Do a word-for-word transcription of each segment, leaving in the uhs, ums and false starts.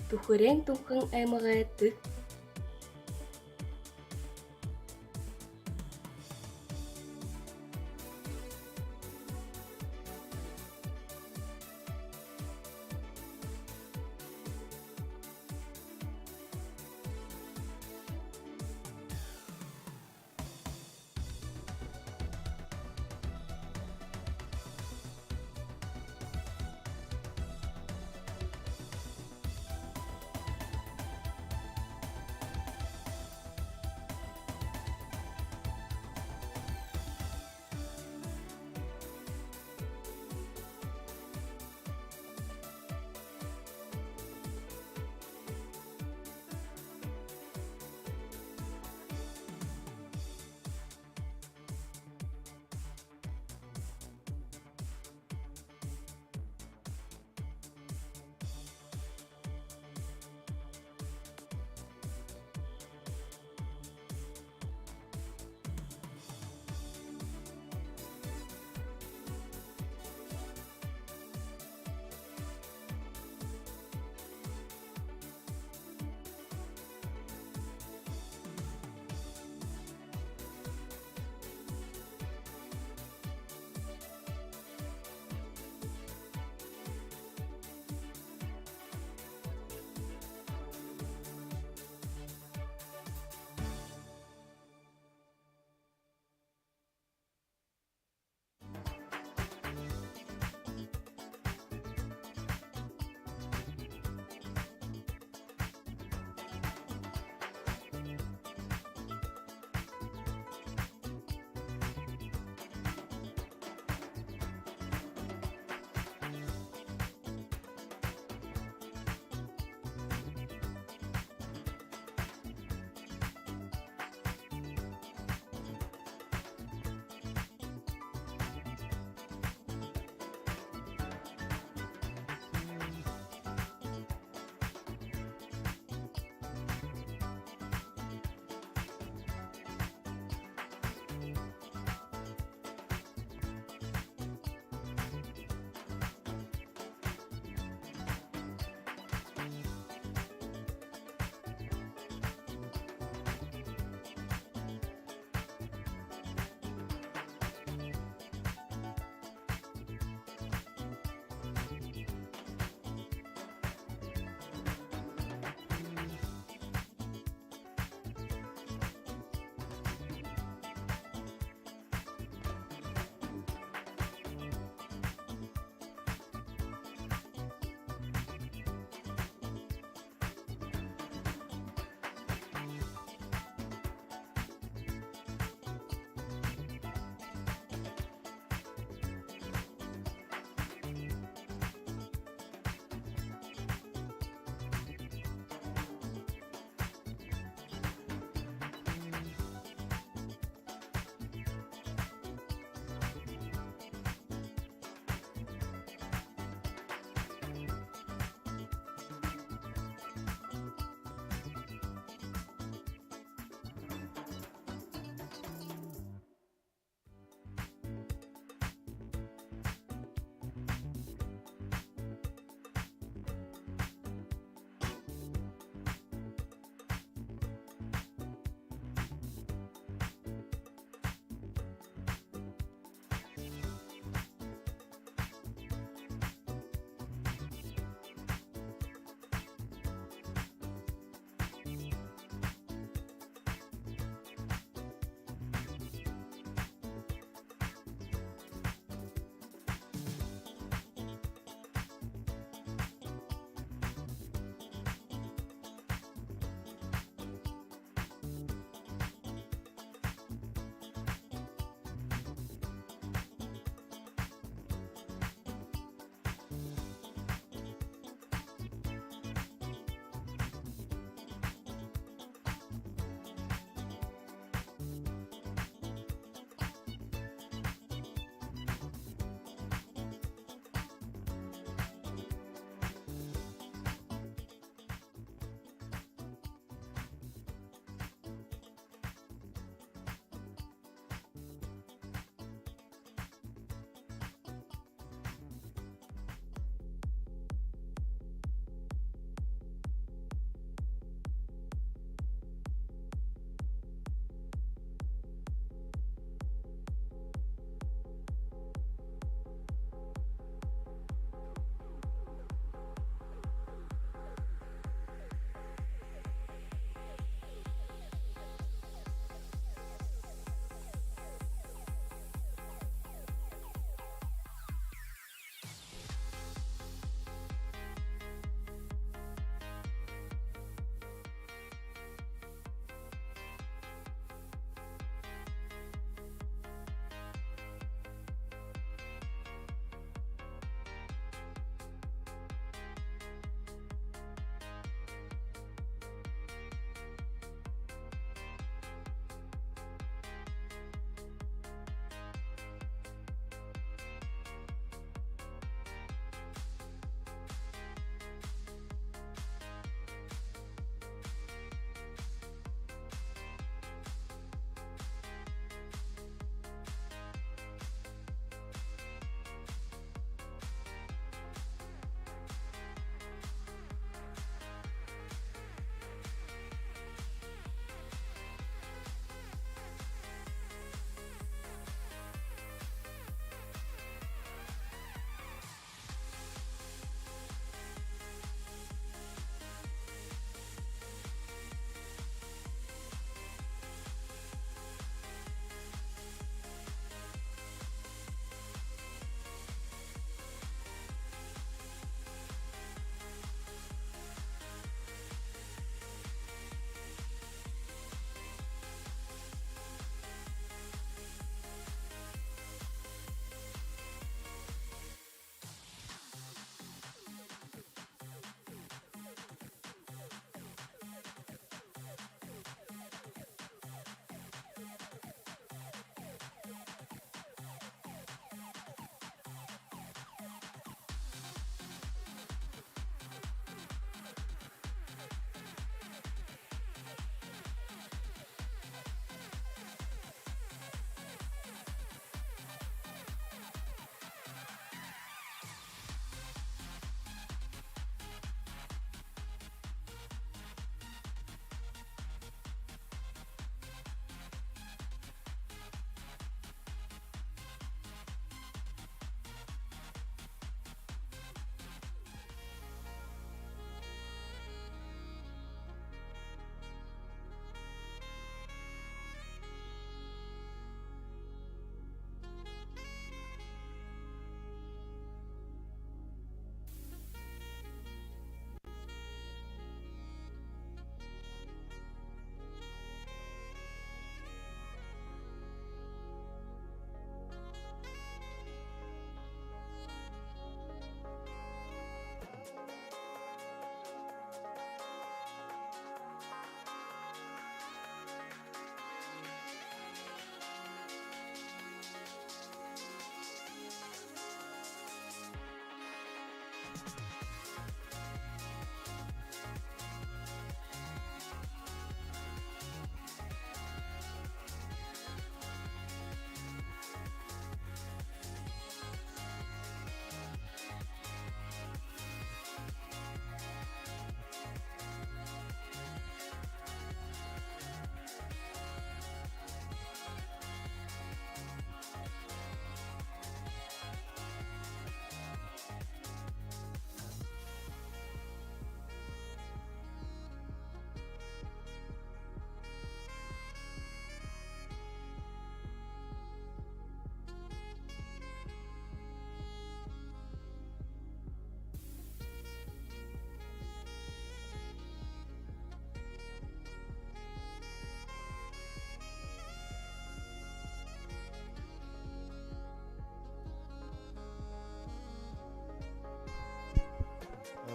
Түхэреэн Түнхэн аймагай тэг.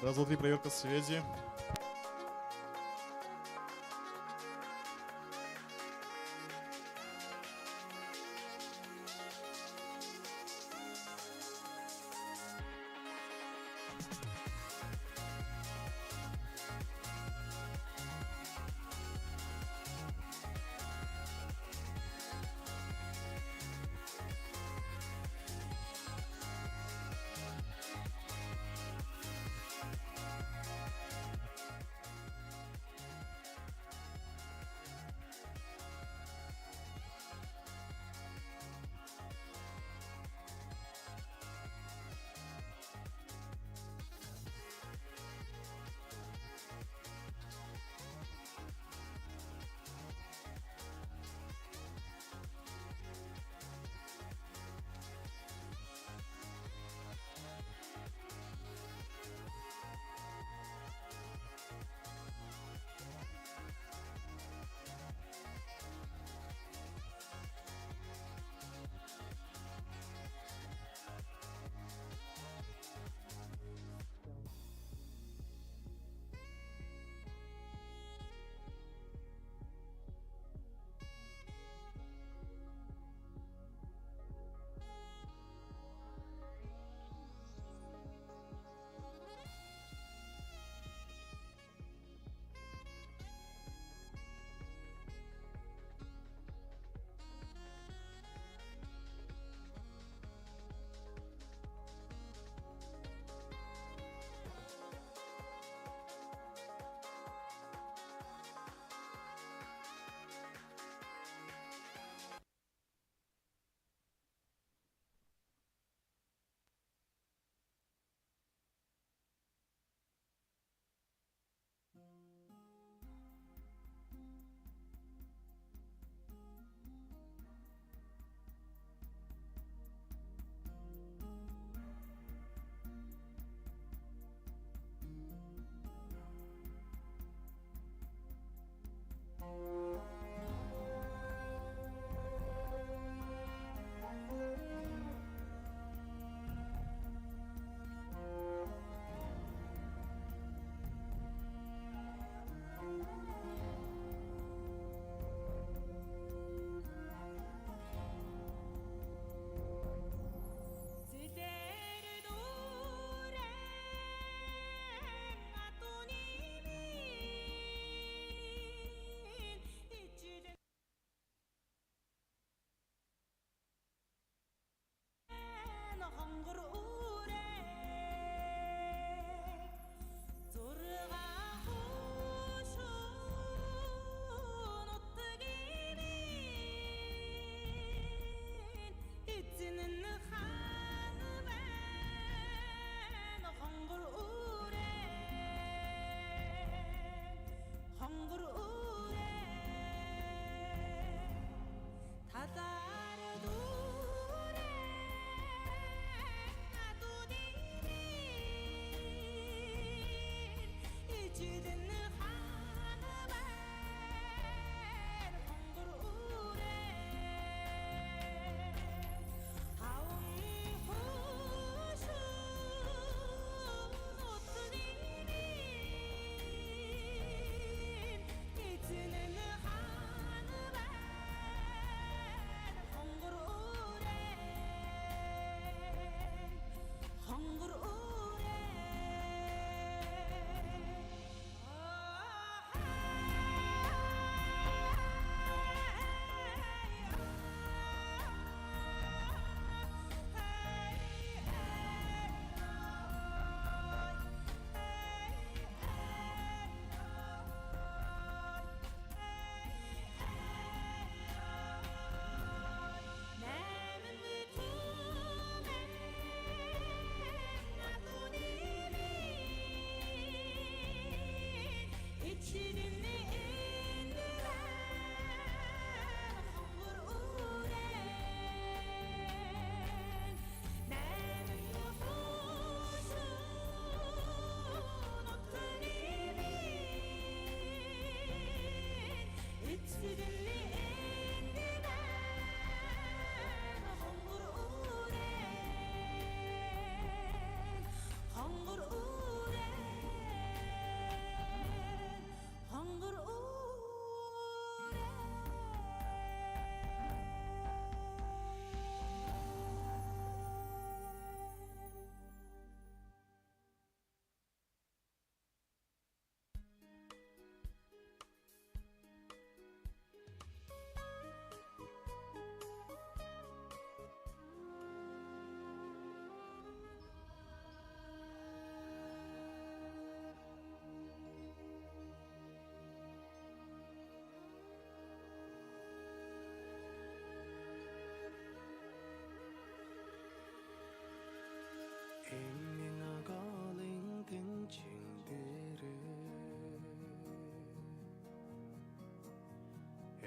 Раз, два, три, проверка связи.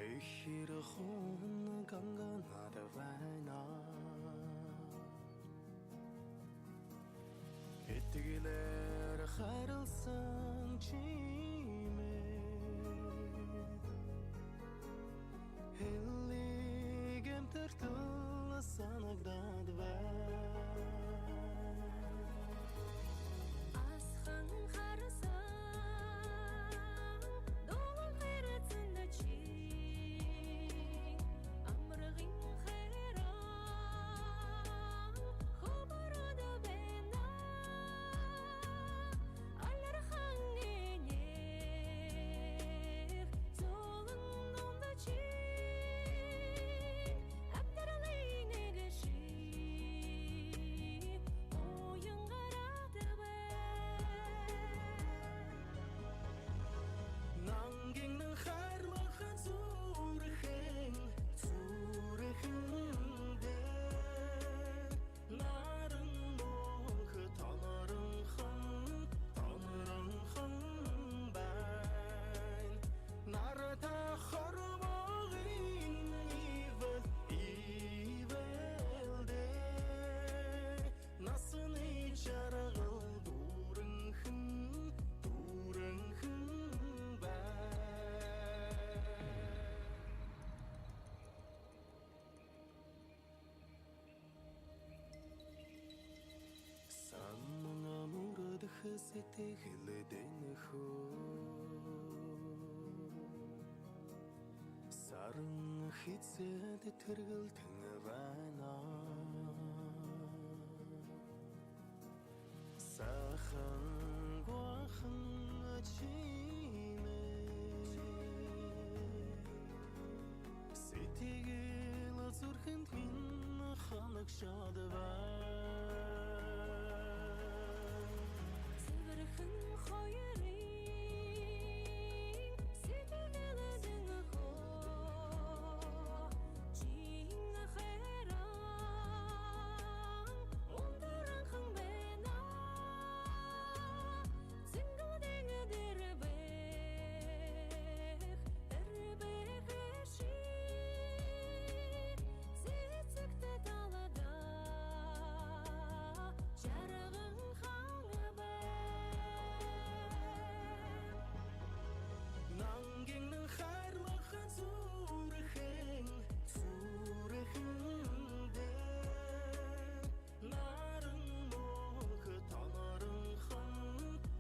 Эхир хун ганганада байна. Итгэлээр харилсан чимээ хэлиг гэмтэртэл санагдаад байна. Асхан харсан дулаан хэрцэнда чи амаргын хайран хубараад байна. Алирхан энеэр зулан номдо чи амтаралай нэгэ ши уян гараад байна. Нангин хайрлаха зүрхэн, зүрхэндээ наран мөнхэ тоноронхон, тоноронхон байна. Нарата хорбоогийн ивэл, ивэлдээ насанай жаргал дүүрэнхэн, дүүрэнхэн байна. Санан мүрдэхэ сэтгэлдэнь хөө саран хэзээдэ тэргэлтэн байна. Сахан гуахан чимээ сэдьхэл зүрхэндэ минии хоногшоод байна. Сэбэрхэн хоёрой сэдьхэлдэнь хөө ши хайран унтархан байна. Сэнгэлдэнь дэрбээх, дэрбээх ши сэсэгтэ талада жарган ханга байна. Нангин хайрлаха зүрхэн, зүрхэндээ наран мөнхэ тоноронхон,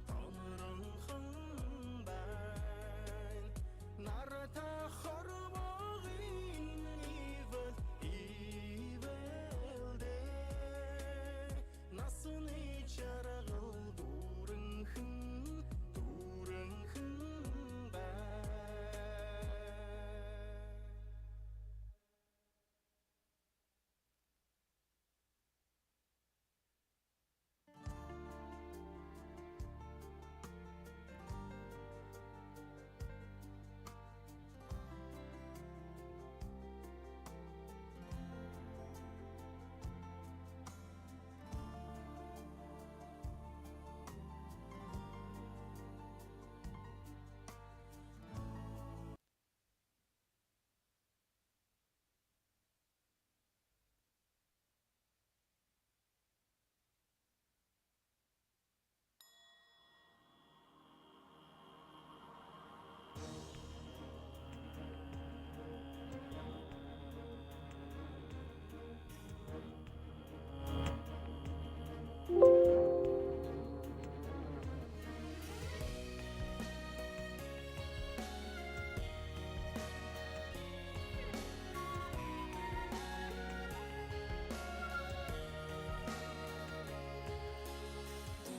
тоноронхон байна. Нарата хорбоогийн ивэл, ивэлдээ насанай жаргал дүүрэнхэн, дүүрэнхэн байна.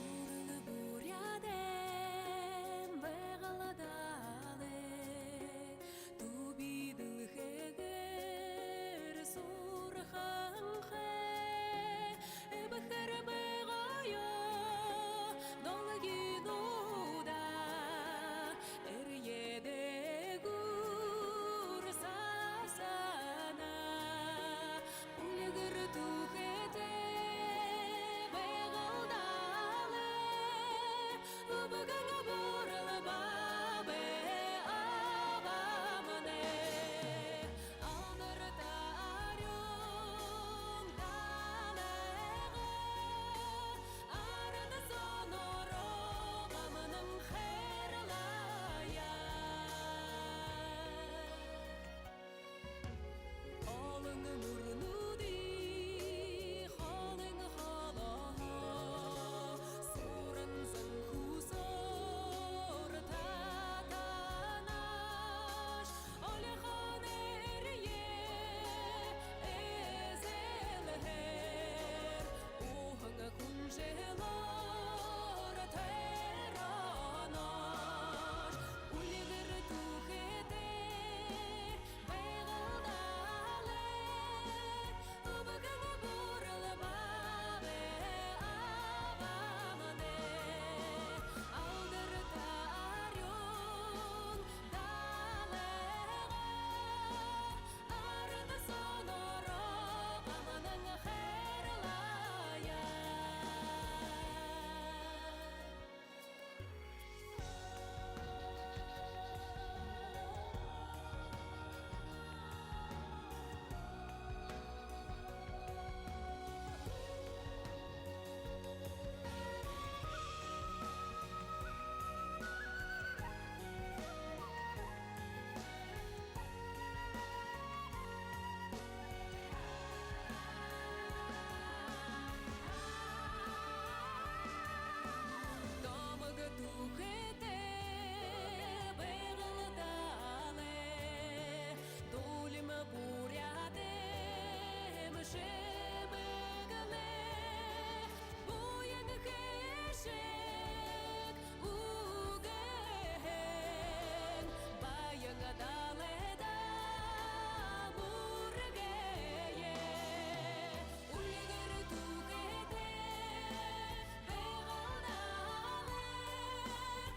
Түрэл Буряадай Байгалдаалай түби дэлхэйгээр суурханхай, эбхэр бай гоё долгинуудаа эрьедэ гүрсаһан. Үльгэр түүхэтэй Байгалдаалай үбгэн буряад баабай абамнай. Түүхэтэй Байгал далай, дуулима буряад эмшэ мэгэлэй, буян хэшэг үгэһэн, баян далайда мүргэе. Үльгэр түүхэтэй Байгал далай,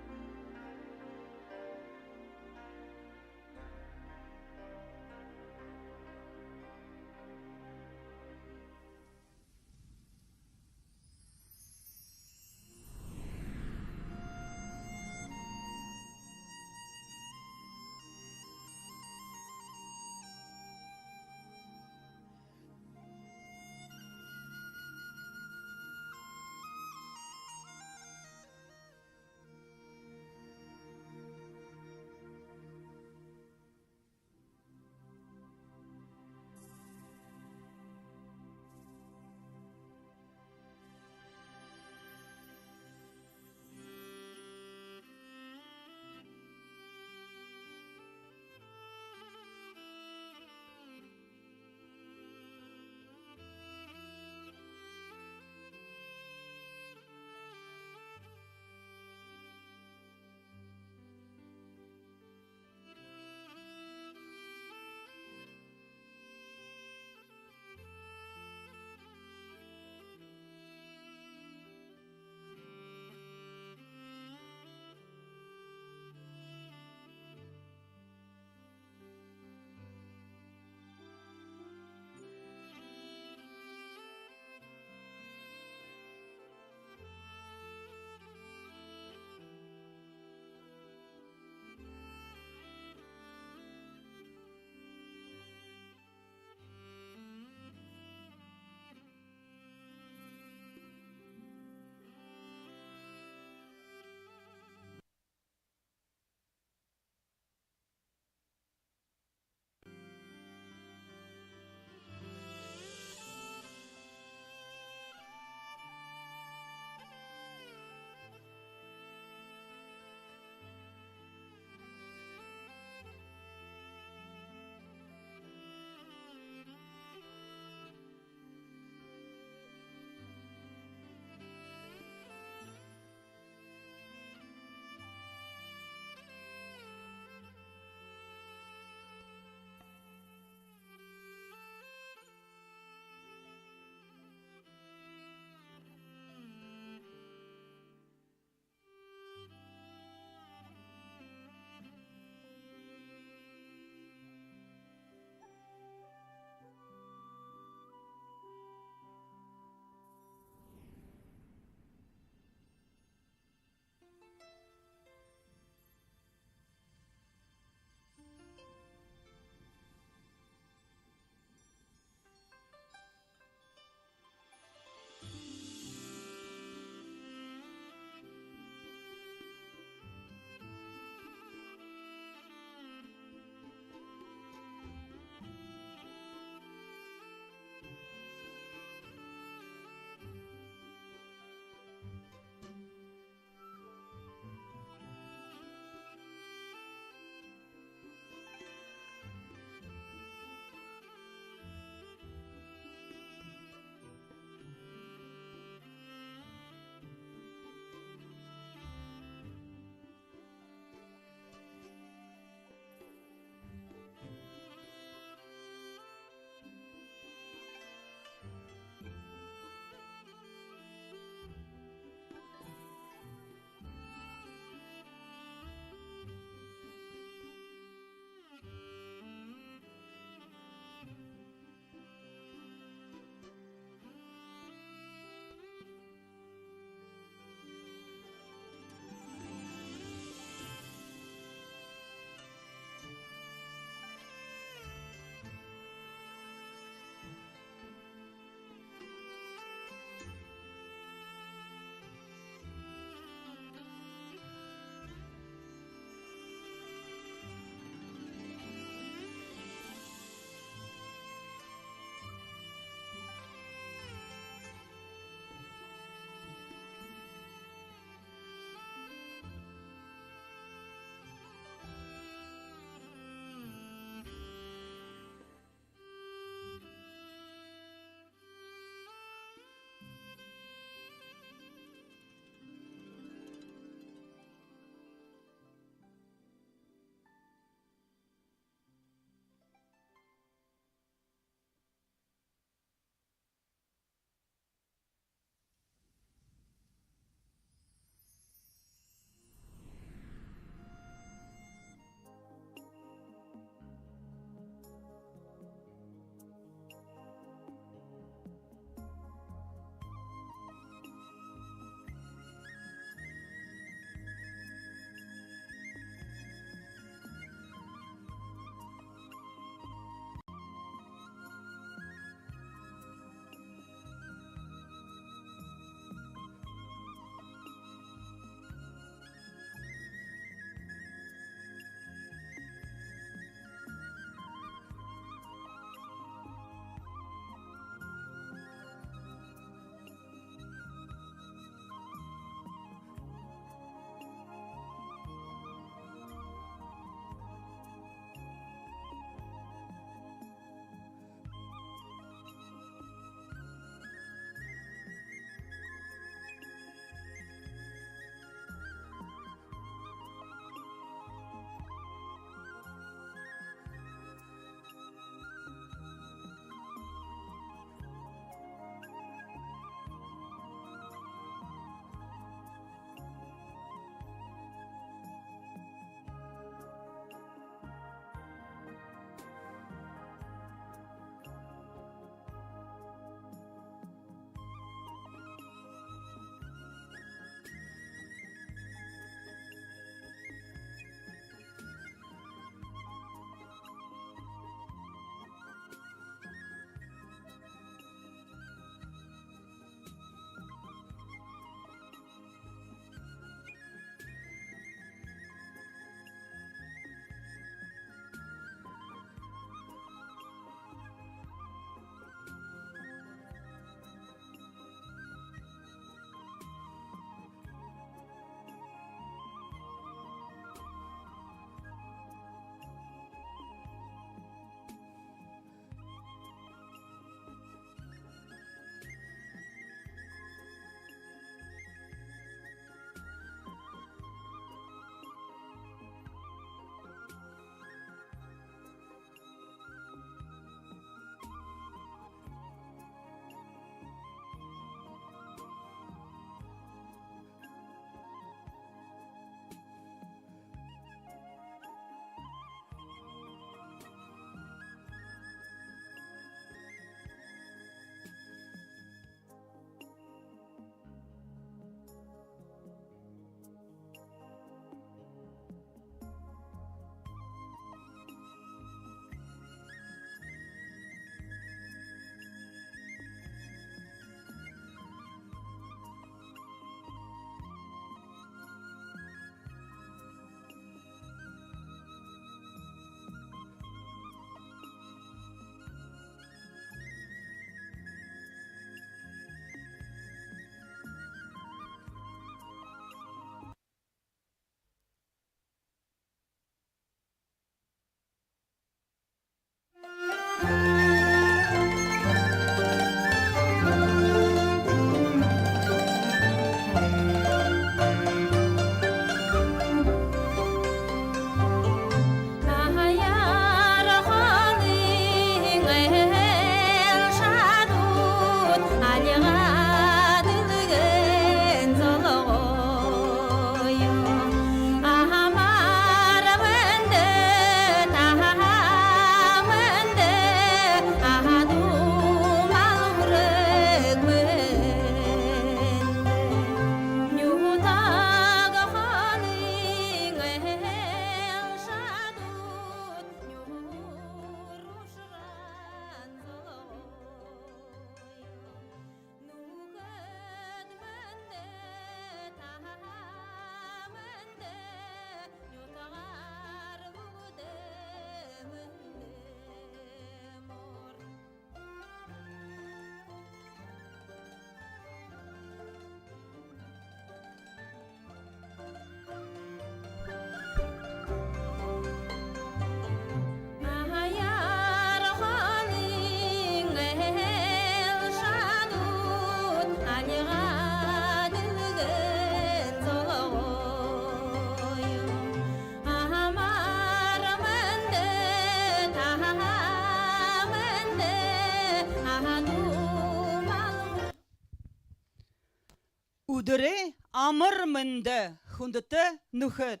Бүри амар мэндэ, хүндэтэ нүхэд!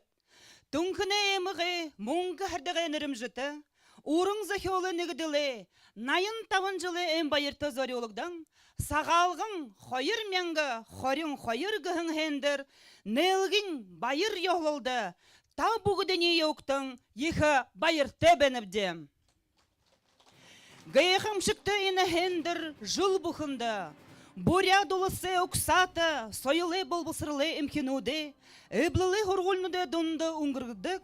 Түнхэнэй аймагай Мүнхэ-Һарадагай нэрэмжэтэ уран зохёолой нэгэдэлэй наян табан жэлэй ойн баярта зорюулагдаһан Сагаалган хоёр мянга хорин хоёр гэһэн һайндэр нээлгын баяр ёһололдо та бүгэдэниие угтан, ехэ баяртай байнабди. Гайхамшагта, энэ һайндэр жэл бүхэндэ Буряад Уласай угсаата соёлой болбосоролой эмхинүүдэй, эблэлэй һургуулинуудай дунда үнгэргэгдэдэг,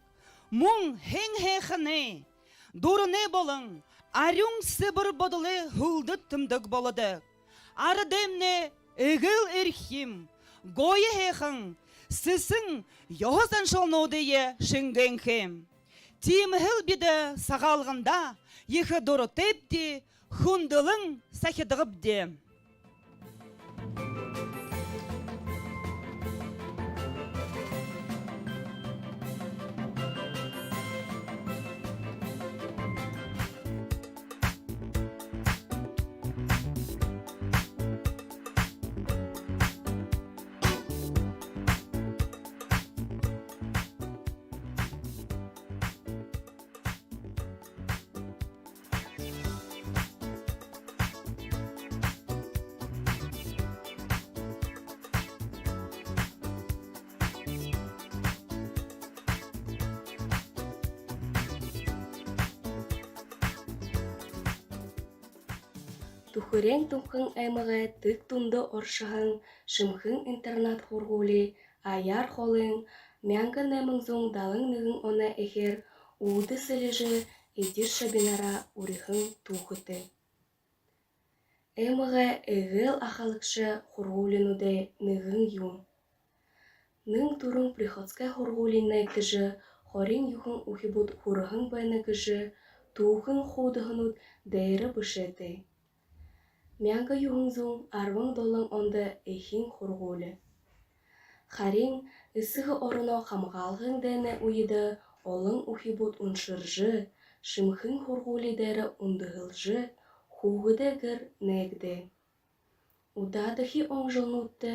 мүн хэн һайханай, дуранай болон арюун сэбэр бодолой һүлдэ тэмдэг болодог. Арадаймнай эгээл эрхим, гоё һайхан сэсэн ёһо заншалнуудые шэнгээнхэм. Тиимэһээл бидэ Сагаалганда ехэ дуратайбди, хүндэлэн сахидагабди. Түхэреэн Түнхэн аймагай тэг дунда оршоһон Шэмхын интернат һургуули аяар холын мянга найман зуун далан нэгэн оной эхеэр үүдэ сэлижэ, эдир шабинараа үриһэн түүхэтэй. Аймагай эгээл ахалагша һургуулинуудай нэгэн юм. Нэн түрүүн приходской һургуулиин нээгдэжэ, хорин юһэн үхибүүд һураһан байна гэжэ түүхын хуудаһанууд дээрэ бэшээтэй. Мянга юһэн зуун арбан долоон ондо эхин һургуули. Харин Эсэгэ ороноо хамгаалгын дайнай үедэ олон үхибүүд уншаржа, Шэмхын һургуули дээрэ үндэһэлжэ, хүүгэдэй гэр нээгдээ. Удаадахи он жэлнүүдтэ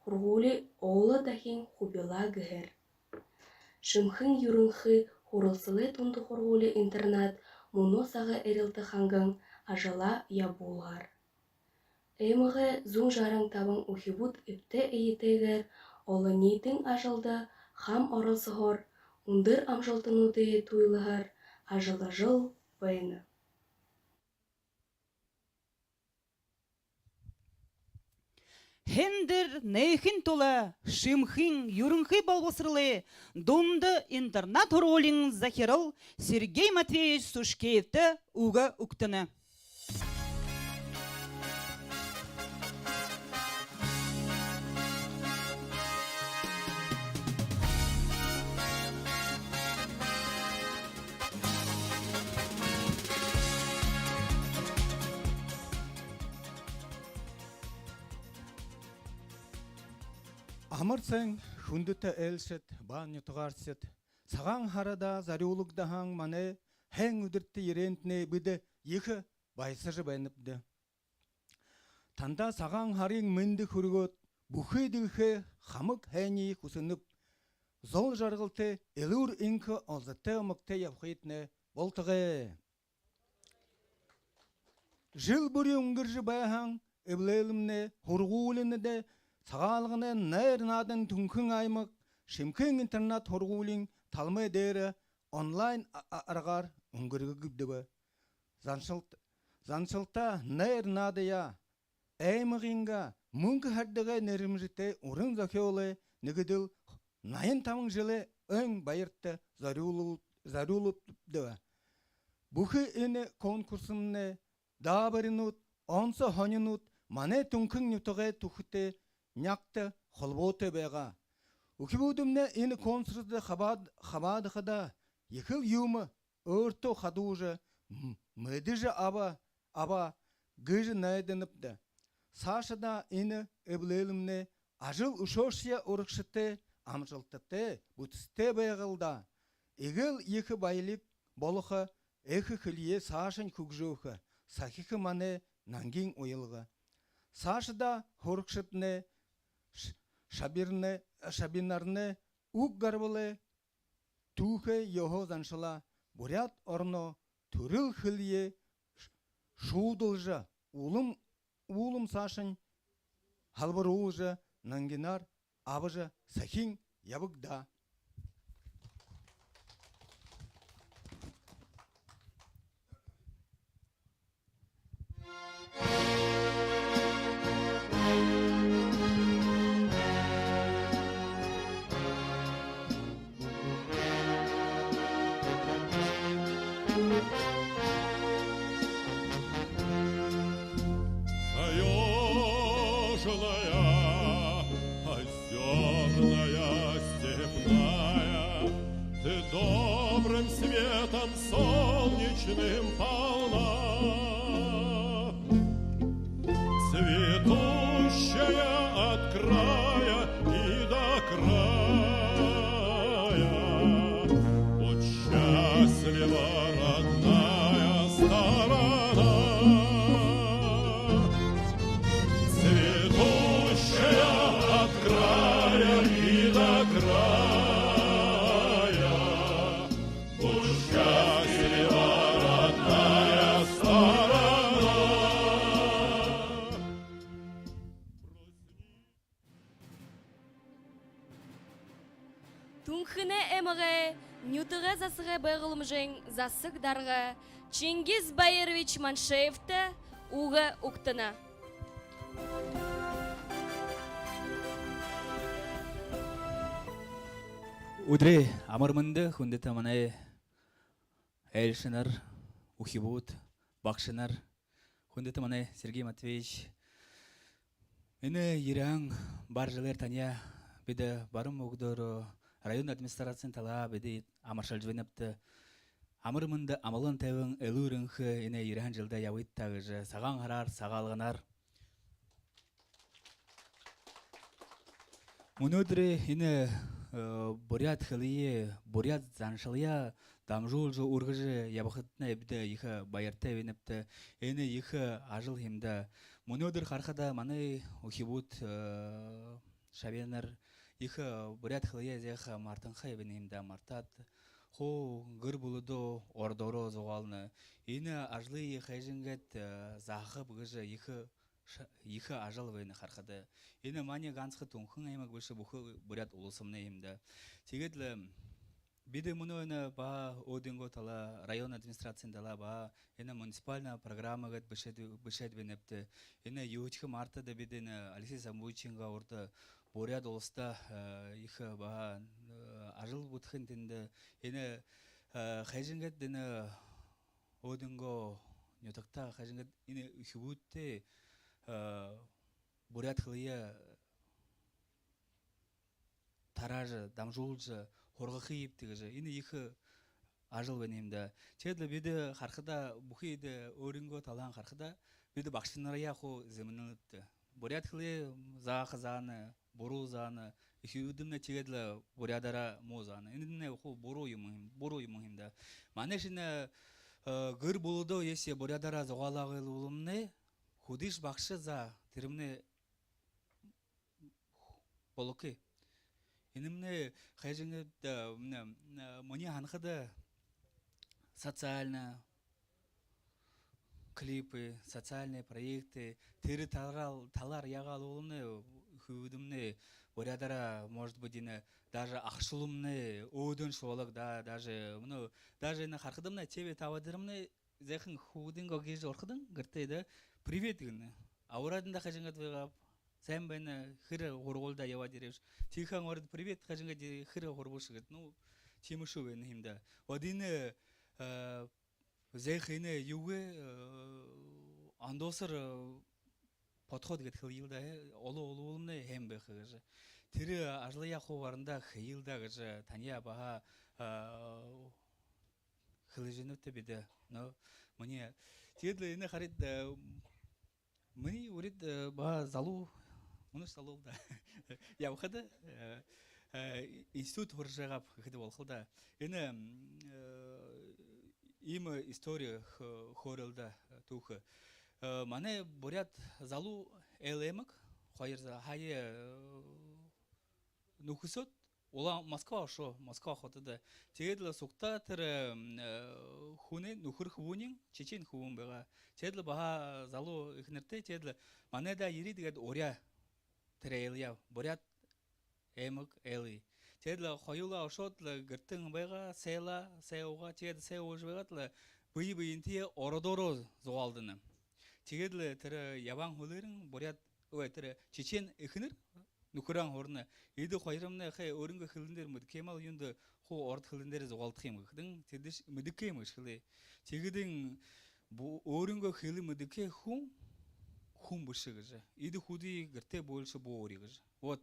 һургуули олон дахин хубилаа гэһээр. Шэмхын юрэнхы һуралсалай дунда һургуули-интернат мүнөө сагай эрилтэ ханган ажалаа ябуулгаар. Аймагай зуун жаран табан үхибүүд эбтэй эетэйгээр олониитын ажалда хам оролсоһоор үндэр амжалтануудые туйлаһаар ажаллажал байна. Һайндэр нээхын тула Шэмхын юрэнхы болбосоролой дунда интернат һургуулиин захирал Сергей Матвеевич Сушкеевтэ үгэ үгтэнэ. Амар сайн, хүндэтэ айлшад ба нютагаархид! Сагаан һарада зорюулагдаһан манай һайн үдэртэ ерээндэтнай бидэ ехэ баясажа байнабди. Танда Сагаан һарын мэндэ хүргөөд, бүхы дэлхэйн хамаг һайниие хүсэнэб. Зол жаргалтай, элүүр энхэ, олзотой, омогтой ябахыетнай болтогой. Жэл бүри үнгэржэ байһан эблэлнай, һургуулинуудай, Сагаалганай найр наадан Түнхэн аймаг Шэмхын интернат һургуулиин талмай дээрэ онлайн а-, а-, аргаар үнгэргэгдэбэ. Заншалт-, заншалта найр наадаяа аймагайнгаа Мүнхэ-Һарадагай нэрэмжэтэ уран зохёолой нэгэдэл наян табан жэлэй ойн баярта зорюулал-, зорюулагдаба. Бүхы энэ конкурсымнай, даабаринууд, онсо һонинууд манай Түнхэн нютагай түхэтэй нягта холбоотой байгаа. Үхибүүдымнай энэ конкурсдо хабаад-, хабаадахадаа ехэл юумэ өөртөө хадуужа, м-, мэдэжэ аба-, абаа гэжэ найданабди. Саашадаа энэ эблэлнай ажал үшөөшье урагшатай, амжалтатай, бүтэсэтэй байгаал даа. Эгээл ехэ баялиг болохо, эхэ хэлэеэ саашань хүгжөөхэ, сахиха манай нангин уялга. Саашадаа һурагшаднай ш-, шабинарнай, шабинарнай уг гарбалай, түүхэ ёһо заншалаа, буряад ороноо түрэл хэлэеэ ш-, шуудалжа, улам, улам саашань һалбаруулжа, нангинаар абажа сахин ябаг даа. Таёжная, озёрная, степная, ты добрым светом солнечным полна. Цветущая от края и до края, будь счастлива, родная сторона. Цветущая от края и до края, будь счастлива, родная сторона. Түнхэнэй аймагай нютагай засагай байгууламжын засаг дарга Чингис Баирович Маншеевта үгэ үгтэнэ. Үдэрэй амар мэндэ, хүндэтэ манай айлшанар, үхибүүд, багшанар, хүндэтэ манай Сергей Матвеевич. Энэ ерэһэн бар жэлээр таниие бидэ баран үгөөр район администрациин талаа бидэ амаршалжа байнабди. Амар мэндэ, амгалан тайбан, элүүр энхэ энэ ерэһэн жэлдэ ябыт даа гэжэ, Сагаан һараар, Сагаалганаар. Мүнөөдэр энэ, э, буряад хэлые, буряад заншалые дамжуулжа, үргэжэ ябахадатнай бидэ ехэ баяртай байнабди. Энэ ехэ ажал юм даа. Мүнөөдэр харахада, манай үхибүүд, э, шабинар ехэ буряад хэлые зааха мартанхай байна юм даа, мартаад, хуу гэр бүлэдөө ородоороо зугаална. Энэ ажалые хайшан гээд, э, заахаб гэжэ ехэ ша-, ехэ ажал байна харахада. Энэ манай гансахан Түнхэн аймаг бэшэ, бүхы Буряад Уласымнай юм даа. Тиигээд лэ бидэ мүнөө энэ баһа өөдынгөө талаа, район администрациин талаа баһа энэ муниципальна программа гээд бэшээд, бэшээд байнабди. Энэ юһэдэхи мартада бидэ энэ Алексей Самбуевичай урда Буряад Уласта, э, ехэ баһа, э, ажал бүтэхэнь тэндэ. Энэ, э, хайшан гээд энэ өөдынгөө нютагта хайшан гээд энэ үхибүүдтэ, э, буряад хэлые тараажа, дамжуулжа һургахыеб гэжэ. Энэ ехэ ажал байна юм даа. Тиигээд лэ бидэ харахада, бүхы эдэ өөрынгөө талаһаа харахада, бидэ багшанараа хуу зэмэнэлнэбди. Буряад хэлые зааха заана, буруу заана, үхибүүдымнай тиигээд лэ буряадаараа муу заана. Энэмнай хуу буруу юм, буруу юм юм даа. Манай шэнэ, э, гэр бүлэдөө если буряадаараа зугаалаа гэлбэлэмнай, хэдышье багша заа, тэрэмнай болохогүй. Энэмнай хайшан гээд, э, мэнэ, э, минии һанахада, социальна клипы, социальные проекты, тэрэ талаар, талаар яагаал гэлбэлэмнай, үхибүүдымнай буряадаараа, может быть, энэ даже ахашуулымнай өөдэнь шуолог даа, даже, ну, даже энэ харахадамнай, ТВ табадаармнай, заахан хүүгэдынь гү гэжэ орходонь гэртээ даа, «Привет» гэнэ. Абараад эндэ хайшан гээд байгааб, сайн байна, хэр һургуулидаа ябаад ерээбши. Тиихэдэнь ороод «Привет, хайшан гээд, хэр һурбаша» гээд. Ну, тиимэшүү байна юм даа. Вот энэ, э, заахан энэ юугээ, э, ондоосор, э, подход гээд хэлэел даа, э, олон олон болоомнай хэм байха гэжэ. Тэрэ ажалые хуу барандаа хэел даа гэжэ таниие баһа, э, хэлэжэ байнабди бидэ. Но, минии, тиигээд лэ энэ хараад, э, минии урид, э, баһа залуу, мүнөөшье залуу даа. Ябахада, э, э, институт һуража байгааб гэхэдэ болохол даа. Энэ, м, э, иимэ истори хө-, хөөрөөл даа, түүхэ. Э, манай буряад залуу элемэг хоёр за-, һая, э, нүхэсөөд, Улаан, Москва ошоо, Москва хотодо. Тиигээд лэ сугтаа тэрэ, м, э, хүнэй нүхэр хүбүүниинь чечен хүбүүн байгаа. Тиигээд лэ баһа залуу эхэнэртэй, тиигээд лэ манайда ерээд, тиигээд уряа тэрэ айлаяа, буряад аймаг айлые. Тиигээд лэ хоюулаа ошоод лэ гэртэнь байгаа, сай лэ, сай уугаа, тиигээд сай уужа байгаад лэ бэе бэеынтэеэ ородоороо зугаалдана. Тиигээд лэ тэрэ ябаһан һүүлээрнь буряад, ой, тэрэ чечен эхэнэр нүхэрэйнь һурана: «Эдэ хоёрнай хаа өөрынгөө хэлэн дээрэ мэдэхэ юм аал, юундэ хуу ород хэлэн дээрэ зугаалдаха юм?» — гэхэдэнь, тэдэшни «Мэдэхэгүй юм», — гэжэ хэлээ. Тиихэдэнь бу-, өөрынгөө хэлэ мэдэхэгүй хүн, хүн бэшэ гэжэ. Эдэ хүнүүдые гэртээ буулгаша бү уряа гэжэ. Вот.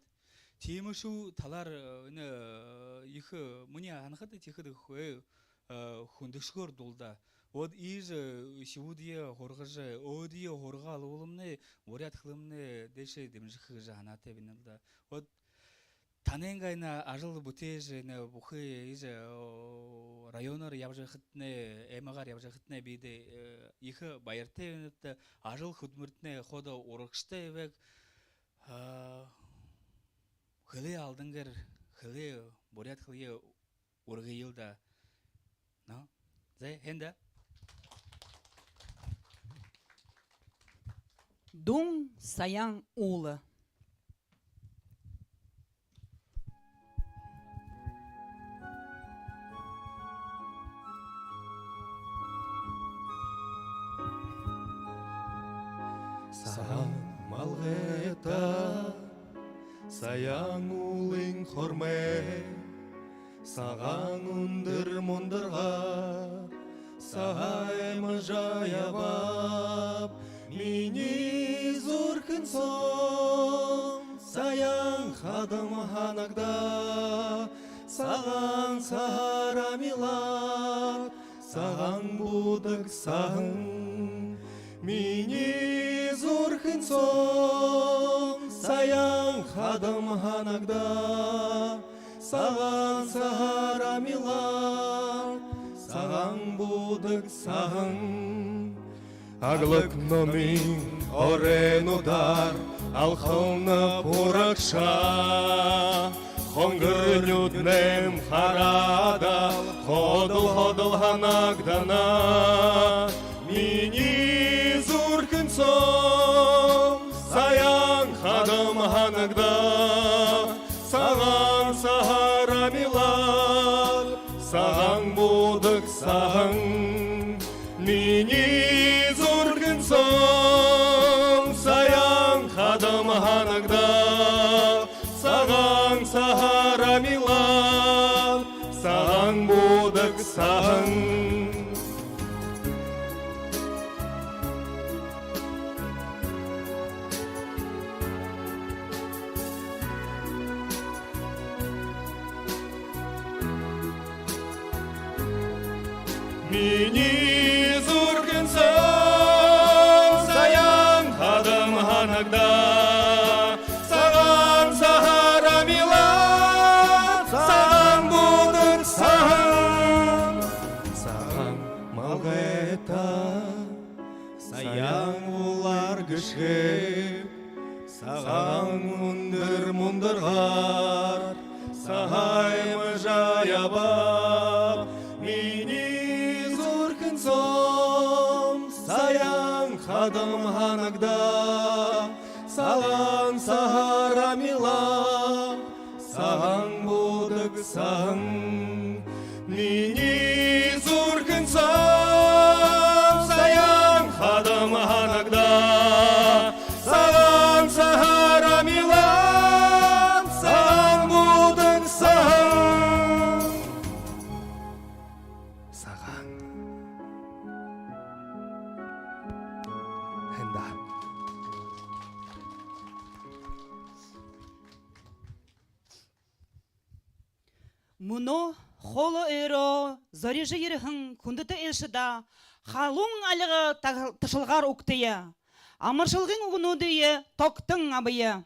Тиимэшүү талаар, э, энэ, э, ехэ, э, минии һанахада, тиихэдэ хөө, э, хүндэшэхөөр дуулдаа. Вот иижэ, э, үхибүүдые һургажа, өөдөө һургаал уулымнай, буряад хэлэмнай дээшээ дэмжэхэ гэжэ һанаатай байнал даа. Вот танай энэ ажал бүтээжэ, энэ бүхы иижэ, о, районоор ябажа байхадатнай, аймагаар ябажа байхадатнай бидэ, э, ехэ баяртай байнабди. Ажал хүдэлмэритнай ходо урагшатай байг, а, хэлээ алдан гээр, хэлээ, буряад хэлэеэ үргэел даа. Но, зэ, һэн даа. Дүн Саяан уула. Сагаан малгайта Саяан уулын хормой, сагаан үндэр мундаргаар сагаан аймажа ябааб. Минии зүрхэн соонь Саяан хадам һанагдаа, сагаан саһаар амилаад, сагаан будаг саһан. Минии зүрхэн соонь Саяан хадам һанагдаа, сагаан саһаар амилаад, сагаан будаг саһан. Аглаг номин оройнуудаар алхалнаб урагша. Хонгор нюдэнэйм хараадал ходол ходол һанагдана. Минии зүрхэн соонь Саяан хадам һанагдаа, сагаан саһаар амилаад, сагаан будаг саһан. Минии зүрхэн соонь Саяан хадам һанагдаа, сагаан саһаар амилаад, сагаан будаг саһан. Минии зүрхэн соонь Саяан хадам һанагдаа, сагаан саһаар амилаад, сагаан будаг саһан. Сагаан малгайта Саяан уулаар гэшхэб, сагаан үндэр мундаргаар сагаан аймажа ябааб. Минии зүрхэн соонь Саяан хадам һанагдаа, сагаан саһаар амилаад, сагаан будаг саһан. Минии зүрхэн соонь Саяан хадам һанагдаа, сагаан саһаар амилаад, сагаан будаг саһан. Сагаан. Һэн даа. Мүнөө холо үеэр зорижо ерэһэн хүндэтэ айлшадаа халуун альга таг-, ташалгаар угтая. Амаршалгын үгэнүүдые тогтон абая.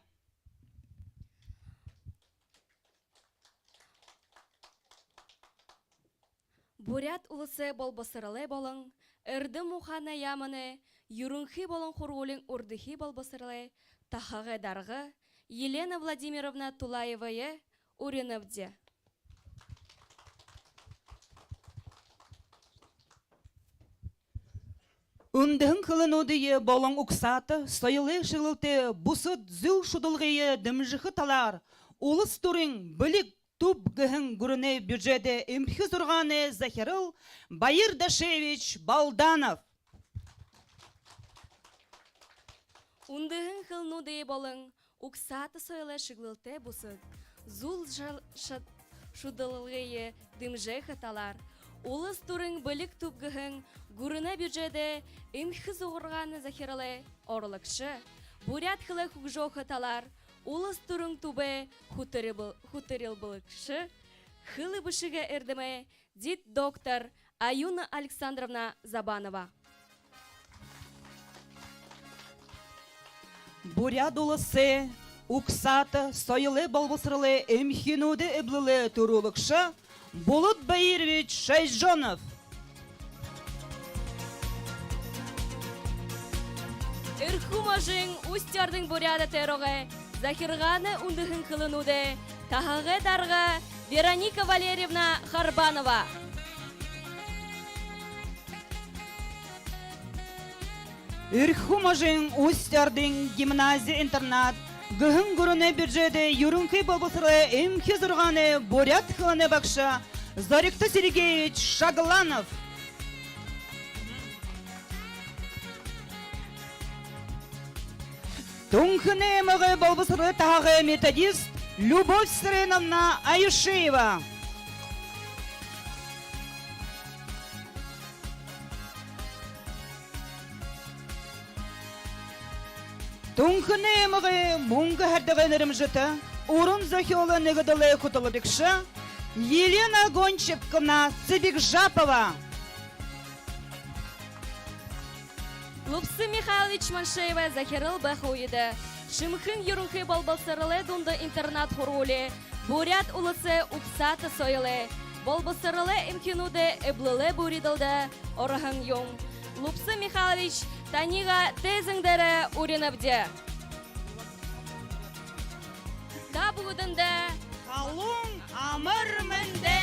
Буряад Уласай Болбосоролой болон Эрдэм ухаанай яаманай Юрэнхы болон һургуулиин урдахи болбосоролой таһагай дарга Елена Владимировна Тулаевые уринабди. Үндэһэн хэлэнүүдые болон угсаата соёлой шэглэлтэй бусад зүйл шудалгые дэмжэхэ талаар улас түрын «Бэлиг түб» гэһэн гүрэнэй бюджедэй эмхи зургаанай захирал Баир Дашиевич Балданов. Үндэһэн хэлэнүүдые болон угсаата соёлой шэглэлтэй бусад зүйл шал-, шад-, шудалгые дэмжэхэ талаар улас түрын «Бэлиг түб» гэһэн гүрэнэй бюджедэй эмхи зургаанай захиралай орлогшо, буряад хэлэ хүгжөөхэ талаар улас түрын түбэй хүтэрбэл-, хүтэрбэлэгшэ, хэлэ бэшэгэй эрдэмэй дид доктор Аюна Александровна Забанова. Буряад уласай угсаата соёлой болбосоролой эмхинүүдэй эблэлэй түрүүлэгшэ Булат Баирович Шайжонов. Эрхүү можын Усть-Ордын буряад тойрогой захиргаанай үндэһэн хэлэнүүдэй таһагай дарга Вероника Валерьевна Харбанова. Эрхүү можын Усть-Ордын гимнази-интернат гэһэн гүрэнэй бюджедэй юрэнхы болбосоролой эмхи зургаанай буряад хэлэнэй багша Зоригто Сергеевич Шагланов. Түнхэнэй аймагай болбосоролой таһагай методист Любовь Цыреновна Аюшеева. Түнхэнэй аймагай мүнгэ һарьдагай нэрэмжэтэ уран зохёолой нэгэдэлэй хүтэлбэрилэгшэ Елена Гончиковна Цыбикжапова. Лубсан Михайлович Маншеевай захирал байха үедэ Шэмхын юрэнхы болбосоролой дунда интернат һургуули буряад уласай угсаата соёлой болбосоролой эмхинүүдэй эблэлэй бүридэлдэ ороһон юм. Лубсан Михайлович, таниие тайзан дээрэ уринабди. Та бүгэдэндэ халуун амар мэндэ!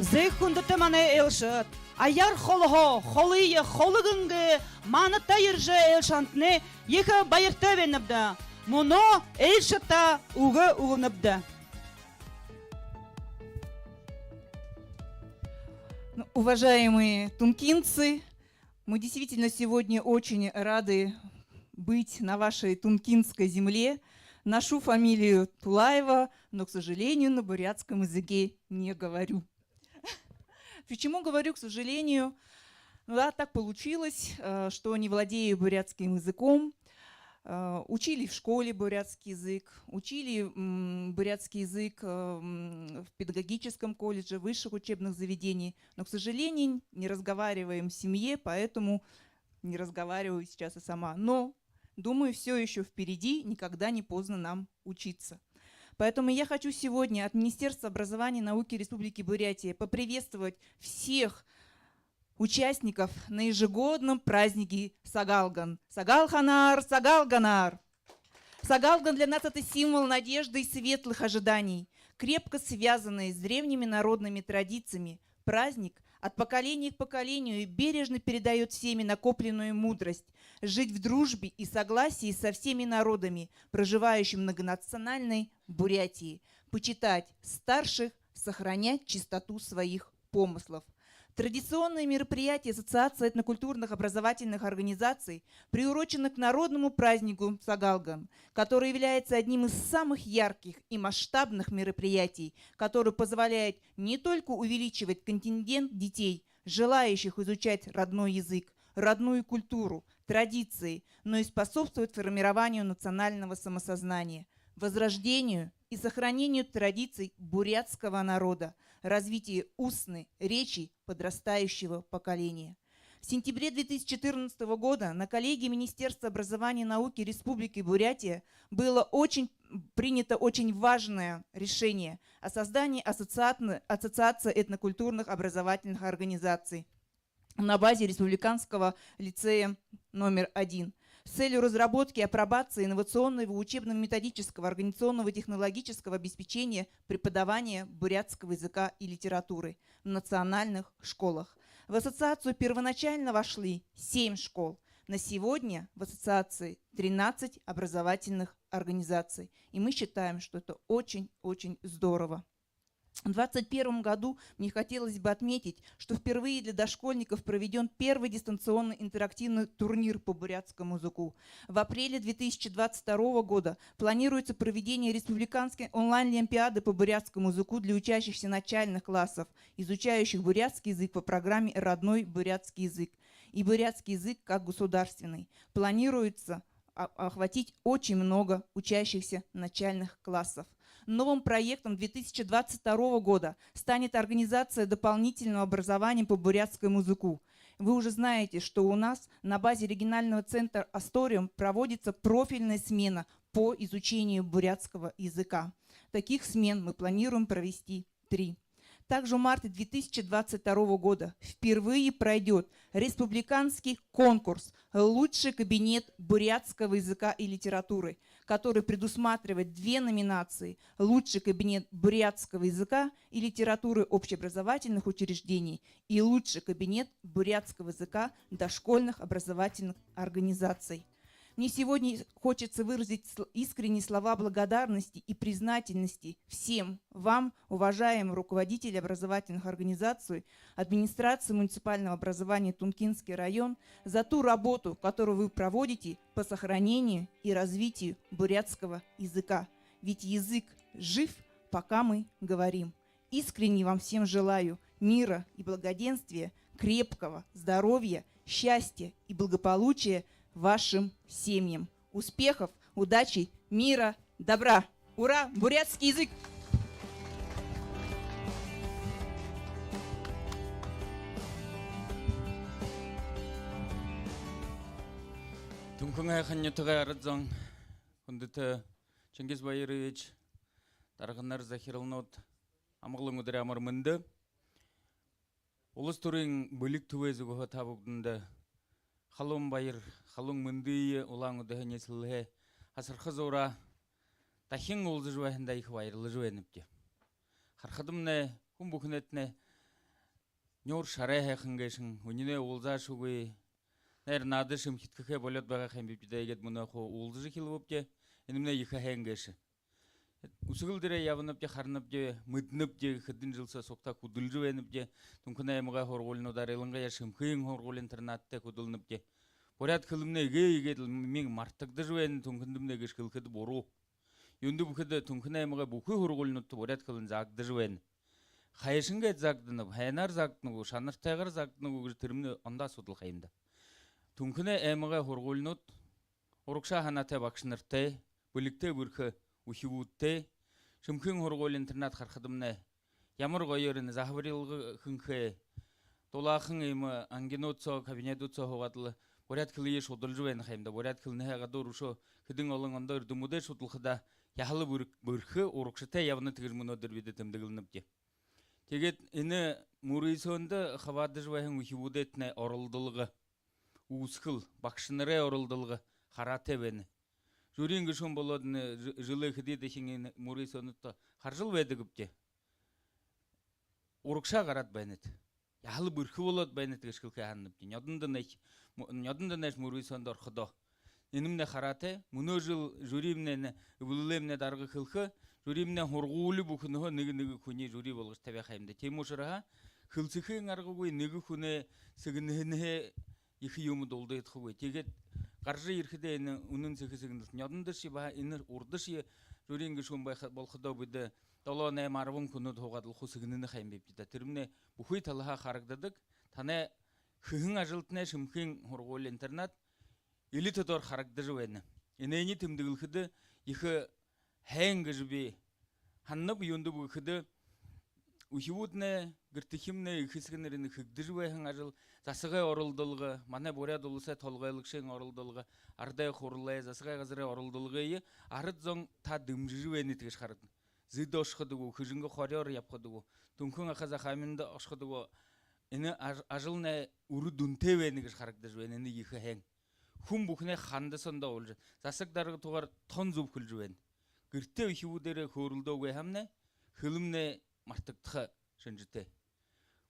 Зай, хүндэтэ манай айлшад, аяар холоһоо холые, холо гэнгээ манда ерэжэ айлшаһандатнай ехэ баяртай байнабди. Мүнөө айлшадта үгэ үгэнэбди. Ну, уважаемые тункинцы, мы действительно сегодня очень рады быть на вашей тункинской земле. Ношу фамилию Тулаева, но, к сожалению, на бурятском языке не говорю. Почему говорю «к сожалению»? Ну да, так получилось, э, что не владею бурятским языком. Э, учили в школе бурятский язык, учили, м, бурятский язык, э, м, в педагогическом колледже, в высших учебных заведениях. Но, к сожалению, не разговариваем в семье, поэтому не разговариваю сейчас и сама. Но, думаю, всё ещё впереди, никогда не поздно нам учиться. Поэтому я хочу сегодня от Министерства образования и науки Республики Бурятия поприветствовать всех участников на ежегодном празднике Сагалган. Сагалханаар, Сагалганаар! Сагалган для нас — это символ надежды и светлых ожиданий, крепко связанный с древними народными традициями. Праздник от поколения к поколению бережно передаёт всеми накопленную мудрость: жить в дружбе и согласии со всеми народами, проживающими в многонациональной Бурятии, почитать старших, сохранять чистоту своих помыслов. Традиционные мероприятия Ассоциации этнокультурных образовательных организаций приурочены к народному празднику Сагалган, который является одним из самых ярких и масштабных мероприятий, который позволяет не только увеличивать контингент детей, желающих изучать родной язык, родную культуру, традиции, но и способствовать формированию национального самосознания, возрождению и сохранению традиций бурятского народа, развитию устной речи подрастающего поколения. В сентябре две тысячи четырнадцатого года на коллегии Министерства образования и науки Республики Бурятия было очень принято очень важное решение о создании ассоциатн- Ассоциации этнокультурных образовательных организаций на базе Республиканского лицея номер один с целью разработки и апробации инновационного учебно-методического, организационного и технологического обеспечения преподавания бурятского языка и литературы в национальных школах. В ассоциацию первоначально вошли семь школ. На сегодня в ассоциации тринадцать образовательных организаций. И мы считаем, что это очень-очень здорово. В двадцать первом году мне хотелось бы отметить, что впервые для дошкольников проведён первый дистанционный интерактивный турнир по бурятскому языку. В апреле две тысячи двадцать второго года планируется проведение республиканской онлайн-олимпиады по бурятскому языку для учащихся начальных классов, изучающих бурятский язык по программе «Родной бурятский язык» и «Бурятский язык как государственный». Планируется о- охватить очень много учащихся начальных классов. Новым проектом две тысячи двадцать второго года станет организация дополнительного образования по бурятскому языку. Вы уже знаете, что у нас на базе регионального центра «Асториум» проводится профильная смена по изучению бурятского языка. Таких смен мы планируем провести три. Также в марте две тысячи двадцать второго года впервые пройдёт республиканский конкурс «Лучший кабинет бурятского языка и литературы», который предусматривает две номинации: «Лучший кабинет бурятского языка и литературы общеобразовательных учреждений» и «Лучший кабинет бурятского языка дошкольных образовательных организаций». Мне сегодня хочется выразить сл- искренние слова благодарности и признательности всем вам, уважаемые руководители образовательных организаций, администрации муниципального образования Тункинский район, за ту работу, которую вы проводите по сохранению и развитию бурятского языка. Ведь язык жив, пока мы говорим. Искренне вам всем желаю мира и благоденствия, крепкого здоровья, счастья и благополучия вашим семьям. Успехов, удачи, мира, добра! Ура! Бурятский язык! Түнхэн һайхан нютагай арад зон, хүндэтэ Чингис Баирович, дарганар, захиралнууд, амгалан үдэрэй амар мэндэ! Улас түрын бэлиг түбэй зүгһөө та бүгэдэндэ халуун баяр, халуун мэндые улаан үдэһөө, нийслэлһээ асарха зуураа дахин уулзажа байһандаа ехэ баярлажа байнабди. Харахадамнай хүн бүхэнэйтнай нюур шарай һайхан гээшэ, үнинэй уулзаашьегүй, найр наада шэмхидхэхэ болёод байгаа ха юм бибди даа, иигээд мүнөө хуу уулзажа эхилбэбди, энэмнай ехэ һайн гээшэ. Үсэгэлдэрээ ябанабди, харанабди, мэдэнэбди, хэдэн жэл соо сугтаа хүдэлжэ байнабди. Түнхэнэй аймагай һургуулинуудаар, илангаяа Шэмхын һургуули-интернаттай хүдэлнэбди. Буряад хэлэмнай эгээ, иигээд лэ мин мартагдажа байна, Түнхэндэмнай гэжэ хэлэхэдэ буруу. Юундэб гэхэдэ, Түнхэнэй аймагай бүхы һургуулинуудта буряад хэлэн заагдажа байна. Хайшан гээд заагданаб, һайнаар заагдана гү, шанартайгаар заагдана гү гэжэ тэрэмнай ондоо асуудал ха юм даа. Түнхэнэй аймагай һургуулинууд урагшаа һанаатай багшанартай, бэлигтэй бэрхэ үхибүүдтэй, Шэмхын һургуули-интернат харахадамнай, ямар гоёор энэ заһабарилга хэнхэй, дулаахан иимэ ангинууд соо, кабинедүүд соо һуугаад лэ буряад хэлые шудалжа байна ха юм даа. Буряад хэлэнһээ гадуур үшөө хэдэн олон ондоо эрдэмүүдые шудалхадаа, яһала бэр-, бэрхэ, урагшатай ябанат гэжэ мүнөөдэр бидэ тэмдэглэнэбди. Тиигээд энэ мүрысөөндэ хабаадажа байһан үхибүүдэйтнай оролдолго, үүсхэл, багшанарай оролдолго хараатай байна. Жюриин гэшүүн болоод, энэ жэ-, жэлэй хэдыдэхиин энэ мүрысөөнүүдтэ харажал байдагбди. Урагшаа гараад байнат. Яһала бэрхэ болоод байнат гэжэ хэлэхэ һананабди. Нёдондо нэ-, му-, нёдондо нэгэ мүрысөөндэ ороходоо. Энэмнай хараатай. Мүнөө жэл жюримнай, энэ эблэлэймнай дарга хэлэхэ, жюримнай һургуули бүхэнһөө нэгэ-нэгэ хүниие жюри болгожо табяа ха юм даа. Тиимэ ушарһаа хэлсэхын аргагүй, нэгэ хүнэй сэгнэһэнһээ ехэ юумэ дулдыдахагүй. Тиигээд гаража ерэхэдээ энэ үнэн сэхэ сэгнэлтэ. Нёдондошье баһа, энэ урдашье жюриин гэшүүн байха, болоходоо бидэ долоо, найма, арбан хүнүүд һуугаад лэ хуу сэгнэнэ ха юм бибди даа. Тэрэмнай бүхы талаһаа харагдадаг. Танай хэһэн ажалтнай Шэмхын һургуули-интернат элитэ доро харагдажа байна. Энээниие тэмдэглэхэдэ ехэ һайн гэжэ би һананаб. Юундэб гэхэдэ, үхибүүднай, гэртэхимнай, эхэ эсэгэнэрнай хэгдэжэ байһан ажал, засагай оролдолго, манай Буряад Уласай Толгойлогшын оролдолго, Арадай Хуралай, Засагай газарай оролдолгые арад зон та дэмжэжэ байнат гэжэ харагдана. Зэдэ ошоходо гү, Хэжэнгэ хорёор ябахада гү, Түнхэн аха Захааминда ошоходо гү, энэ аж-, ажалнай үрэ дүнтэй байна гэжэ харагдажа байна. Энэ ехэ һайн. Хүн бүхэнэй ханда сондоо олжо, засаг дарга тугаар тон зүб хэлэжэ байна. Гэртээ үхибүүдээрээ хөөрэлдөөгүй һаамнай, хэлэмнай мартагдаха шэнжэтэй.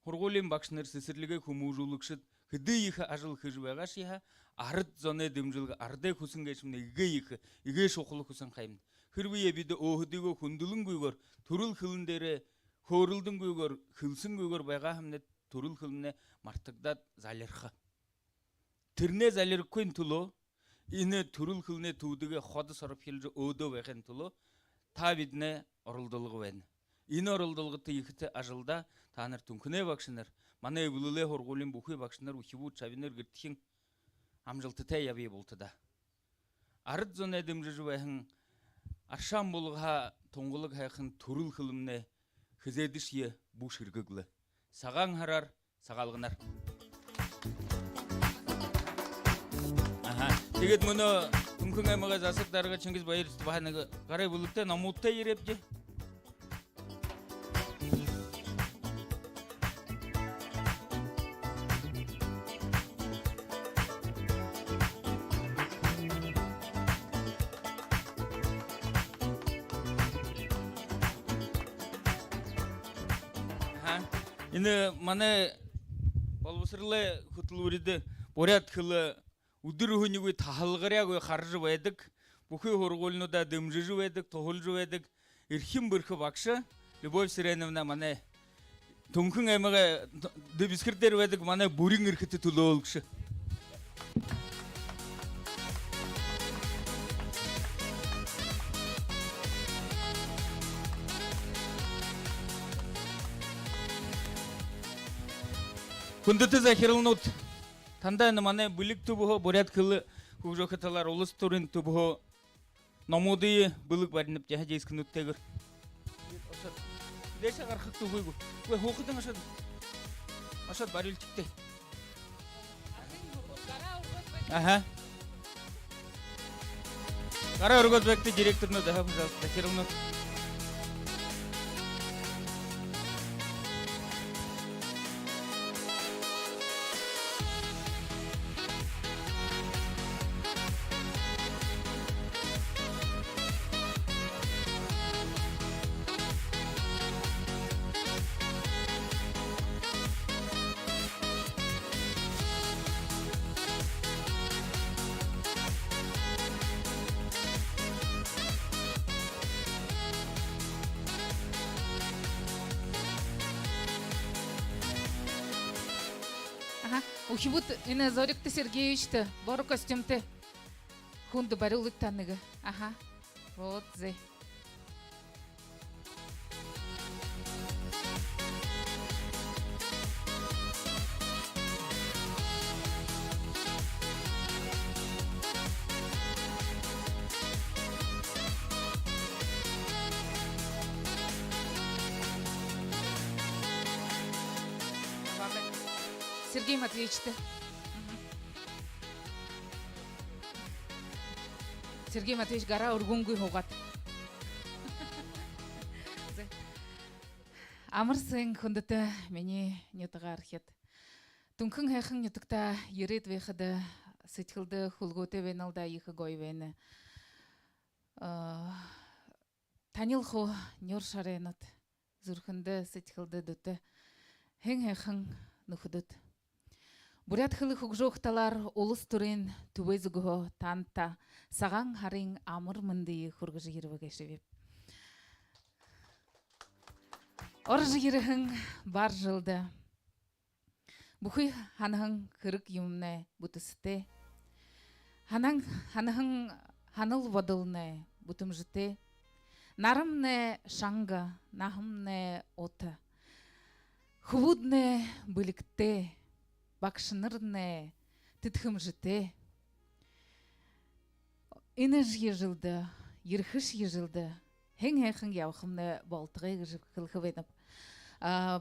Һургуулиин багшанар, сэсэрлигэй хүмүүжүүлэгшэд хэды ехэ ажал хэжэ байгаашье һаа, арад зоной дэмжэлгэ, арадай хүсэн гээшэмнай эгээ ехэ, эгээ шухала хүсэн ха юм. Хэрбээ бидэ өөһэдыгөө хүндэлэнгүйгөөр, түрэл хэлэн дээрээ хөөрэлдэнгүйгөөр, хэлсэнгүйгөөр байгаа һаамнай, түрэл хэлэмнай мартагдаад залирха. Тэрэнээ залирахагүйн түлөө, энэ түрэл хэлэнэй түүдэгээ ходо соробхилжо өөдөө байхын түлөө та бидэнэй оролдолго байна. Энэ оролдолгото, ехэтэ ажалда таанар, Түнхэнэй багшанар, манай эблэлэй һургуулиин бүхы багшанар, үхибүүд, шабинар, гэртэхин, амжалтатай ябая булта даа. Арад зоной дэмжэжэ байһан, аршаан булагһаа тунгалаг һайхан түрэл хэлэмнай хэзээдэшье бү шэргэглэ. Сагаан һараар, Сагаалганаар. Аха. Тиигээд мүнөө Түнхэн аймагай засаг дарга Чингис Баирович баһа нэгэ гарай бүлэгтэй, номуудтай ерээбди. Аха. Энэ манай болбосоролой хүтэлбэридэ буряад хэлэ үдэр һүнигүй, таһалгаряагүй хаража байдаг, бүхы һургуулинуудаа дэмжэжэ байдаг, туһалжа байдаг эрхим бэрхэ багша Любовь Цыреновна, манай Түнхэн аймагай Дэбисхэр дээрэ байдаг манай бүрин эрхэтэ түлөөлэгшэ. Хүндэтэ захиралнууд, тандаа энэ манай бэлэг түбһөө, буряад хэлэ хүгжөөхэ талаар улас түрын түбһөө номуудые бэлэг баринабди, яһа, дискнүүдтэйгөөр. Ошоод. Дээшээ гарахагүйгү? Үгы, һуухадань ошоод. Ошоод барюулчигты. Аха. Гараа үргөөд байгты, директорнууд, аха, пожалуйста, захиралнууд. Аха. Үхибүүд, энэ Зоригто Сергеевичтэ, боро костюмтэй хүндэ барюулыт та нэгэ. Аха. Вот, зэ. Сергей Матвеевичтэ. Мгм. Сергей Матвеевич гараа үргэнгүй һуугаад. Зэ. Амар сайн, хүндэтэ минии нютагаархид. Түнхэн һайхан нютагтаа ерээд байхада сэдьхэлдэ хүлгөөтэй байнал даа, ехэ гоё байна. А, танил хуу нюур шарайнууд, зүрхэндэ, сэдьхэлдэ дүтэ һэн һайхан нүхэдүүд. Буряад хэлэ хүгжөөхэ талаар улас түрын түбэй зүгһөө таанадта Сагаан һарын амар мэндые хүргэжэ ерэбэ гээшэбиб. Орожо ерэһэн Бар жэлдэ Бүхы һанаһан хэрэг юумэмнай бүтэсэтэй. Һанаһан, һанаһан һанал бодолнай бүтэмжэтэй. Нарамнай шанга, наһамнай ута. Хүбүүднай бэлигтэй, багшанарнай тэдхэмжэтэй. Энэшье жэлдэ, ерэхэшье жэлдэ хэн һайхан ябахамнай болтогой гэжэ хэлэхэ байнаб. А,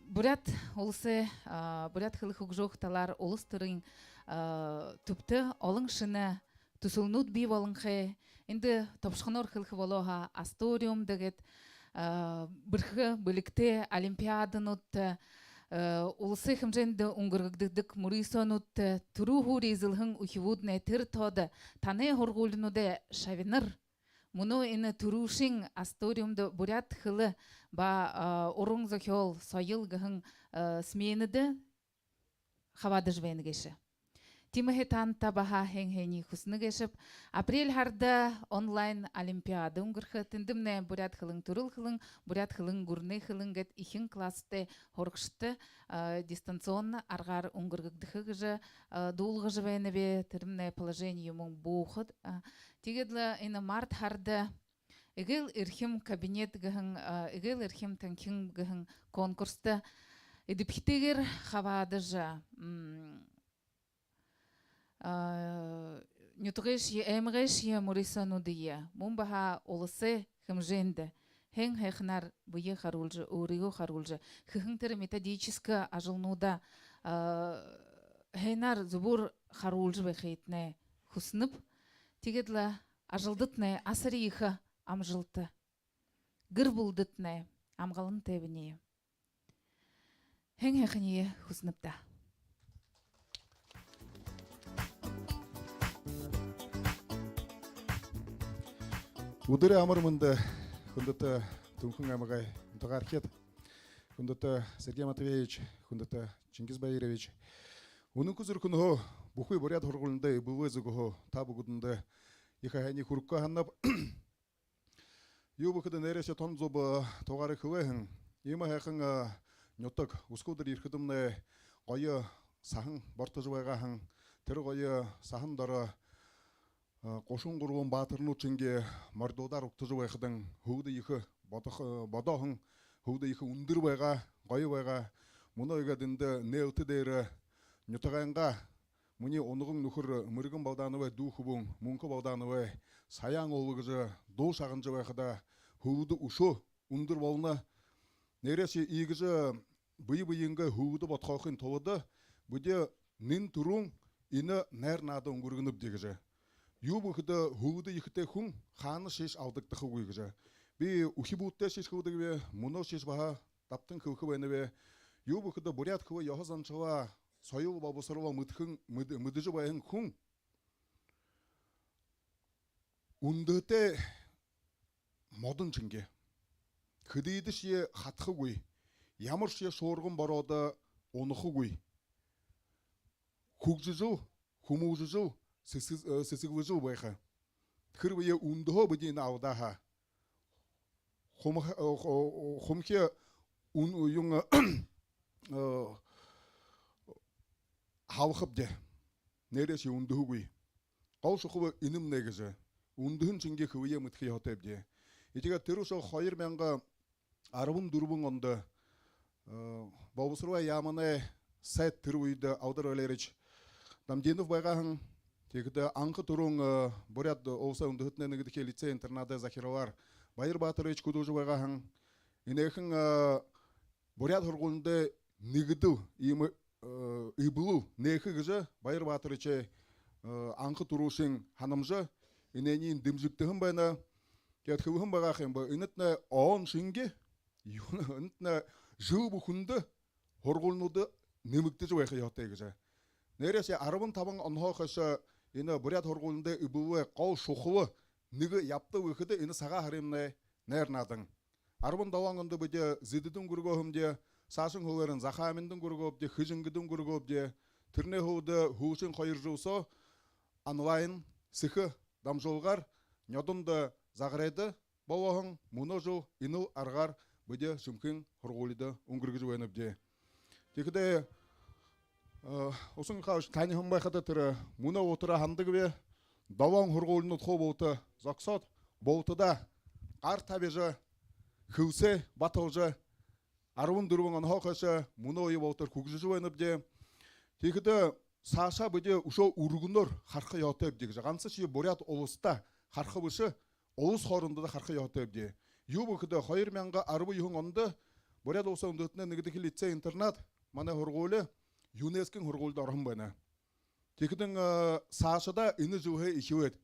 Буряад Уласай, а, буряад хэлэ хүгжөөхэ талаар улас түрын, а, түбтэ олон шэнэ түсэлнүүд бии болонхой. Эндэ тобшохоноор хэлэхэ болоо һаа, Астуриумда гээд, а, бэрхэ бэлигтэй олимпиадануудта, а, уласай хэмжээндэ үнгэргэгдэдэг мүрысөөнүүдтэ түрүү һуури эзэлһэн үхибүүднай, тэрэ тоодо танай һургуулинуудай шабинар мүнөө энэ түрүүшын Астуриумда буряад хэлэ ба, а, уран зохёол, соёл гэһэн, а, сменэдэ хабаадажа байна гээшэ. Тиимэһээ таанадта баһа һайн һайниие хүсэнэ гээшэб. Апрель һарада онлайн олимпиада үнгэрхэ. Тэндэмнай буряад хэлэн, түрэл хэлэн, буряад хэлэн, гүрэнэй хэлэн гээд эхин класстай һурагшадта, а, дистанционно аргаар үнгэргэгдэхэ гэжэ, а, дуулгажа байнаб. Тэрэмнай положени юумэн бү хад. А, тиигээд лэ энэ март һарада «Эгээл эрхим кабинет» гэһэн, а, «Эгээл эрхим танхим» гэһэн конкурста эдэбхитэйгээр хабаадажа, м, а, нютагайшье, аймагайшье мүрысөөнүүдые, мүн баһа уласай хэмжээндэ һайн һайханаар бэеэ харуулжа, өөрыгөө харуулжа, хэһэн тэрэ методическэ ажалнуудаа, а, һайнаар, зүбөөр харуулжа байхыетнай хүсэнэб. Тиигээд лэ ажалдатнай асар ехэ амжалта, гэр бүлэдэтнай амгалан тайбание, һайн һайханиие хүсэнэб даа. Үдэрэй амар мэндэ, хүндэтэ Түнхэн аймагай нютагаархид, хүндэтэ Сергей Матвеевич, хүндэтэ Чингис Баирович. Үнэнхы зүрхэнһөө бүхы буряад һургуулинуудай эблэлэй зүгһөө та бүгэдэндэ ехэ һайниие хүргэхэ һананаб. Юу гэхэдэ, нээрээшье тон зүб, э, тугаараа хэлээ һэн. Иимэ һайхан, э, нютаг, үсэгэлдэр ерэхэдэмнай гоё саһан бортожо байгаа һэн. Тэрэ гоё саһан доро, э, гушан гурбан баатарнууд шэнги мордуудаар угтажа байхадань, һүүлдэ ехэ бодохо-, э, бодоо һэн, һүүлдэ ехэ үндэр байгаа, гоё байгаа. Мүнөө иигээд эндэ нээлтэ дээрэ нютагайнгаа, минии унаган нүхэр Мэргэн Балдановай дүү хүбүүн Мүнхэ Балдановай «Саяан уула» гэжэ дуу шагнажа байхада, һүүлдэ үшөө үндэр болоно. Нээрээшье иигэжэ бэе бэеынгээ һүүлдэ бодхоохын тулада бидэ нэн түрүүн энэ найр наада үнгэргэнэбди гэжэ. Юу гэхэдэ, һүүлдэ ехэтэй хүн хаанашье алдагдахагүй гэжэ. Би үхибүүдтэйшье хэлэдэгби, мүнөөшье баһа дабтан хэлэхэ байнаб. Юу гэхэдэ, буряад хэлэ, ёһо заншалаа, соёл болбосороо мэдэхэн, мэд-, мэдэжэ байһан хүн үндэһэтэй модон шэнги. Хэдыдэшье хатахагүй, ямаршье шуурган бороод унахагүй. Хүгжэжэл, хүмүүжэжэл, сэсэ-, э, сэсэглэжэл байха. Хэрбээ үндэһөө бидэ энэ алдаа һаа, хумх-, э, хо-, хумхи үн-, юун, э, халахабди. Нээрээшье үндэһэгүй. Гол шухала энэмнай гэжэ. Үндэһэн шэнги хэлэеэ мэдэхэ ёһотойбди. Тиигээд тэрэ үшөө хоёр мянга арбан дүрбэн ондо, э, болбосорой яаманай сайд, тэрэ үедэ Алдар Валерьевич Дамдинов байгаа һэн. Тиихэдэ анха түрүүн, э, Буряад Уласай үндэһэтэнэй нэгэдэхи лицей-интернадай захиралаар Баяр Баторович хүдэлжэ байгаа һэн. Энээхэн, э, буряад һургуулинуудай нэгэдэл иимэ, э, эблэл нээхэ гэжэ Баяр Баторовичай, э, анха түрүүшын һанамжа энээниинь дэмжэгдэһэн байна. Тиигээд хэлэһэн байгаа ха юм бэ, энэтнай он шэнги, юун, энэтнай жэл бүхэндэ һургуулинууд нэмэгдэжэ байха ёһотой гэжэ. Нээрээшье арбан табан онһоо хойшо энэ буряад һургуулинуудай эблэлэй гол шухала нэгэ ябадал гэхэдэ, энэ Сагаан һарымнай найр наадан. Арбан долоон ондо бидэ Зэдэдэ үнгэргөөһэмди, саашань һүүлээрнь Захааминда үнгэргөөбди, Хэжэнгэдэ үнгэргөөбди. Тэрэнэй һүүлдэ һүүлшын хоёр жэл соо онлайн сэхэ дамжуулгаар нёдондо Загарайда болоһон, мүнөө жэл энэл аргаар бидэ Шэмхын һургуулида үнгэргэжэ байнабди. Тиихэдэ Э, Усан Михайлович, таниһан байхада, тэрэ мүнөө утаһаа һанадаг би, долоон һургуулинууд хуу булта зогсоод, бултадаа гар табижа, хэлсээ баталжа, арбан дүрбэн онһоо хойшо мүнөө үе болотор хүгжэжэ байнабди. Тиихэдэ саашаа бидэ үшөө үргэнөөр хараха ёһотойбди гэжэ. Гансашье Буряад Уласта хараха бэшэ, улас хоорондоо хараха ёһотойбди. Юуб гэхэдэ, хоёр мянга арбан юһэн ондо Буряад Уласай үндэһэтэнэй нэгэдэхи лицей-интернат, манай һургуули ЮНЕСКО-гой һургуулида ороһон байна. Тиихэдэнь, э, саашадаа энэ жэлһээ эхилээд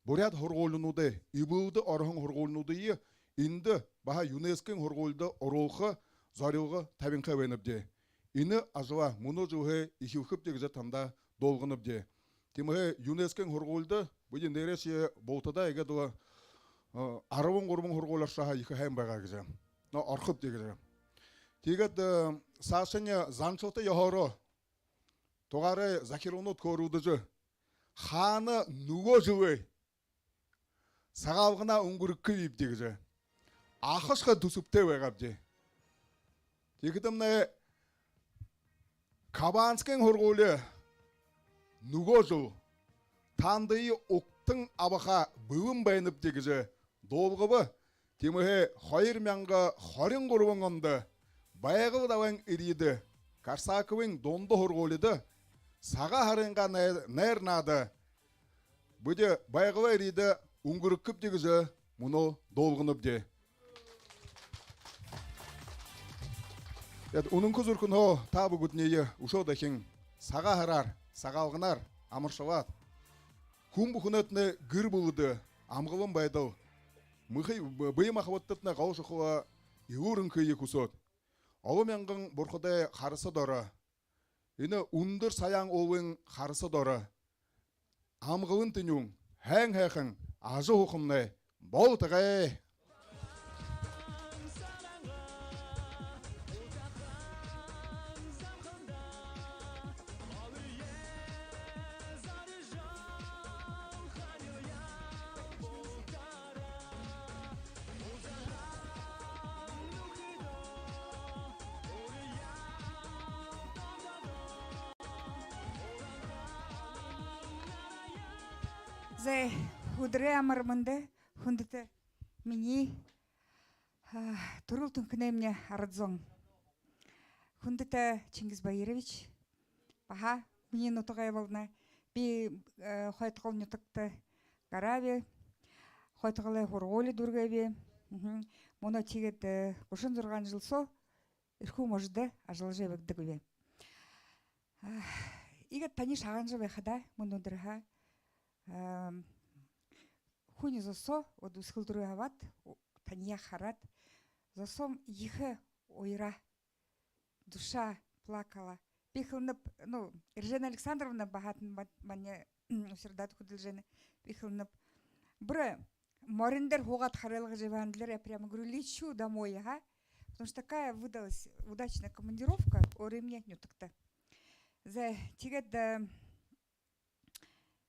буряад һургуулинуудай, эблэлдэ ороһон һургуулинуудые эндэ баһа ЮНЕСКО-гой һургуулида оруулха зорилго табинхай байнабди. Энэ ажалаа мүнөө жэлһээ эхилхэбди гэжэ танда дуулганабди. Тиимэһээ ЮНЕСКО-гой һургуулида бидэ нээрээшье бултадаа иигээд лэ, э, арбан гурбан һургуули ошоһоо ехэ һайн байгаа гэжэ. Но, орохобди гэжэ. Тиигээд, э, саашань заншалта ёһоороо тугаарай захиралнууд хөөрэлдэжэ, хаана нүгөө жэлээ Сагаалганаа үнгэргэхэбибди гэжэ ахашхай түсэбтэй байгаабди. Тиихэдэмнай Кабанскын һургуули нүгөө жэл таанадые угтан абахаа бэлэн байнабди гэжэ дуулгаба. Тиимэһээ хоёр мянга хорин гурбан ондо Байгал далайн эрьедэ Корсаковын дунда һургуулида Сагаан һарынгаа най-, найр наада бидэ Байгал эрьедэ үнгэргэхэбди гэжэ мүнөө дуулганабди. Эд үнэнхэ зүрхэнһөө та бүгэдэниие үшөө дахин Сагаан һараар, Сагаалганаар амаршалаад, хүн бүхэнэйтнай гэр бүлэдэ амгалан байдал, махаб-, б-, бэе махабодтатнай гол шухала элүүр энхые хүсөөд, олон мянган бурхадай хараса доро, энэ үндэр Саяан уулын хараса доро амгалан тэнюун, һайн һайхан ажаһуухамнай болтогой. Зай, үдэрэй амар мэндэ, хүндэтэ минии, а, түрэл Түнхэнэймни арад зон. Хүндэтэ Чингис Баирович, баһа минии нютагай болоно. Би, э, Хойто-Гол нютагта гарааб, Хойто-Голой һургуули дүүргээб. Мгм. Мүнөө тиигээд, э, гушан зургаан жэл соо Эрхүү можодо ажаллажа ябагдадаг би. А, иигээд таниие шагнажа байхадаа, мүнөөдэрһөө, ам, хүнэй зосоо, вот, үсэгэлдэрөө һабаад, у-, таниие хараад, зосоом ехэ уяраа, душа плакала. Би хэлэнэб, ну, Эржена Александровна баһа тан ма-, манай, м, Усердада хүдэлжэ байна. Би хэлэнэб: «Бүри морин дээрэ һуугаад харайла», — гэжэ һанаа һэм. Я прямо говорю: «Лечу домой, ага». Потому что такая выдалась удачная командировка, өөрымни нютагта. Зай, тиигээд, э,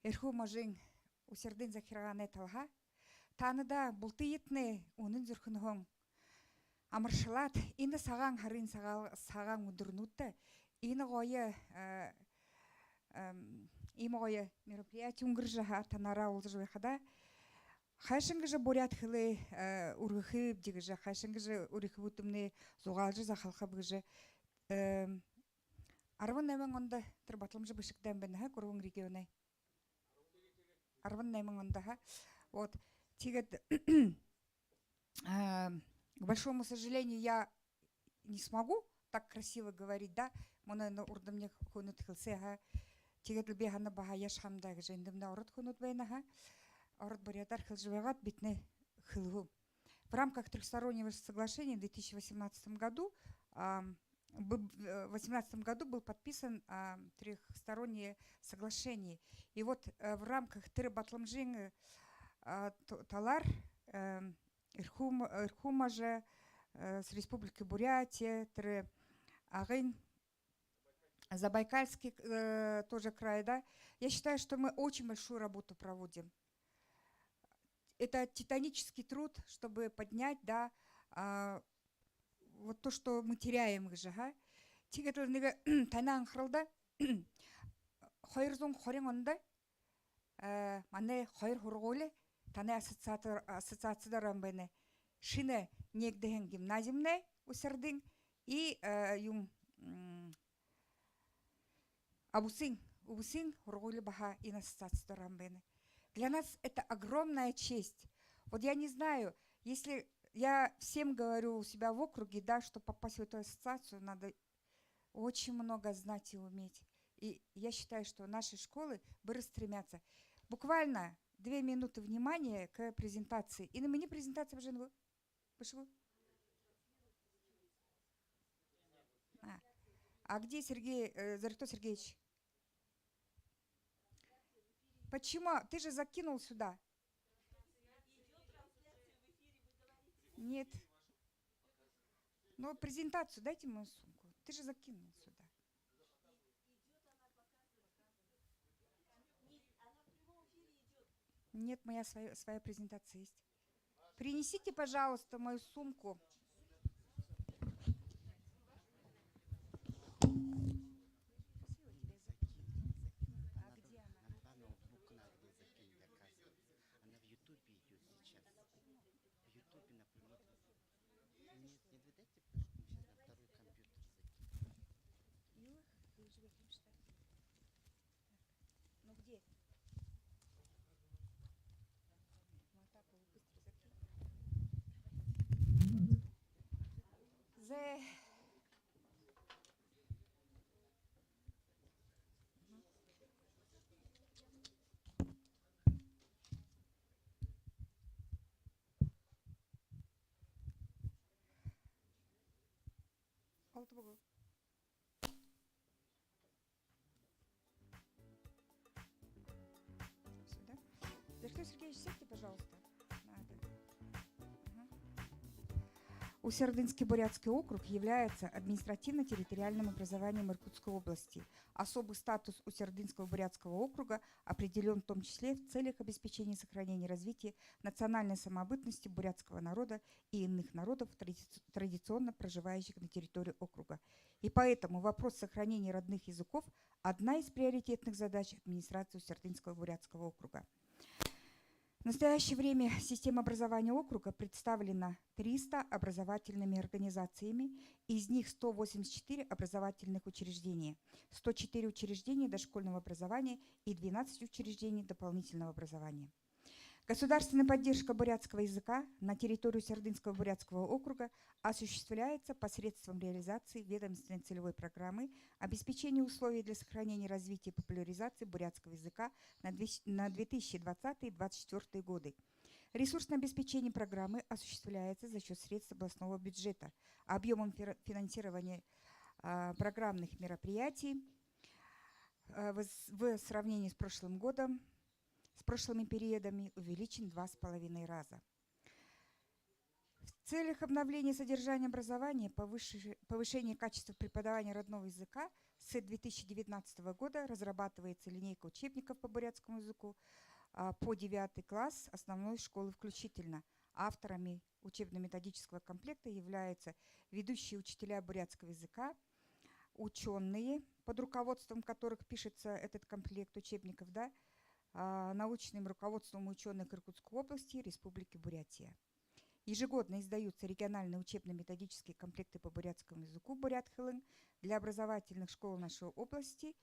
Эрхүү можын Усердын захиргаанай талаһаа таанадаа бултыетнай үнэн зүрхэнһөө амаршалаад, энэ Сагаан һарын сагаал-, сагаан үдэрнүүдтэ энэ гоё, э, эм, иимэ гоё мероприятие үнгэржэ һаа, танаараа уулзажа байхадаа, хайшан гэжэ буряад хэлээ, э, үргэхэбибди гэжэ, хайшан гэжэ үри хүбүүдтэмнай зугаалжа захалхаб гэжэ, эм, арбан найман ондо тэрэ баталамжа бэшэгдэһэн байна ха, гурбан регионой. Арбан найман ондо, ха. Вот. Тиигээд, а, к большому сожалению, я не смогу так красиво говорить, да, мүнөө энэ урдамни хүнүүд хэлсээ, ха. Тиигээд лэ би һанаа баһа яашье хамта гэжэ, эндэмнай ород хүнүүд байна, ха. Ород буряадаар хэлэжэ байгаад, бидэнэй хэлэһүү. В рамках трёхстороннего соглашения в две тысячи восемнадцатом году, ам, б-, в восемнадцатом году был подписан, а, трёхстороннее соглашение. И вот, э, в рамках тэрэ баталамжын, э, а, т-, талаар, эм, Эрхүү м-, Эрхүү мож, э, с Республикой Бурятия, тэрэ Агын, Забайкальский, э, тоже край, да. Я считаю, что мы очень большую работу проводим. Это титанический труд, чтобы поднять, да, а, вот то, что мы теряем гэжэ, ха. Тиигээд лэ нэгэ танай анхаралда Хоёр зуун хорин ондо, э, манай хоёр һургуули танай ассоциатор-, ассоциацида орон байна. Шэнэ нээгдэһэн гимназимнай Усть-Ордын и, э, юм, м, Үбэсын, Үбэсын һургуули баһа энэ ассоциацида орон байна. Для нас это огромная честь. Вот я не знаю, если я всем говорю у себя в округе, да, что попасть в эту ассоциацию, надо очень много знать и уметь. И я считаю, что наши школы быстро стремятся. Буквально две минуты внимания к презентации. Энэ минии презентация бэшэ гү? Бэшэ гү? А, а где Сергей, э, Зоригто Сергеевич? Почему? Ты же закинул сюда. Нет. Ну, презентацию дайте мою сумку. Ты же закинул сюда. Нет, моя своя, своя презентация есть. Принесите, пожалуйста, мою сумку. Она там на два ноутбука надо было закинуть, оказывается. Она в Ютубе идёт сейчас. В Ютубе, например. Нет, не видать, потому что мы сейчас на второй компьютер закинем. Ну где? Мата, быстро закинь. Зэ. Олдобо гү? Сюда. Зоригто Сергеевич, сядьте, пожалуйста. Надо. Ага. Усть-Ордынский бурятский округ является административно-территориальным образованием Иркутской области. Особый статус Усть-Ордынского бурятского округа определён в том числе в целях обеспечения сохранения и развития национальной самобытности бурятского народа и иных народов, традици-, традиционно проживающих на территории округа. И поэтому вопрос сохранения родных языков — одна из приоритетных задач администрации Усть-Ордынского бурятского округа. В настоящее время система образования округа представлена триста образовательными организациями, из них сто восемьдесят четыре образовательных учреждения, сто четыре учреждения дошкольного образования и двенадцать учреждений дополнительного образования. Государственная поддержка бурятского языка на территории Усть-Ордынского бурятского округа осуществляется посредством реализации ведомственной целевой программы обеспечения условий для сохранения и развития и популяризации бурятского языка на две-, на две тысячи двадцатый — двадцать четвёртый годы. Ресурсное обеспечение программы осуществляется за счёт средств областного бюджета. Объёмом фи-, финансирования, а, программных мероприятий, а, в с-, в сравнении с прошлым годом, с прошлыми периодами увеличен в два с половиной раза. В целях обновления содержания образования, повыше-, повышения качества преподавания родного языка с две тысячи девятнадцатого года разрабатывается линейка учебников по бурятскому языку, а, по девятый класс основной школы включительно. Авторами учебно-методического комплекта являются ведущие учителя бурятского языка, учёные, под руководством которых пишется этот комплект учебников, да, а, научным руководством учёных Иркутской области, Республики Бурятия. Ежегодно издаются региональные учебно-методические комплекты по бурятскому языку «Бурят хэлэн» для образовательных школ нашей области.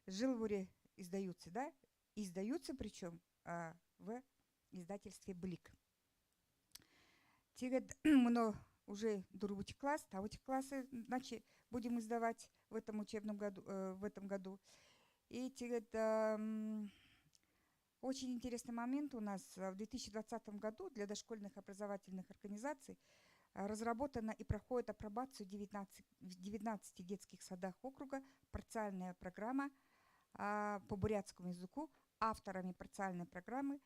Жыл бүри издаются, да? Издаются причём, а, в издательстве «Блик». Тиигээд мүнөө уже дүрбэдэхи класс, табадахи классы, значит, будем издавать в этом учебном году, э, в этом году. И тиигээд, ам, очень интересный момент у нас. В две тысячи двадцатом году для дошкольных образовательных организаций, а, разработана и проходит апробацию девятнадцать, в девятнадцати детских садах округа парциальная программа, а, по бурятскому языку. Авторами парциальной программы,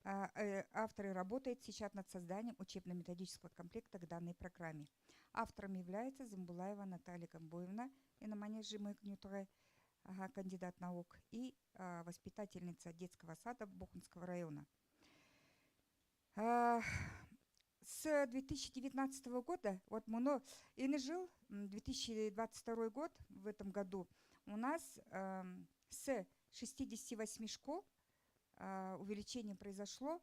а, э, авторы работают сейчас над созданием учебно-методического комплекта к данной программе. Автором является Зумбулаева Наталья Гомбоевна, энэмнай Жээмэхэй нютагай, ага, кандидат наук, и, а, воспитательница детского сада Бохунского района. А, с две тысячи девятнадцатого года, вот мүнөө, энэ жэл, м, две тысячи двадцать второй год, в этом году у нас эм, с шестидесяти восьми школ а, увеличение произошло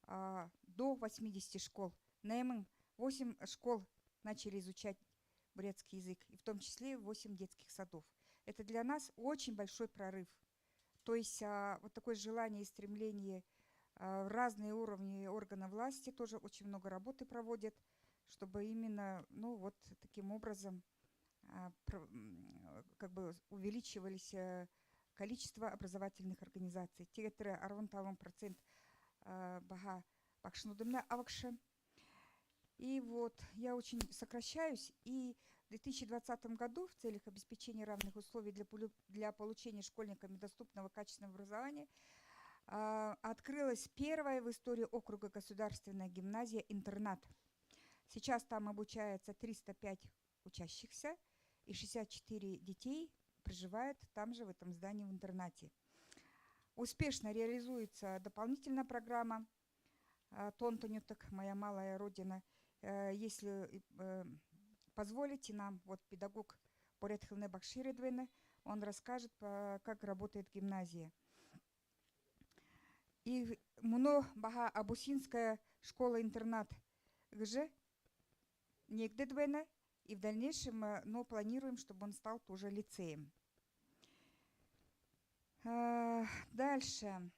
а, до восьмидесяти школ. Найман, восемь школ начали изучать бурятский язык, и в том числе восемь детских садов. Это для нас очень большой прорыв. То есть а, вот такое желание и стремление а, в разные уровни органов власти тоже очень много работы проводят, чтобы именно, ну вот таким образом а, про- м, как бы увеличивались э, количество образовательных организаций. Тиигээд тэрэ арбан табан процент а, баһа багшануудымнай абагша. И вот я очень сокращаюсь, и в две тысячи двадцатом году в целях обеспечения равных условий для, полю- для получения школьниками доступного качественного образования а, открылась первая в истории округа государственная гимназия-интернат. Сейчас там обучается триста пять учащихся, и шестьдесят четыре детей проживают там же, в этом здании, в интернате. Успешно реализуется дополнительная программа а, Тон Тонютаг, «Моя малая родина». Э, Если э, позволите нам, вот педагог буряад хэлэнэй багша ерээд байна, он расскажет, по- как работает гимназия. И в- мүнөө баһа Абусинская школа-интернат гэжэ нээгдээд байна. И в дальнейшем, э, ну, планируем, чтобы он стал тоже лицеем. А, Дальше.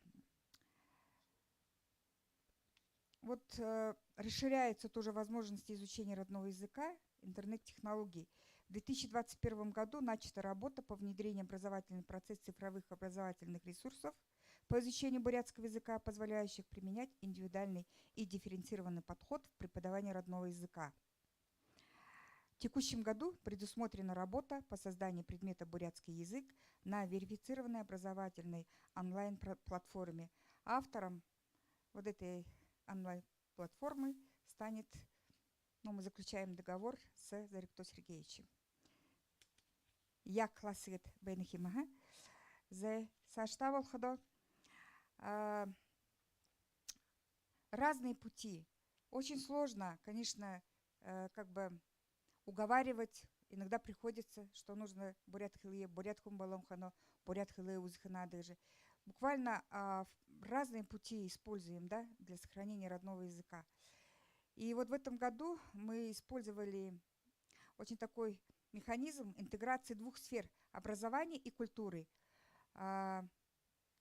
Вот э, расширяются тоже возможности изучения родного языка, интернет-технологий. В две тысячи двадцать первом году начата работа по внедрению в образовательный процесс цифровых образовательных ресурсов по изучению бурятского языка, позволяющих применять индивидуальный и дифференцированный подход в преподавании родного языка. В текущем году предусмотрена работа по созданию предмета «Бурятский язык» на верифицированной образовательной онлайн-платформе. Автором вот этой онлайн-платформы станет, ну, мы заключаем договор с Зоригто Сергеевичем. Яа класс гээд байна ха юм, аха. За, саашадаа болоходоо, а, разные пути. Очень сложно, конечно, э, как бы уговаривать. Иногда приходится, что нужно буряад хэлэеэ, буряад хүн болонхоно буряад хэлэеэ үзэхэ надо же. Буквально а, в- разные пути используем, да, для сохранения родного языка. И вот в этом году мы использовали очень такой механизм интеграции двух сфер: образования и культуры. А,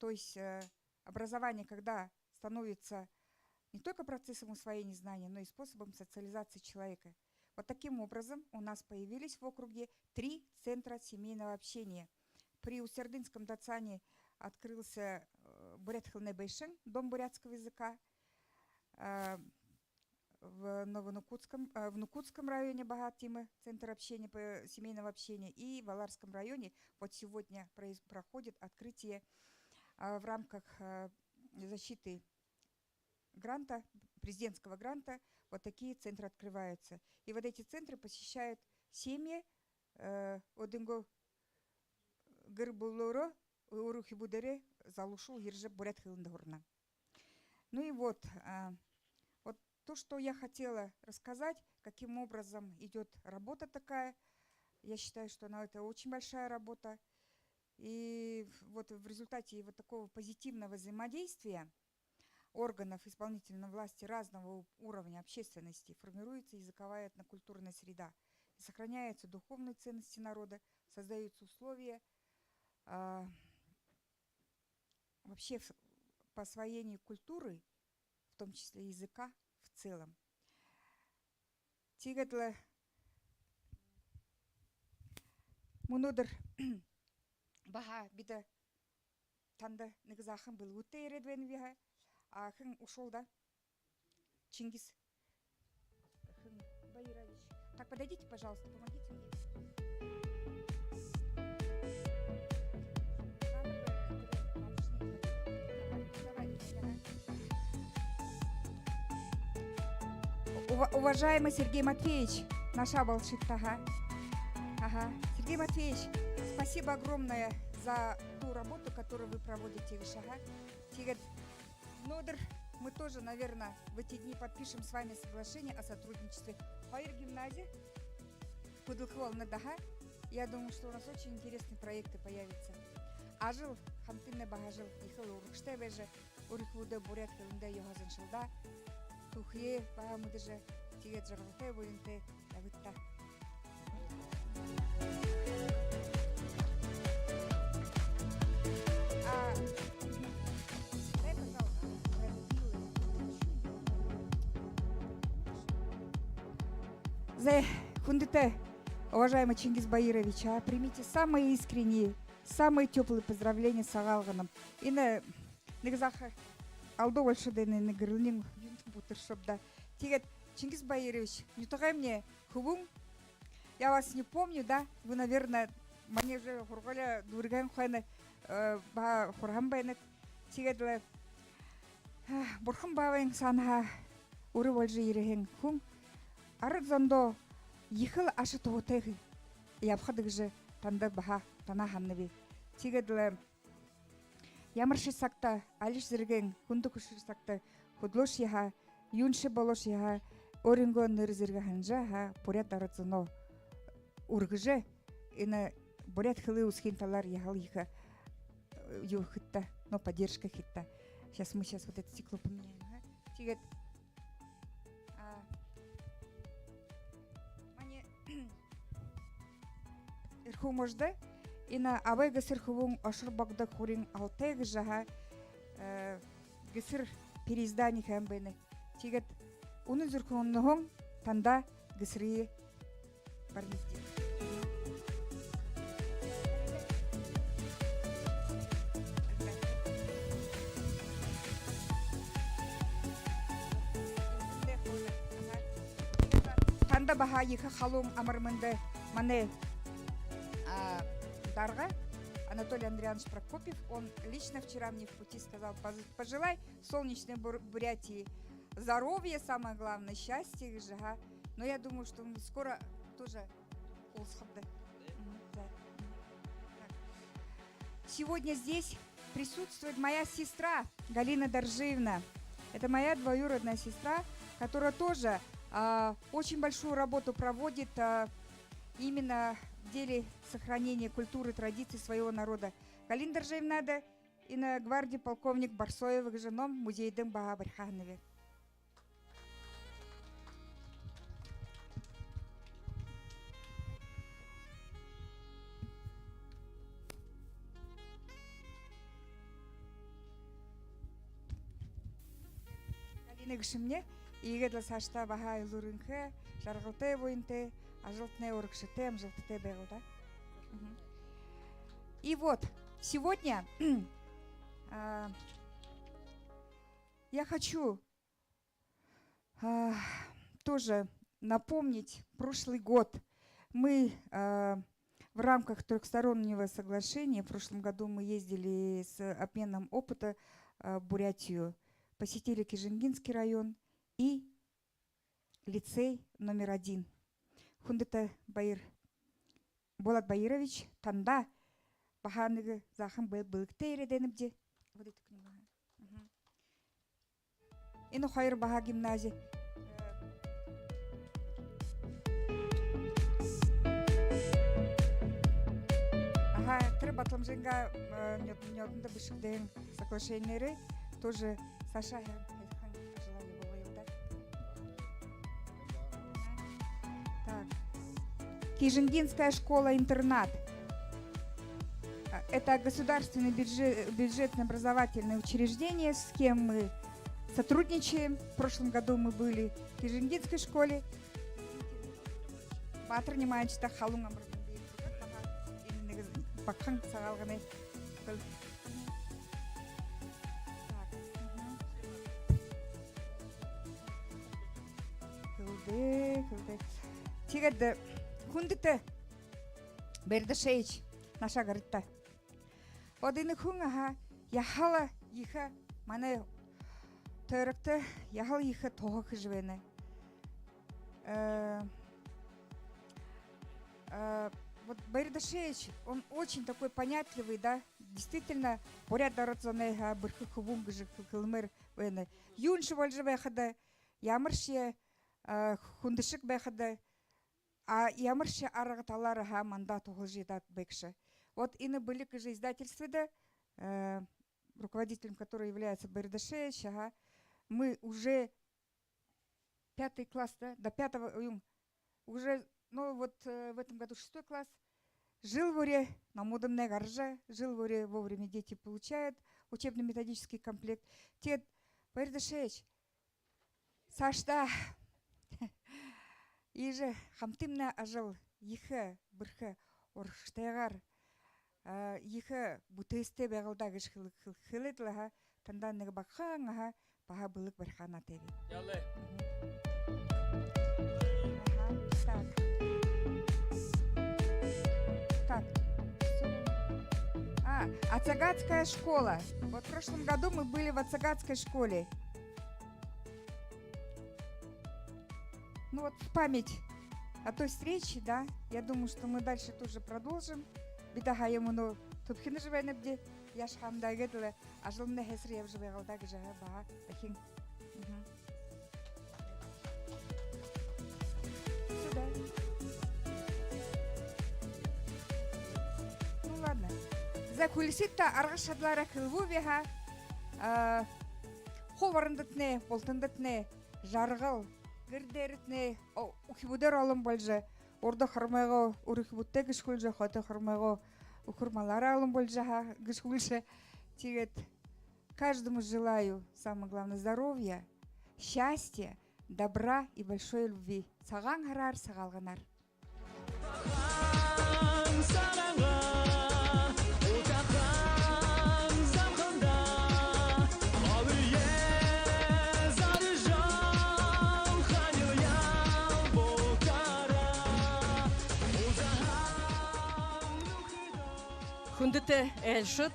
То есть э, образование, когда становится не только процессом усвоения знания, но и способом социализации человека. Вот таким образом у нас появились в округе три центра семейного общения. При Усердынском дацане открылся э, буряад хэлэнэй байшан, Дом бурятского языка. Э, в Новонукутском, э, в Нукутском районе баһа тиимэ центр общения, по- семейного общения, и в Аларском районе вот сегодня произ- проходит открытие а, в рамках а, защиты гранта, президентского гранта, вот такие центры открываются. И вот эти центры посещают семьи, э, одынгоо гэр бүлөөрөө, өөрөө үхибүүдээрээ залуушуул ерэжэ буряад хэлэндэ һурана. Ну и вот, а, вот то, что я хотела рассказать, каким образом идёт работа такая. Я считаю, что она это очень большая работа. И вот в результате вот такого позитивного взаимодействия органов исполнительной власти разного у- уровня общественности формируется языковая этнокультурная среда, и сохраняются духовные ценности народа, создаются условия а, вообще в- по освоению культуры, в том числе языка в целом. Тиигээд лэ мүнөөдэр баһа бидэ танда нэгэ заахан бэлэгүүдтэй ерээд байнабди. А хэн ушуул даа? Чингис Хэнбаирович. Так, подойдите, пожалуйста, помогите мне. Надо бы это, наушники. Давай, давай, давай. Ува- уважаемый Сергей Матвеевич, наша балшыт таһа. Ага. Сергей Матвеевич, спасибо огромное за ту работу, которую вы проводите, ага. Тиигээд мүнөөдэр мы тоже, наверное, в эти дни подпишем с вами соглашение о сотрудничестве. Хоёр гимнази хүдэлхэ болоно даа. Я думаю, что у нас очень интересные проекты появятся. Ажал, хамтын баһа ажал ехэл урагшатай байжа, өөрын хүбүүдээ буряад хэлэндээ, ёһо заншалдаа түүхэеэ баһа мэдэжэ, тиигээд жаргалтай, буянтай ябагты. А, дай, пожалуйста. Зэ, хүндэтэ, уважаемый Чингис Баирович, а, примите самые искренние, самые тёплые поздравления Сагаалганаар. Энэ нэгэ заха алдуу болошоод, энэ, энэ гэрэлынь юундэ бүтэршэб даа. Тиигээд, Чингис Баирович, нютагаймни хүбүүн, я вас не помню, да? Вы, наверное, манай уже һургуули дүүргэһэн хойно, э, баһа һураһан байнат. Тиигээд лэ, э, Бурхан баабайн саанаһаа үрэ боложо ерэһэн хүн арад зондоо ехэл аша туһатай ябахада гэжэ танда баһа, танаа һананаб. Тиигээд лэ ямаршье сагта, алишье зэргын хүндэ хүшэр сагта хүдэлөөшье һаа, юуншье болоошье һаа, өөрынгөө нэрэ зэргэ һанажа һаа, буряад арад зоноо үргэжэ, энэ буряад хэлэ үсэхын талаар ехэл ехэ, э, юу хэхэт даа, ну, поддержка хэхэт даа. Сейчас мы сейчас вот это стекло поменяем, ага. Тиигээд, а, манай Эрхүү можодо энэ абай Гэсэр хүбүүн Ошор Богдо Хурин Алтай гэжэ һаа, э, Гэсэр переиздание хэһэн байна. Тиигээд үнэн зүрхэнһөө танда Гэсэрые баримталжа. Танда баһа ехэ халуун амар мэндэ манай, а, дарга Анатолий Андрианович Прокопьев, он лично вчера мне в пути сказал: «Поз-, пожелай солнечной Бур-, Бурятии здоровья, самое главное, счастья», гэжэ, ага. Но я думаю, что мы скоро тоже уулзахабди. Мгм, да. Мгм. Так. Сегодня здесь присутствует моя сестра Галина Доржиевна. Это моя двоюродная сестра, которая тоже, а, очень большую работу проводит, а, именно в деле сохранения культуры, традиций своего народа. Галина Доржиевнада, энэ гвардии полковник Барсоева гэжэ ном музейдэнь баһа бариха һананаб. Галина эгшэмни, иигээд лэ саашадаа баһа элүүр энхэ, жаргалтай, буянтай, ажалтнай урагшатай, амжалтатай байг даа. Мгм. И вот, сегодня, а, я хочу А, тоже напомнить, прошлый год мы, а, в рамках трёхстороннего соглашения, в прошлом году мы ездили с обменом опыта, а, в Бурятию, посетили Кижингинский район и лицей номер один. Хүндэтэ Баир Болот Баирович, танда баһа нэгэ заахан бэл-, бэлэгтэй ерээд байнабди. Вот эту книгу. Мгм. Энэ хоёр баһа гимнази. Аха, тэрэ Батламжинга, э, нёд-, нёдондо бэшэгдэһэн соглашениеэрээ тоже саашаа һайн, һайхан ажалаа ябуулая даа. Так. Кижингинская школа-интернат. А, это государственное бюджет-, бюджетное образовательное учреждение, с кем мы сотрудничаем. В прошлом году мы были в Кижингинской школе. Баатар Нимаевичта халуун амар мэндэ. Энэ нэгэ багахан Сагаалганай. Так. Мгм. Хэлдэ, хэлдэ. Тиигээд, э, хүндэтэ Баирдашиевич, наашаа гарыт даа. Вот энэ хүн, аха, яһала ехэ манай тойрогто яһала ехэ туһа хэжэ байна. Э, э, вот Баирдашиевич, он очень такой понятливый, да, действительно, буряад арад зоной, аха, бэрхэ хүбүүн гэжэ хэ-, хэлэмээр байна. Юуншье боложо байхада, ямаршье, э, хүндэшэг байхада, А ямаршье арга талаар, аха, манда туһалжа ядаад байгша. Вот энэ «Бэлиг» гэжэ издательствода, э, руководителем которой является Баяр Дашеевич, ага, мы уже пятый класс, да, до пятого, м, уже, ну вот, э, в этом году шестой класс. Жэл бүри номууднай гаража, жэл бүри вовремя дети получают учебно-методический комплект. Тиигээд, Баяр Дашеевич, саашадаа иигэжэ хамтымнай ажал ехэ бэрхэ, урагшатайгаар, а, ехэ бүтээсэтэй байг лэ даа гэжэ хэл-, хэл-, хэлээд лэ, аха, танда нэгэ багахан, аха, баһа бэлэг бариха һанаатайб. Ялай. Мгм. Ага, так. Так. А, Ацагатская школа. Вот в прошлом году мы были в Ацагатской школе. Ну вот в память о той встрече, да, я думаю, что мы дальше тоже продолжим. Бидэ һаяхан мүнөө түбхинэжэ байнабди, яашье хамта иигээд лэ ажалнай һайсар ябажа байг лэ даа гэжэ, аха, баһа дахин. Мгм. Сюда. Ну ладно. За кулисыетнай арга шадалаараа хэлэбэ би, аха. А, хуу барандатнай, бултандатнай жаргал, гэр дээрэтнай, о, үхибүүдээр олон болжо, урда хормойгоо үри үхибүүдтэй гэшхүүлжэ, хойто хормойгоо үхэр малаараа олон болжо, аха, гэшхүүлжэ. Тиигээд каждому желаю, самое главное, здоровья, счастья, добра и большой любви. Сагаан һараар, Сагаалганаар. Хүндэтэ айлшад,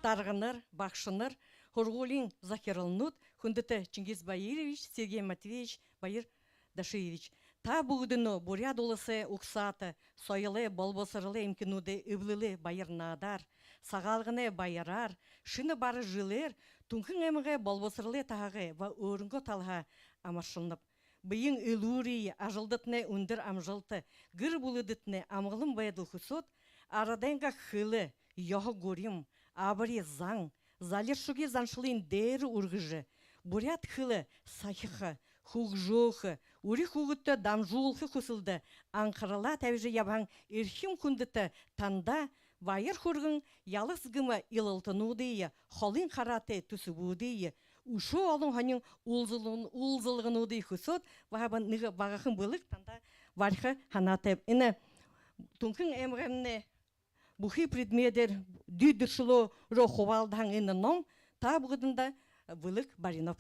дарганар, багшанар, һургуулиин захиралнууд, хүндэтэ Чингис Баирович, Сергей Матвеевич, Баяр Дашиевич, та бүгэдэниие Буряад Уласай угсаата соёлой, болбосоролой эмхинүүдэй эблэлэй баяр наадаар, Сагаалганай баяраар, шэнэ Баран жэлээр Түнхэн аймагай болбосоролой таһагай ба өөрынгөө талаһаа амаршалнаб. Бэеын элүүрые, ажалдатнай үндэр амжалта, гэр бүлэдэтнай амгалан байдал хүсөөд, арадайнгаа хэлэ, ёһо гурим, абари зан, залиршагүй заншалынь дээрэ үргэжэ, буряад хэлэ сахиха, хүгжөөхэ, үри хүүгэдтээ дамжуулха хүсэлдэ анхаралаа табижа ябаһан эрхим хүндэтэ танда баяр хүргэн, ялас гэмэ илалтануудые, холын хараатай түсэбүүдые, үшөө олон һонин уулзал-, уулзалгануудые хүсөөд, баһа нэгэ багахан бэлэг танда бариха һанаатайб. Энэ Түнхэн аймагаймнай бүхы предметээр, дүй дүршэлөөрөө хубаалдаһан энэ ном та бүгэдэндэ бэлэг баринаб.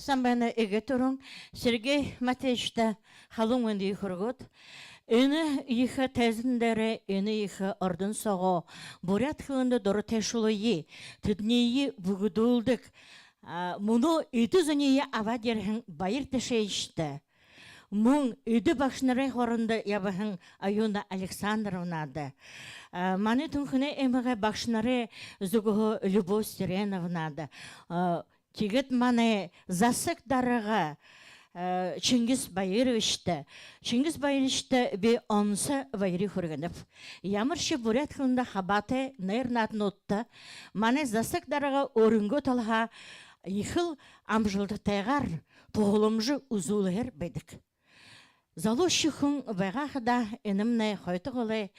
Сайн байна, эгээ түрүүн Сергей Матвеевичта халуун мэндые хүргөөд, энэ ехэ тайзан дээрэ, энэ ехэ ордон соогоо буряад хэлэндэ дуратайшуулые, тэдэниие бүгэдүүлдэг, а, мүнөө эдэ зониие абаад ерэһэн Баяр Дашеевичта, мүн эдэ багшанарай хоорондо ябаһан Аюна Александровнада, а, манай Түнхэнэй аймагай багшанарай зүгһөө Любовь Сиреновнада, а, тиигээд манай засаг дарга, э, Чингис Баировичта, Чингис Баировичта би онсо баярые хүргэнэб. Ямаршье буряад хэлэндэ хабаатай найр наадануудта манай засаг дарга өөрынгөө талаһаа ехэл амжалтатайгаар туһаламжа үзүүлһээр байдаг. Залуушье хүн байгаа хадаа, энэмнай хойто голой,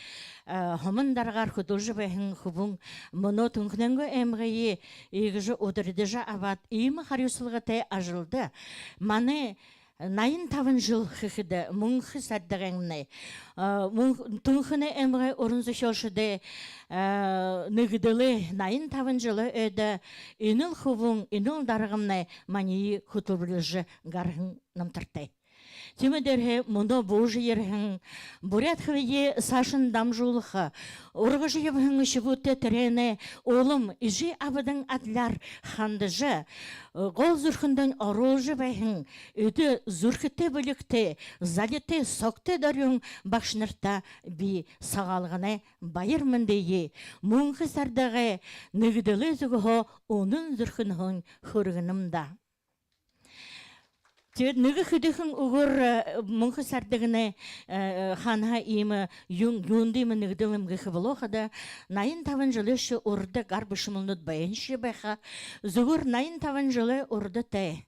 э, һомон даргаар хүдэлжэ байһан хүбүүн мүнөө Түнхэнэйнгөө аймагые иигэжэ ударидажа абаад, иимэ харюусалгатай ажалда манай наян табан жэл хэхэдэ, мүнхэ сагдагаймнай, э, мүн-, Түнхэнэй аймагай уран зохёолшодой, э, нэгэдэлэй наян табан жэлэй ойдо энэл хүбүүн, энэл даргамнай маниие хүтэлбэрилжэ гараһан намтартай. Тиимэ дээрэһээ мүнөө буужа ерэһэн, буряад хэлэеэ саашань дамжуулха, ургажа ябаһан үхибүүдтэ тэрээнэй улам эжы абадань адляар хандажа, гол зүрхэндэнь оруулжа байһан эдэ зүрхэтэй, бэлигтэй, залитай, согтой дорюун багшанарта би Сагаалганай баяр мэндые, Мүнхэ Сардагай нэгэдэлэй зүгһөө үнэн зүрхэнһөө хүргэнэм даа. Тиигээд нэгэ хэдыхэн үгөөр, э, Мүнхэ Сардагнай, э, хаанаһаа иимэ, юун, юундэ иимэ нэгэдэл юм гэхэ болоо хада, наян табан жэлэйшье урда гар бэшэмэлнүүд байһаншье байха. Зүгөөр наян табан жэлэй урда тээ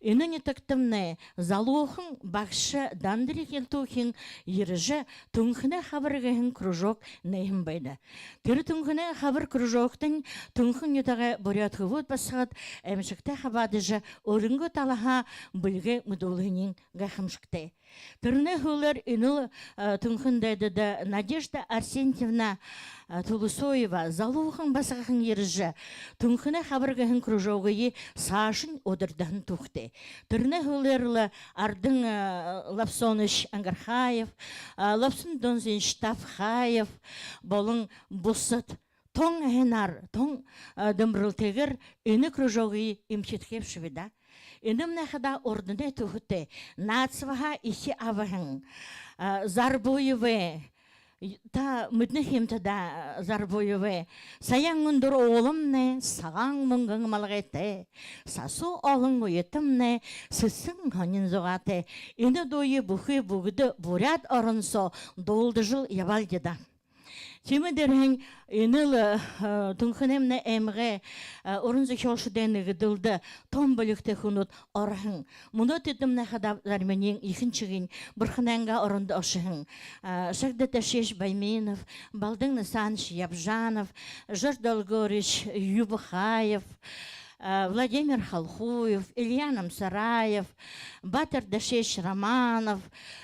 энэ нютагтамнай залуухан багша Дандри Хилтухин ерэжэ, Түнхэнэй хабар гэһэн кружок нээһэн байна. Тэрэ Түнхэнэй хабар кружоктонь Түнхэн нютагай буряад хүбүүд басагад аймшагтай хабаадажа, өөрынгөө талаһаа бэлигээ мэдүүлһэниинь гайхамшагтай. Тэрэнэй һүүлээр энэл, э, Түнхэн дайдада Надежда Арсентьевна, э, Тулусоева залуухан басагахан ерэжэ, Түнхэнэй хабар гэһэн кружогые саашань удардаһан түүхэтэй. Тэрэнэй һүүлээр лэ Ардан, э, Лопсонович Ангархаев, э, Лопсон Донзинович Тапхаев болон бусад тон һайнаар, тон, э, дэмбэрэлтэйгээр энэ кружогые эмхидхээбши даа. Энэмнай хадаа урданай түүхэтэй, наадсабаһаа эхи абаһан, э, Зарбуевай, та мэдэнэ ха юмта даа, э, Зарбуевай: «Саяан үндэр уулымнай сагаан мүнгэн малгайтай, сасуу олон уятамнай сэсэн һонин зугаатай». Энэ дууе бүхы бүгэдэ буряад орон соо дуулдажал ябаал даа. Тиимэ дээрэһээнь энэл, э, Түнхэнэймнай аймагай, э, уран зохёолшодой нэгэдэлдэ тон бэлигтэй хүнүүд ороһон. Мүнөө тэдэмнай хадаа зариманиинь ехэнхинь Бурханайнгаа орондо ошоһон. Э, Шагда Дашиевич Байминов, Балдан Нысанович Ябжанов, Жорж Долгорович Юбхаев, э, Владимир Халхуев, Илья Намсараев, Батор Дашиевич Романов,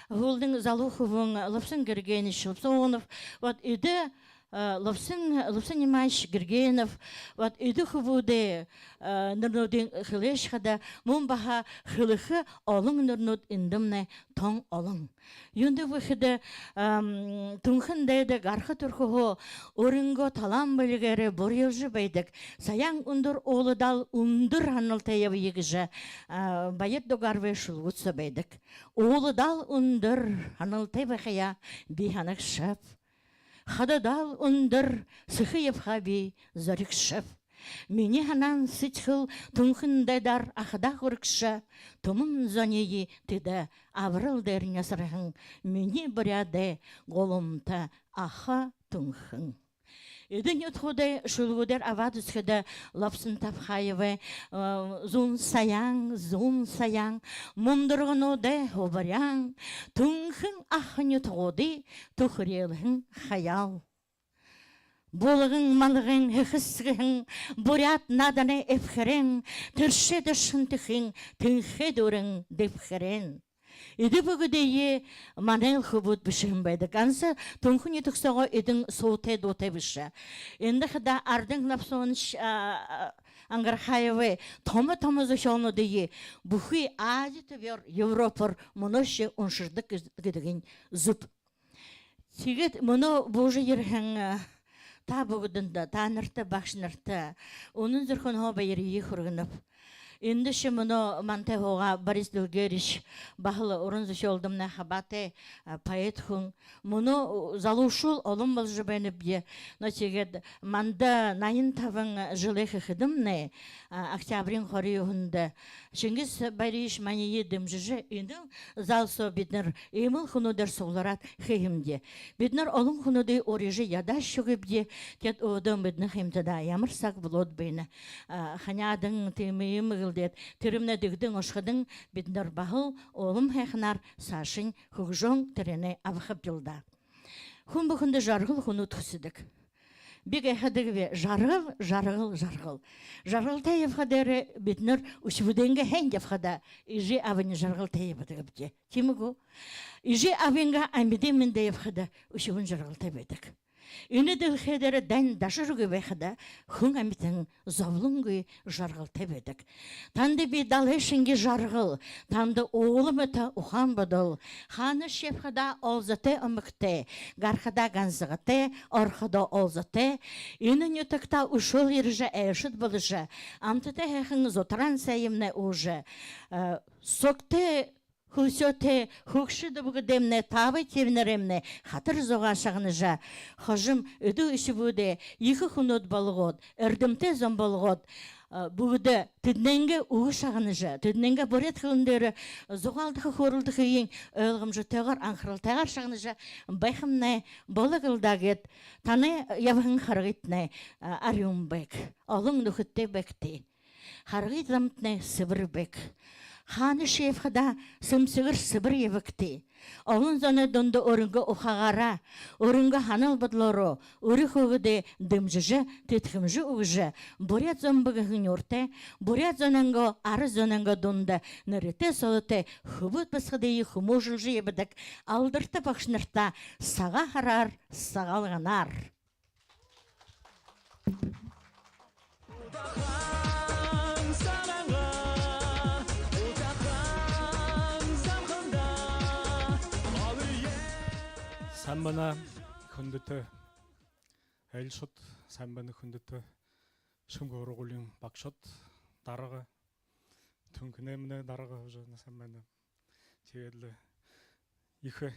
һүүлдэнь залуу хүбүүн Лопсон Гергенович Лопсонов. Вот эдэ, э, Лопсон, Лопсон Нимаевич Гергенов, вот эдэ хүбүүдэй, э, нэрэнүүдые хэлэжэ хада, мүн баһа хэлэхэ олон нэрэнүүд эндэмнай тон олон. Юундэб гэхэдэ, ам, Түнхэн дайда гараха түрэхэһөө өөрынгөө талаан бэлигээрээ бурьялжа байдаг. «Саяан үндэр ууладаал үндэр һаналтай ябая» гэжэ, а, Баяр Дугаровай шүлэгүүд соо байдаг. Ууладаал үндэр һаналтай байхаяа би һанагшаб. Хададаал үндэр сэхэ ябахаа би зоригшоб. Минии һанаан сэдьхэл Түнхэн дайдаар ахадаа хүрэгшэ. Түмэн зониие тэдэ абарал дээрэнь асарһан минии буряадай гуламта аха Түнхэн. Эдэ нютагуудай шүлэгүүдээр абаад үзэхэдэ, Лопсон Тапхаевай, э, «Зуун саяан, зуун саяан, мундаргануудай һубарян, Түнхэн аха нютагуудые түхэреэлһэн хаяал. Булган малгайн хэхэсгэһэн буряад нааданай эбхэрэн, тэршээ дашхан тэхын тэнхээ дүүрэн дэбхэрэн». Эдэ бүгэдые манайл хүбүүд бэшэһэн байдаг. Ганса Түнхэн нютаг соогоо эдэн суутай дуутай бэшэ. Эндэ хадаа Ардан Лопсонович, а, а, Ангархаевай томо-томо зохёолнуудые бүхы Ази түбеэр, Европоор мүнөөшье уншардаг гэд-, гэдэгынь зүб. Тиигээд мүнөө буужа ерэһэн, э, та бүгэдэндэ, таанарта, багшанарта үнэн зүрхэнһөө баярые хүргэнэб. Эндэшье мүнөө мантай һуугаа Борис Дулгерович баһал уран зохёолдомнай хабаатай, э, поэт хүн. Мүнөө залуушуул олон болжо байнабди. Но тиигээд манда наян табан жэлэй хэхэдэмнай, а, октябриин хорин юһэндэ Чингис Бариевич маниие дэмжэжэ, энэ зал соо бидэнэр иимэл хүнүүдээр суглараад хэһэмди. Бидэнэр олон хүнүүдые уряжа ядаашьегүйбди. Тиигээд өөдөө мэдэнэ ха юмта даа, ямар саг болоод байна. А, ханаадан тиимэ юм гэлдээд, тэрэмнай дэгдэн ошоходонь, бидэнэр баһал улам һайханаар саашань хүгжөөн тэрээнээ абахабди даа. Хүн бүхэндэ жаргал хүнүүд хүсэдэг. Би гайхадагби: жаргал, жаргал, жаргал. Жаргалтай ябаха дээрээ бидэнэр үхибүүдэйнгээ һайн ябахада, эжы абань жаргалтай ябадагбди. Тиимэ гү? Эжы абынгаа амиды мэндэ ябахада, үхибүүн жаргалтай байдаг. Энэ дэлхэй дээрэ дайн дашаргүй байхада, хүн амитан зоболонгүй жаргалтай байдаг. Танда бии далай шэнги жаргал, танда уула мэтэ ухаан бодол, хаанашье ябахадаа олзотой омогтой, гарахадаа гансагатай, ороходоо олзотой. Энэ нютагтаа үшөөл ерэжэ, айлшад боложо, амтатай һайхан зутараан саямнай уужа, э, согтой хүлсөөтэй хүгшэд үбгэдэймнай, таабай тиимнэрэймнай хатар зугаа шагнажа, хожом эдэ үхибүүдээ ехэ хүнүүд болгоод, эрдэмтэй зон болгоод, э, бүгэдэ тэдэнэйнгээ үгэ шагнажа, тэдэнэйнгээ буряад хэлэн дээрэ зугаалдаха, хөөрэлдэхыень ойлгомжотойгоор, анхаралтайгаар шагнажа байхамнай болог лэ даа гээд, танай ябаһан харгытнай, э, арюун байг, олон нүхэдтэй байгты. Харгы замтнай сэбэр байг. Хаанашье ябахадаа сэмсэгэр сэбэр ябагты. Олон зоной дунда өөрынгөө ухаагаараа, өөрынгөө һанал бодолоороо үри хүүгэдээ дэмжэжэ, тэдхэмжэ үгэжэ, буряад зон бэ гэһэн нюуртай, буряад зонойнгоо, ара зонойнгоо дунда нэрэтэй солотой хүбүүд басагадые хүмүүжүүлжэ ябадаг алдарта багшанартаа Сагаан һараар, Сагаалганаар! Сайн байна, хүндэтэ айлшад, сайн байна, хүндэтэ Шэнэ һургуулиин багшад, дарга, Түнхэнэймнай дарга уже, сайн байна. Тиигээд лэ ехэ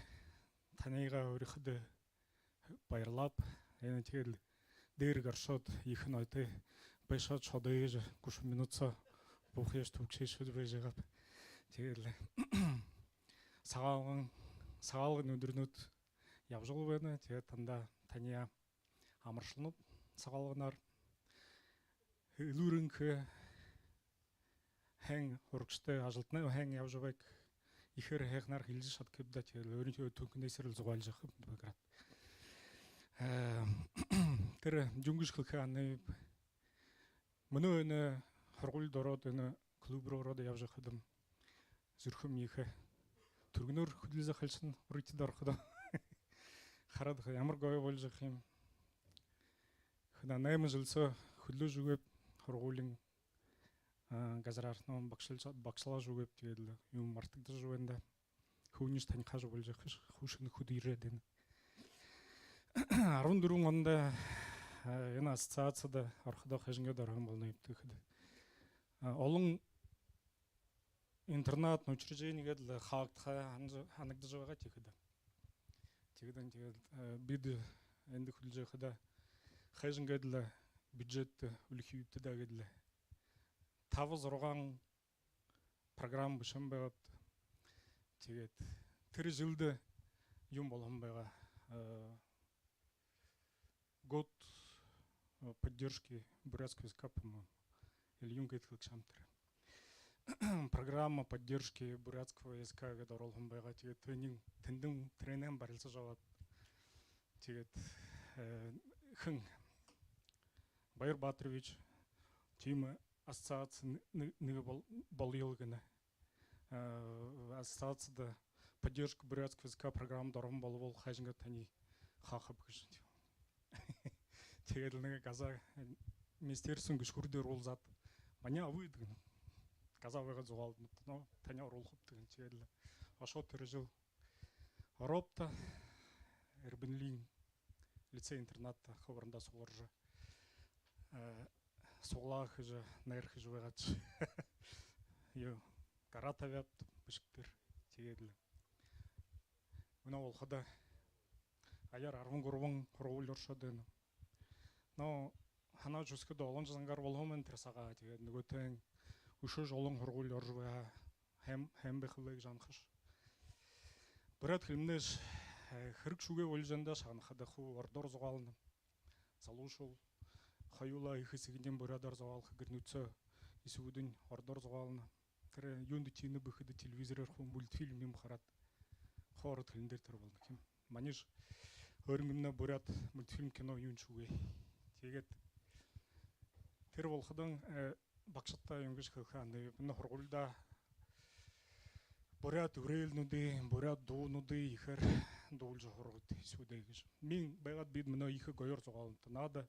таниие урихада баярлааб. Энэ тиигээд лэ дээрэ гарашоод, ехэ ноётой байшаад, шодо ээжэ, гушан минута соо буухаяаш түбшөөшөөд байжа байгааб. Тиигээд лэ Сагаалган, Сагаалган үдэрнүүд ябажал байна. Тиигээд танда, таниие амаршалнаб Сагаалганаар. Элүүр энхэ, һайн һурагшатай, ажалтнай һайн ябажа байг. Ехээр һайханаар хэлэжэ шадахаб даа, тиигээд лэ өөрын Түнхэнэйһээ лэ зугаалжа байхаб, бэе гараад. Э, тэрэ юун гэжэ хэлэхэ һанааб. Мүнөө энэ һургуулида ороод, энэ клуб руу ороод ябажа байхадам, зүрхэм ехэ түргэнөөр хүдэлжэ, халшан уритида ороходоо. Хараад, ямар гоё боложо байгааб. Хэнэ, найман жэл соо хүдэлжэ үгөөб, һургуулиин, а, газараар, но, багшал-, багшалжа үгөөб, тиигээд лэ юумэ мартагдажа байна даа. Хүниие танихаажа боложо байхаш, хүшэн хүдэлөөрөө дэнэ. Арбан дүрбэн ондо, а, энэ ассоциацида ороходоо хайшан гээд ороһон болоноб гэхэдэ, а, олон интернатна, учреждени гээд лэ хаагдаха һан-, һанагдажа байгаа тиихэдэ. Тиихэдэнь тиигээд, э, бидэ эндэ хүдэлжэ байхада хайшан гээд лэ бюджет үлэхэ ёһотойб даа гээд лэ таба-зургаан программа бэшэһэн байгаабди. Тиигээд тэрэ жэлдэ юун болоһон байгаа, э, год, э, поддержки бурятского языка, по-моему. Или юун гээд хэлэгшэм тэрэ. Программа поддержки бурятского языка гээд оруулһан байгаа. Тиигээд тэндэнь, тэндэнь тэрэнээ барилсажа абаад. Тиигээд, э, хэн, Баир Баторович, тиимэ ассоциаци нэ-, нэ-, нэгэ бол-, болоёл гэнэ. Э, ассоциацида поддержка бурятского языка программада ороһон болбол, хайшан гээд таниие хаахаб гэжэ. Тиигээд лэ нэгэ газаа, э, министерствын гэшхүүр дээрэ уулзаад, манай абыт гэнэ. Газаа байгаад зугаалнат, но таниие оруулхаб гэнэ. Тиигээд лэ ошоод, тэрэ жэл орообди, Эрбэнэлиин лицей-интернатта хуу орондоо сугларжа, э, суглаа хэжэ, найр хэжэ байгаабди. Юу, гараа табяабди бэшэгтэр. Тиигээд лэ мүнөө болоходо аяар арбан гурбан һургуули оршоод байна. Но һанажа үзэхэдэ, олон зангаар болоһон байна тэрэ саг. Тиигээд нүгөөтэйнь үшөөшье олон һургуули оржо байгаа һэм, һэм байха лэ гэжэ һанахаш. Буряад хэлэмнай, э, хэрэг шүүгээ болижо байна даа, шагнахада хуу ородоор зугаална. Залуушуул хоюулаа ехэ эсэгэнь буряадаар зугаалха, гэрнүүдсэ эсэгүүдынь ородоор зугаална. Тэрэ юундэ тиимэ бэ гэхэдэ, телевизорээр хуу мультфильм юумэ хараад, хуу ород хэлэн дээрэ тэрэ болоно гэхэм. Манайшье өөрынгөө буряад мультфильм, кино юумэ шүүгээ. Тиигээд тэрэ болоходонь, э, багшадта юун гэжэ хэлэхэ һанааб, энэ һургуулида буряад үреэлнүүдые, буряад дуунуудые ехээр дуулажа һургагты, эсүүдээ гэжэ. Мин байгаад бидэ мүнөө ехэ гоёор зугаалнабди. Надо,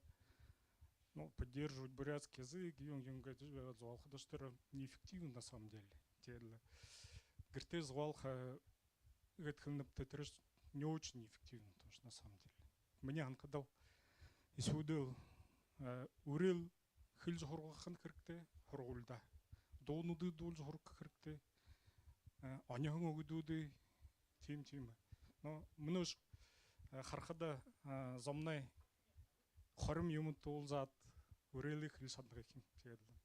ну, поддерживать бурятский язык, юун, юун гэжэ байгаад зугаалхадаш, тэрэ неэффективно на самом деле. Тиигээд лэ гэртээ зугаалха, э, гээд хэлэнэбди, тэрэ не очень эффективно тоже на самом деле. Минии һанахадал, эсүүдэл, э, үреэл хэлэжэ һургаха хэрэгтэй һургуулида. Дуунуудые дуулажа һургаха хэрэгтэй. Э, оньһон үгэдүүдые, тиимэ, тиимэ. Но мүнөөшье, э, харахада, э, зомнай хорим юумэ дуулаад, үреэлээ хэлэжэ шаданагүй юм. Тиигээд лэ,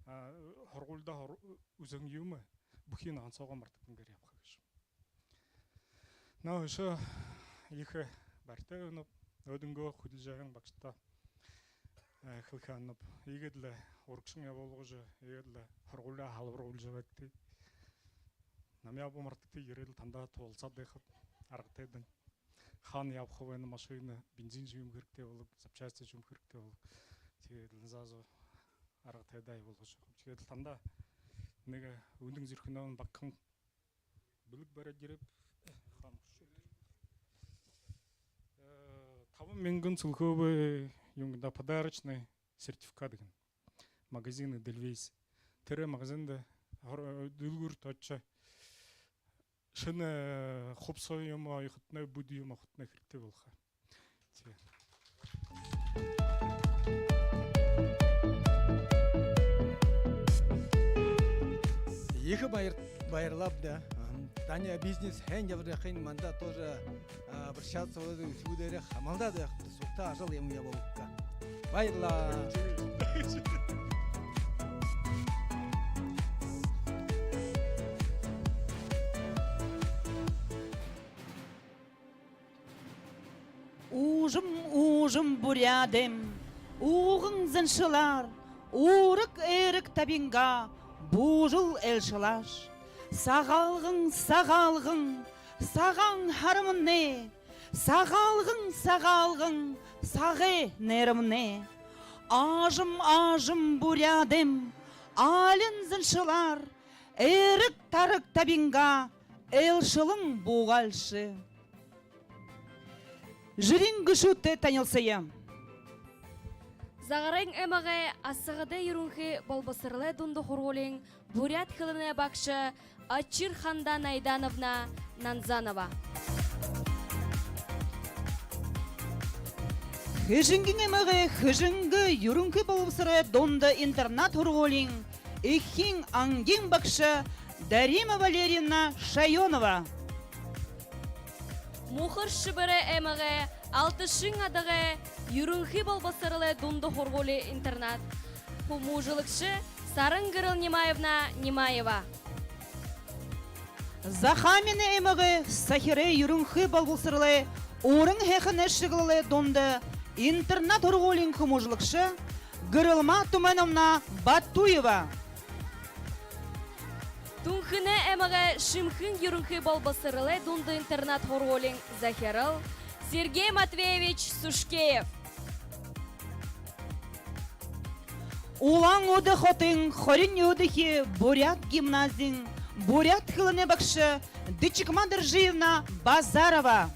а, һургуулида һур-, үзэһэн юумэ бүхыень ансагаа мартагдангүй ябаха гэжэ. Но үшөө ехэ баяртай байнаб. Өөдөнгөө хүдэлжэ ябаһан багшадта, э, хэлэхэ һанааб. Иигээд лэ урагшань ябуулгажа, иигээд лэ һургуулияа халбаргуулжа байгты. Намайе абаа мартагты, ерээд лэ танда туһалсаад байхаб, аргатайдань. Хаана ябаха байна, машина, бензин шүүмэ хэрэгтэй болог, запчасти шүүмэ хэрэгтэй болог. Тиигээд лэ заазуу аргатайдаа ябуулжа ябахаб. Тиигээд лэ танда нэгэ үнэн зүрхэнһөө багахан бэлэг бариад ерээб. Хаана хүшөөд. Э, табан мянган сүлхөөбэй, юун даа, подарочный сертификат гэнэ. Магазин Эдельвейс. Тэрэ магазинда хор-, дэлгүүртэ ошожо, шэнэ, э, хубсаһа юумэ оёхотнай, бүд юумэ оёхотнай хэрэгтэй болохо. Тии. Ехэ баяр-, баярлааб даа. Аха. Танай бизнес хэн ябажа байхын, манда тоже, а, обращаться болоод, үхибүүдээрээ хамһалдаад байхаб даа. Сугтаа ажал юм ябуулха. Баярлаа. Уужам, уужам буряадайм, ууган заншалаар, уураг эрэг табингаа буужал айлшалааш. Сагаалган, Сагаалган, сагаан һарамнай, Сагаалган, Сагаалган, сагай найрамнай. Аажам, аажам буряадайм, аалин заншалаар, эрэг тараг табингаа айлшалан буугаалши. Жэрын гэшүүдтэй танилсая. Загарайн аймагай Асагадай юрэнхы болбосоролой дунда һургуулиин буряад хэлэнэй багша Очир-Ханда Найдановна Нанзанова. Хэжэнгын аймагай Хэжэнгэ юрэнхы болбосоролой дунда интернат һургуулиин эхин ангиин багша Дарима Валерьевна Шаёнова. Мухар-Шэбэрэй аймагай Алташын-Адагай юрэнхы болбосоролой дунда һургуули-интернат хүмүүжүүлэгшэ Саран-Гэрэл Нимаевна Нимаева. Захааминай аймагай Сахирай юрэнхы болбосоролой уран һайханай шэглэлэй дунда интернат һургуулиин хүмүүжүүлэгшэ Гэрэлма Түмэновна Батуева. Түнхэнэй аймагай Шэмхын юрэнхы болбосоролой дунда интернат һургуулиин захирал Сергей Матвеевич Сушкеев. Улаан-Үдэ хотын хорин юһэдэхи буряад гимназиин буряад хэлэнэй багша Дычикма Доржиевна Базарова.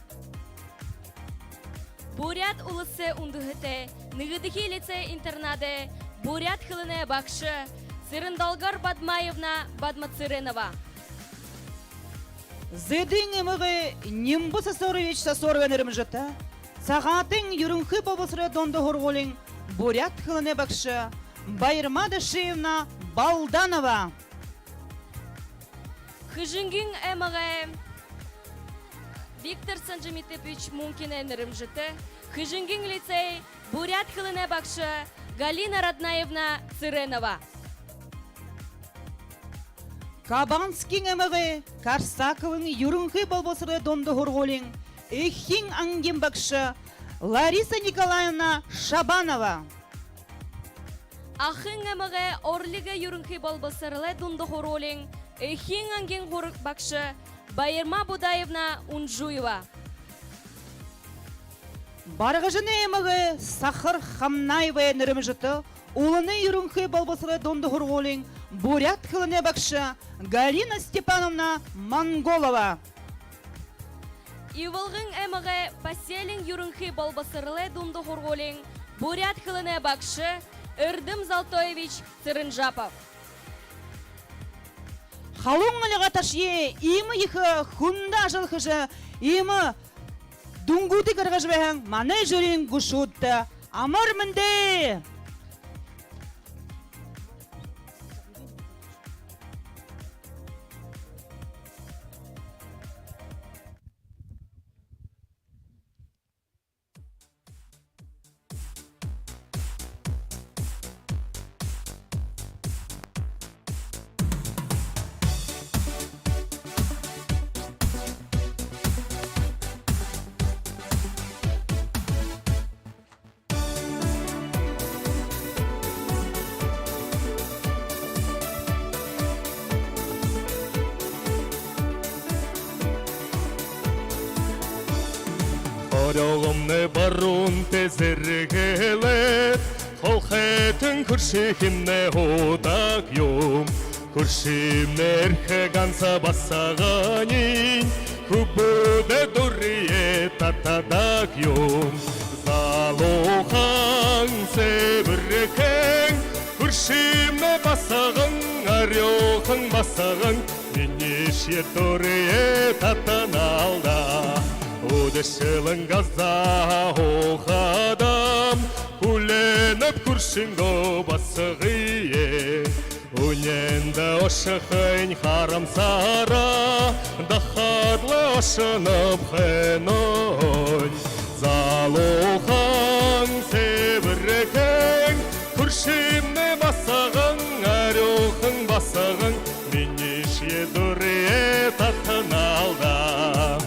Буряад Уласай үндэһэтэй нэгэдэхи лицей-интернадай буряад хэлэнэй багша Цырендолгор Бадмаевна Бадмацыренова. Зэдын аймагай Нимба Сосорович Сосоровой нэрэмжэтэ Сагаатын юрэнхы болбосоролой дунда һургуулиин буряад хэлэнэй багша Баярма Дашиевна Балданова. Хэжэнгын аймагай Виктор Санжимитович Мункинай нэрэмжэтэ Хэжэнгын лицей буряад хэлэнэй багша Галина Раднаевна Цыренова. Кабанскын аймагай Корсаковын юрэнхы болбосоролой дунда һургуулиин эхин ангиин багша Лариса Николаевна Шабанова. Ахын аймагай Орлигой юрэнхы болбосоролой дунда һургуулиин эхин ангиин һур-, багша Баярма Будаевна Унжуева. Баргажанай аймагай Сахар Хамнаевай нэрэмжэтэ Уланай юрэнхы болбосоролой дунда һургуулиин буряад хэлэнэй багша Галина Степановна Монголова. Ивалгын аймагай поселениин юрэнхы болбосоролой дунда һургуулиин буряад хэлэнэй багша Эрдэм Золтоевич Цыренжапов. Халуун альга ташая, иимэ ехэ хүндэ ажал хэжэ, иимэ дүнгүүдые гаргажа байһан манай жюриин гушуудта амар мэндэ! Орёогомнай баруун тээ зэргэлээд, холхойтон хүршэмнай һуудаг юм. Хүршэмнай эрхэ ганса басаганиинь хүбүүдэй дурые татадаг юм. Залуухан сэбэрхэн хүршэмнай басаган, арюухан басаган, минии шье дурые татанал даа. Үдэшэлэн газаа һуухадам, хүлеэнэб хүршэнгөө басагые. Үнеэндэ ошохонь харамсаараа, дахаад лэ ошоноб хэнэб. Залуухан сэбэрхэн хүршэмнай басаган, арюухан басаган, минии шье дурые татанал даа.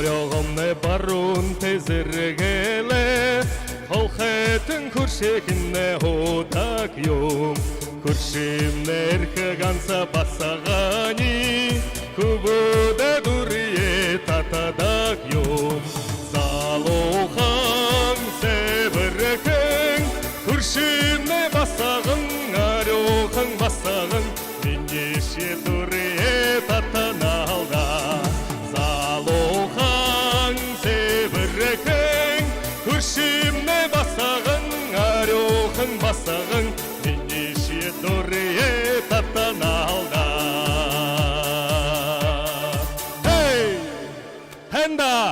Орёогомнай баруун тээ зэргэлээд, холхойтон хүршэмнай һуудаг юм. Хүршэмнай эрхэ ганса басаганиинь хүбүүдэй дурые татадаг юм. Залуухан сэбэрхэн хүршэмнай басаган, арюухан басаган, минии шье дурые татанал даа. Залуухан сэбэрхэн хүршэмнай басаган, арюухан басаган, минии шье дурые татанал даа. Хэй! Һайн даа!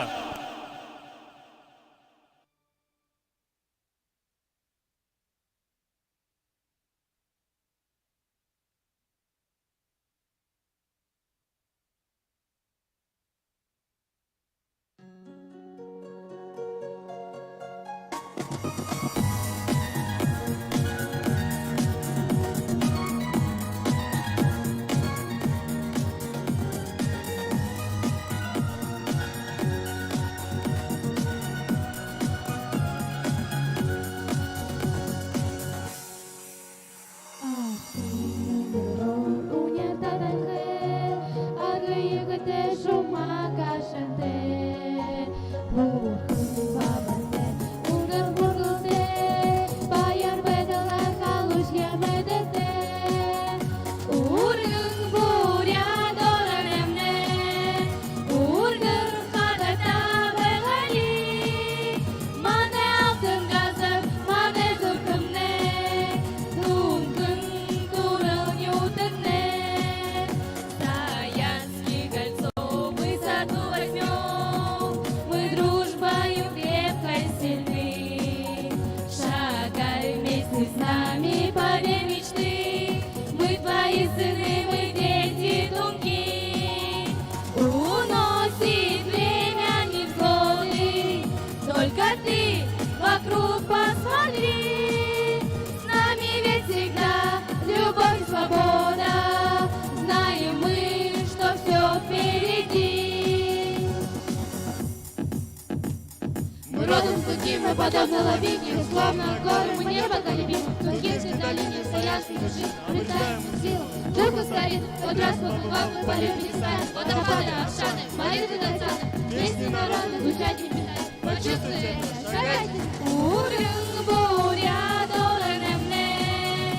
Там на Лабике, славно горы, мне поколебим, в Тургенской долине, в Саянской глуши, обретаем силу. Вдруг ускорит, подраст по губам, по любви стать, водопады, аршаны, молитвы гацаны, песни народа звучать не перестать. Почувствуй это, шагайте. Үргэн буряад ороноймнай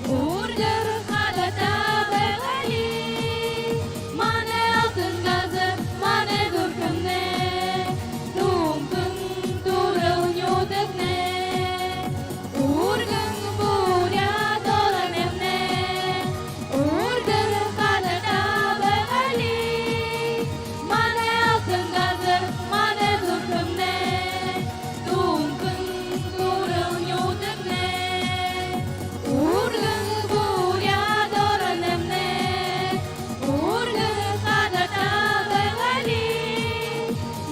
үргэн хадата байгаали. Манай алтан газар, манай зүрхэмнай түнхэн түрэл нютагнай. Үргэн буряад ороноймнай үргэн хадата байгаали. Манай алтан газар, манай зүрхэмнай түнхэн түрэл нютагнай. Үргэн буряад ороноймнай үргэн хадата байгаали.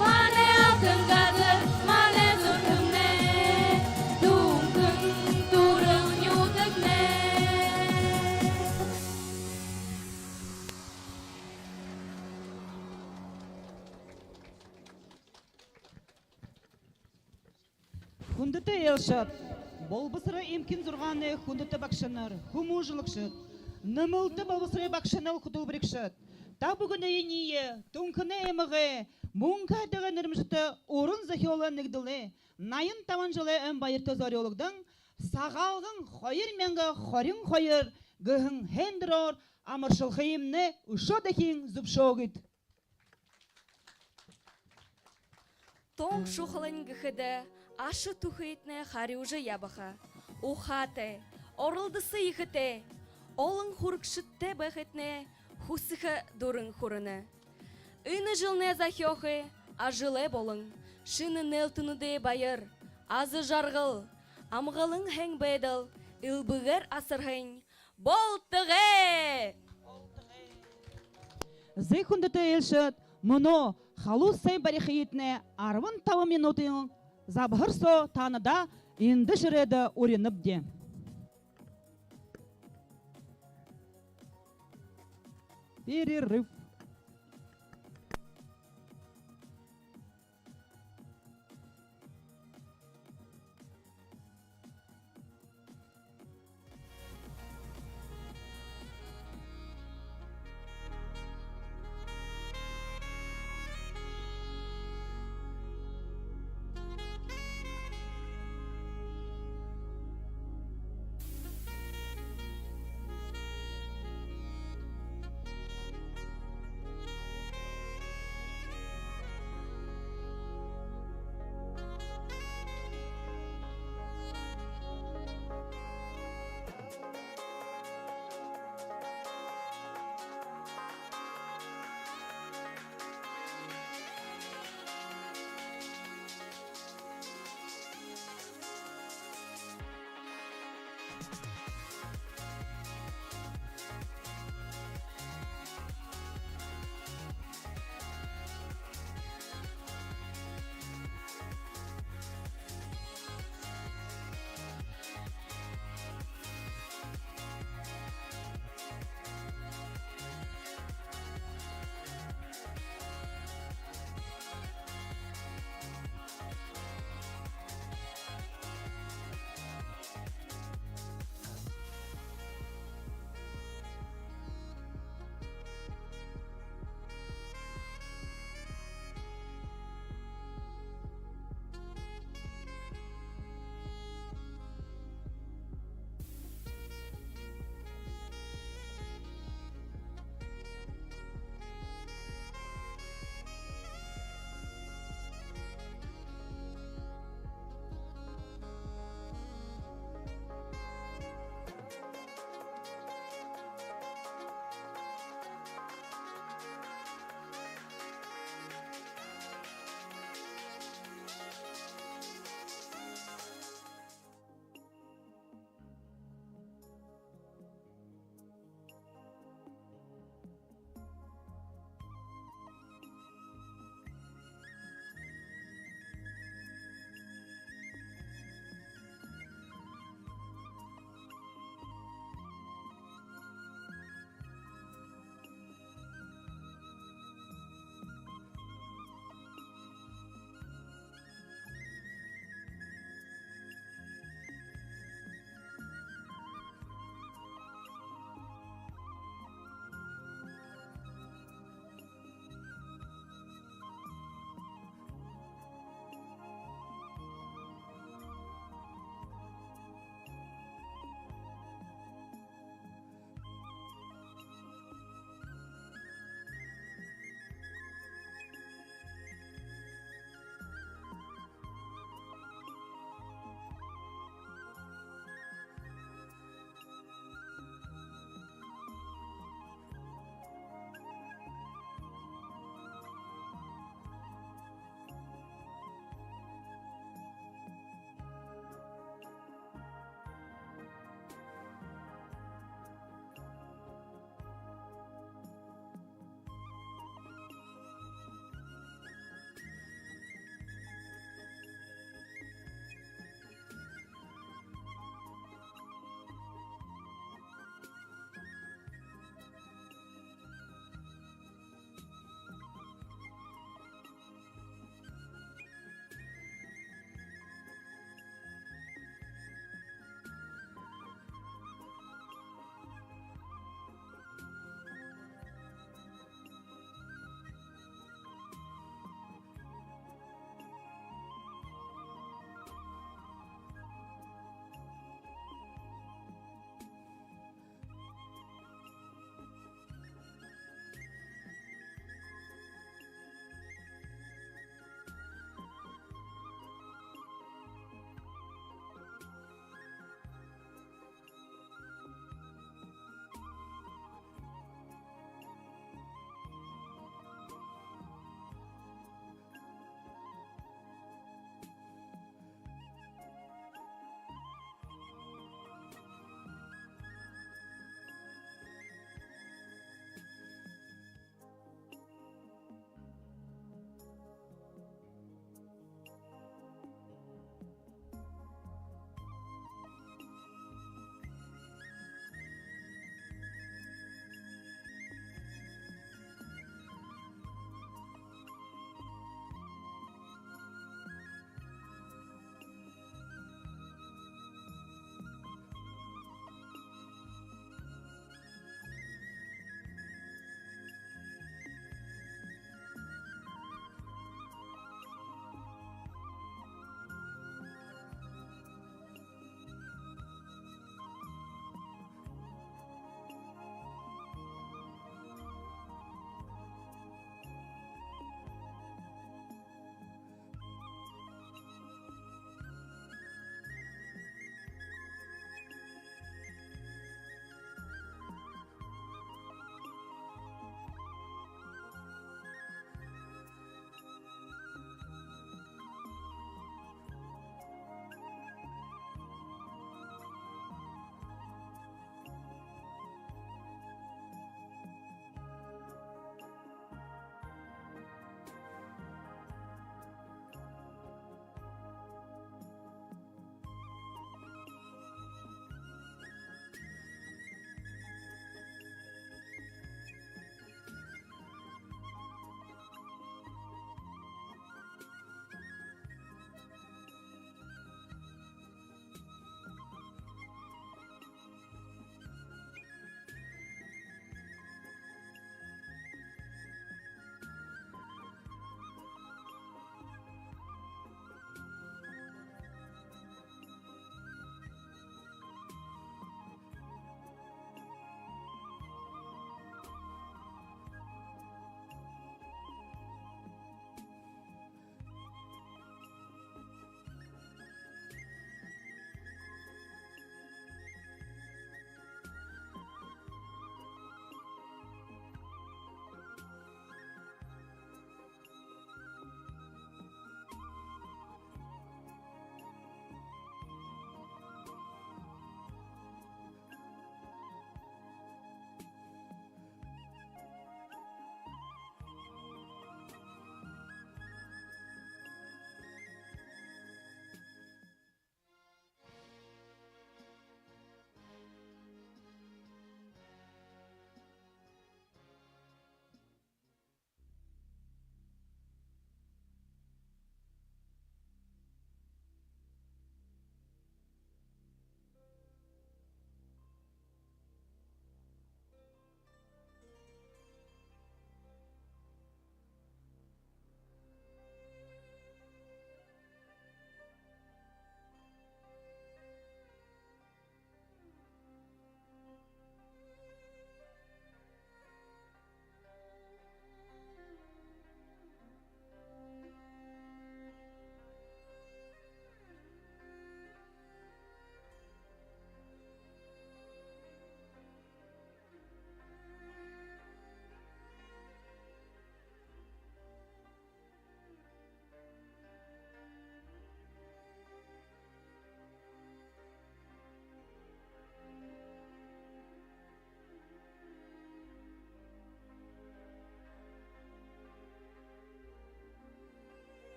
Манай алтан газар, манай зүрхэмнай түнхэн түрэл нютагнай. Хүндэтэ айлшад, Болбосорой эмхин зургаанай хүндэтэ багшанар, хүмүүжүүлэгшэд, Нэмэлтэ болбосорой багшанар, хүтэлбэрилэгшэд, та бүгэниие Түнхэнэй аймагай Мүнхэ һайдагай нэрэмжэтэ уран зохёолой нэгдэлэй наян табан жэлэй ойн баярта зорюулагдаһан Сагаалган хоёр мянга хорин хоёр гэһэн һайндэрөөр амаршалхыемнай үшөө дахин зүбшөөгыт. Тон шухалань гэхэдэ, аша түхыетнай харюужа ябаха, ухаатай, оролдосо ехэтэй, олон хүрэгшэдтэй байхыетнай хүсэхэ дуран хүрэнэ. Энэ жэлнай зохёохы ажалай болон шэнэ нээлтэнүүдэй баяр, аза жаргал, амгалан һайн байдал элбэгээр асарһан болтогой! Зай, хүндэтэ айлшад, мүнөө халуун сайн барихыетнай арбан табан минутын забһар соо таанадаа эндэ шэрээдэ уринабди. Перерыв.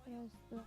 Просто.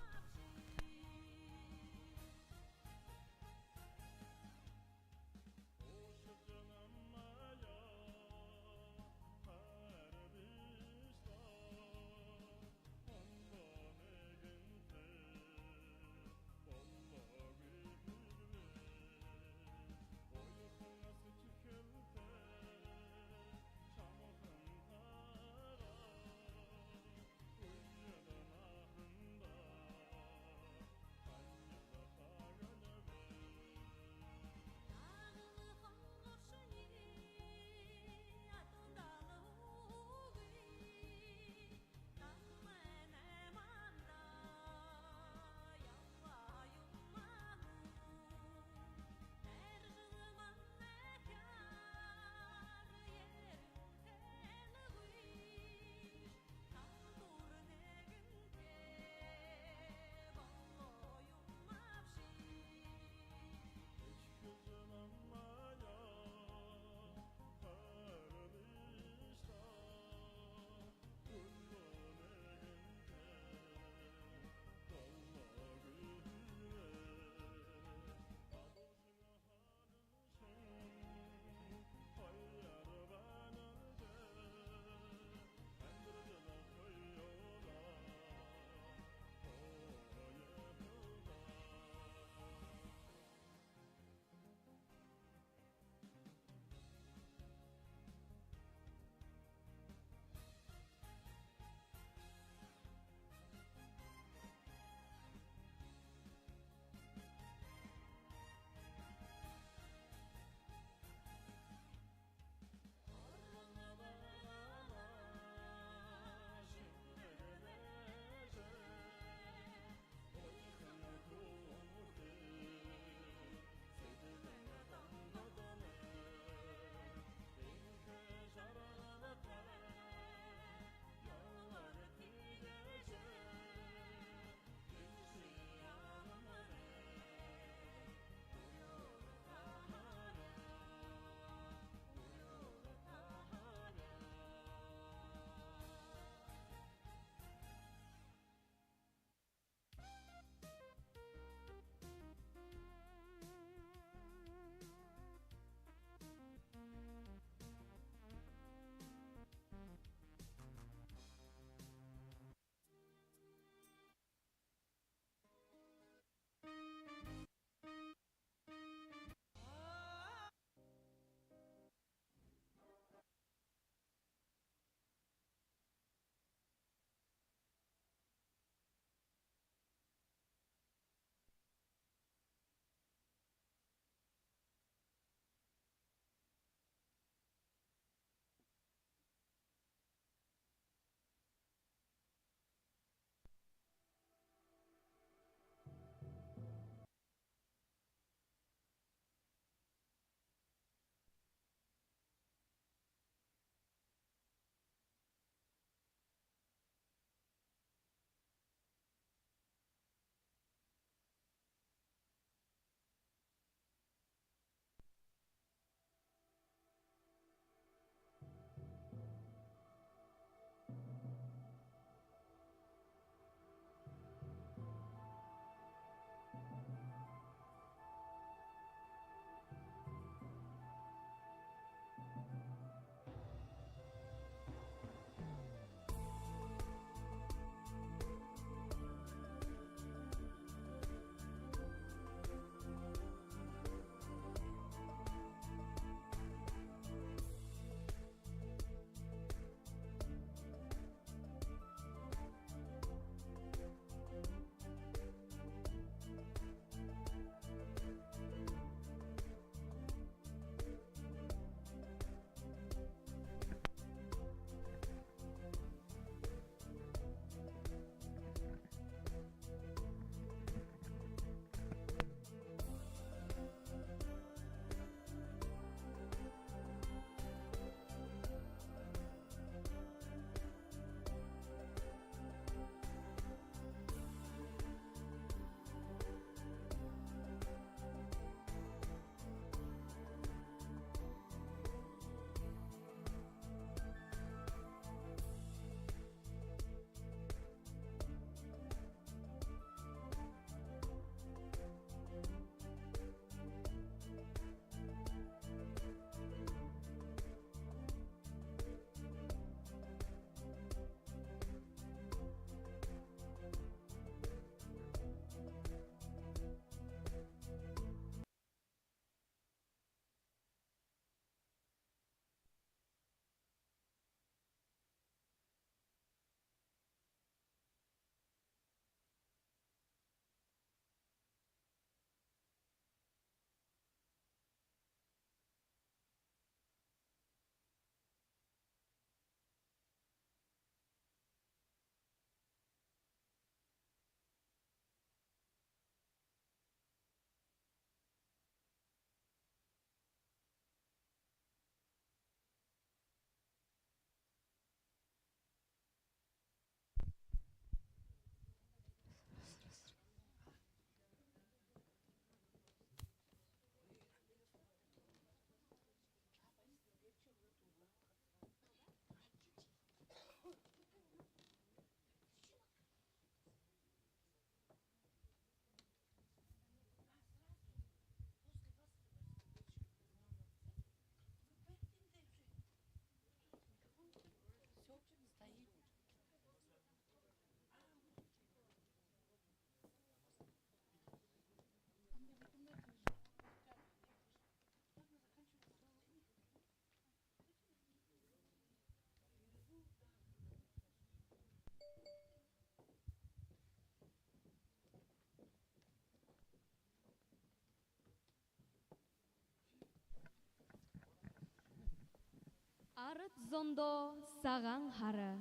Зондоо сагаан һара,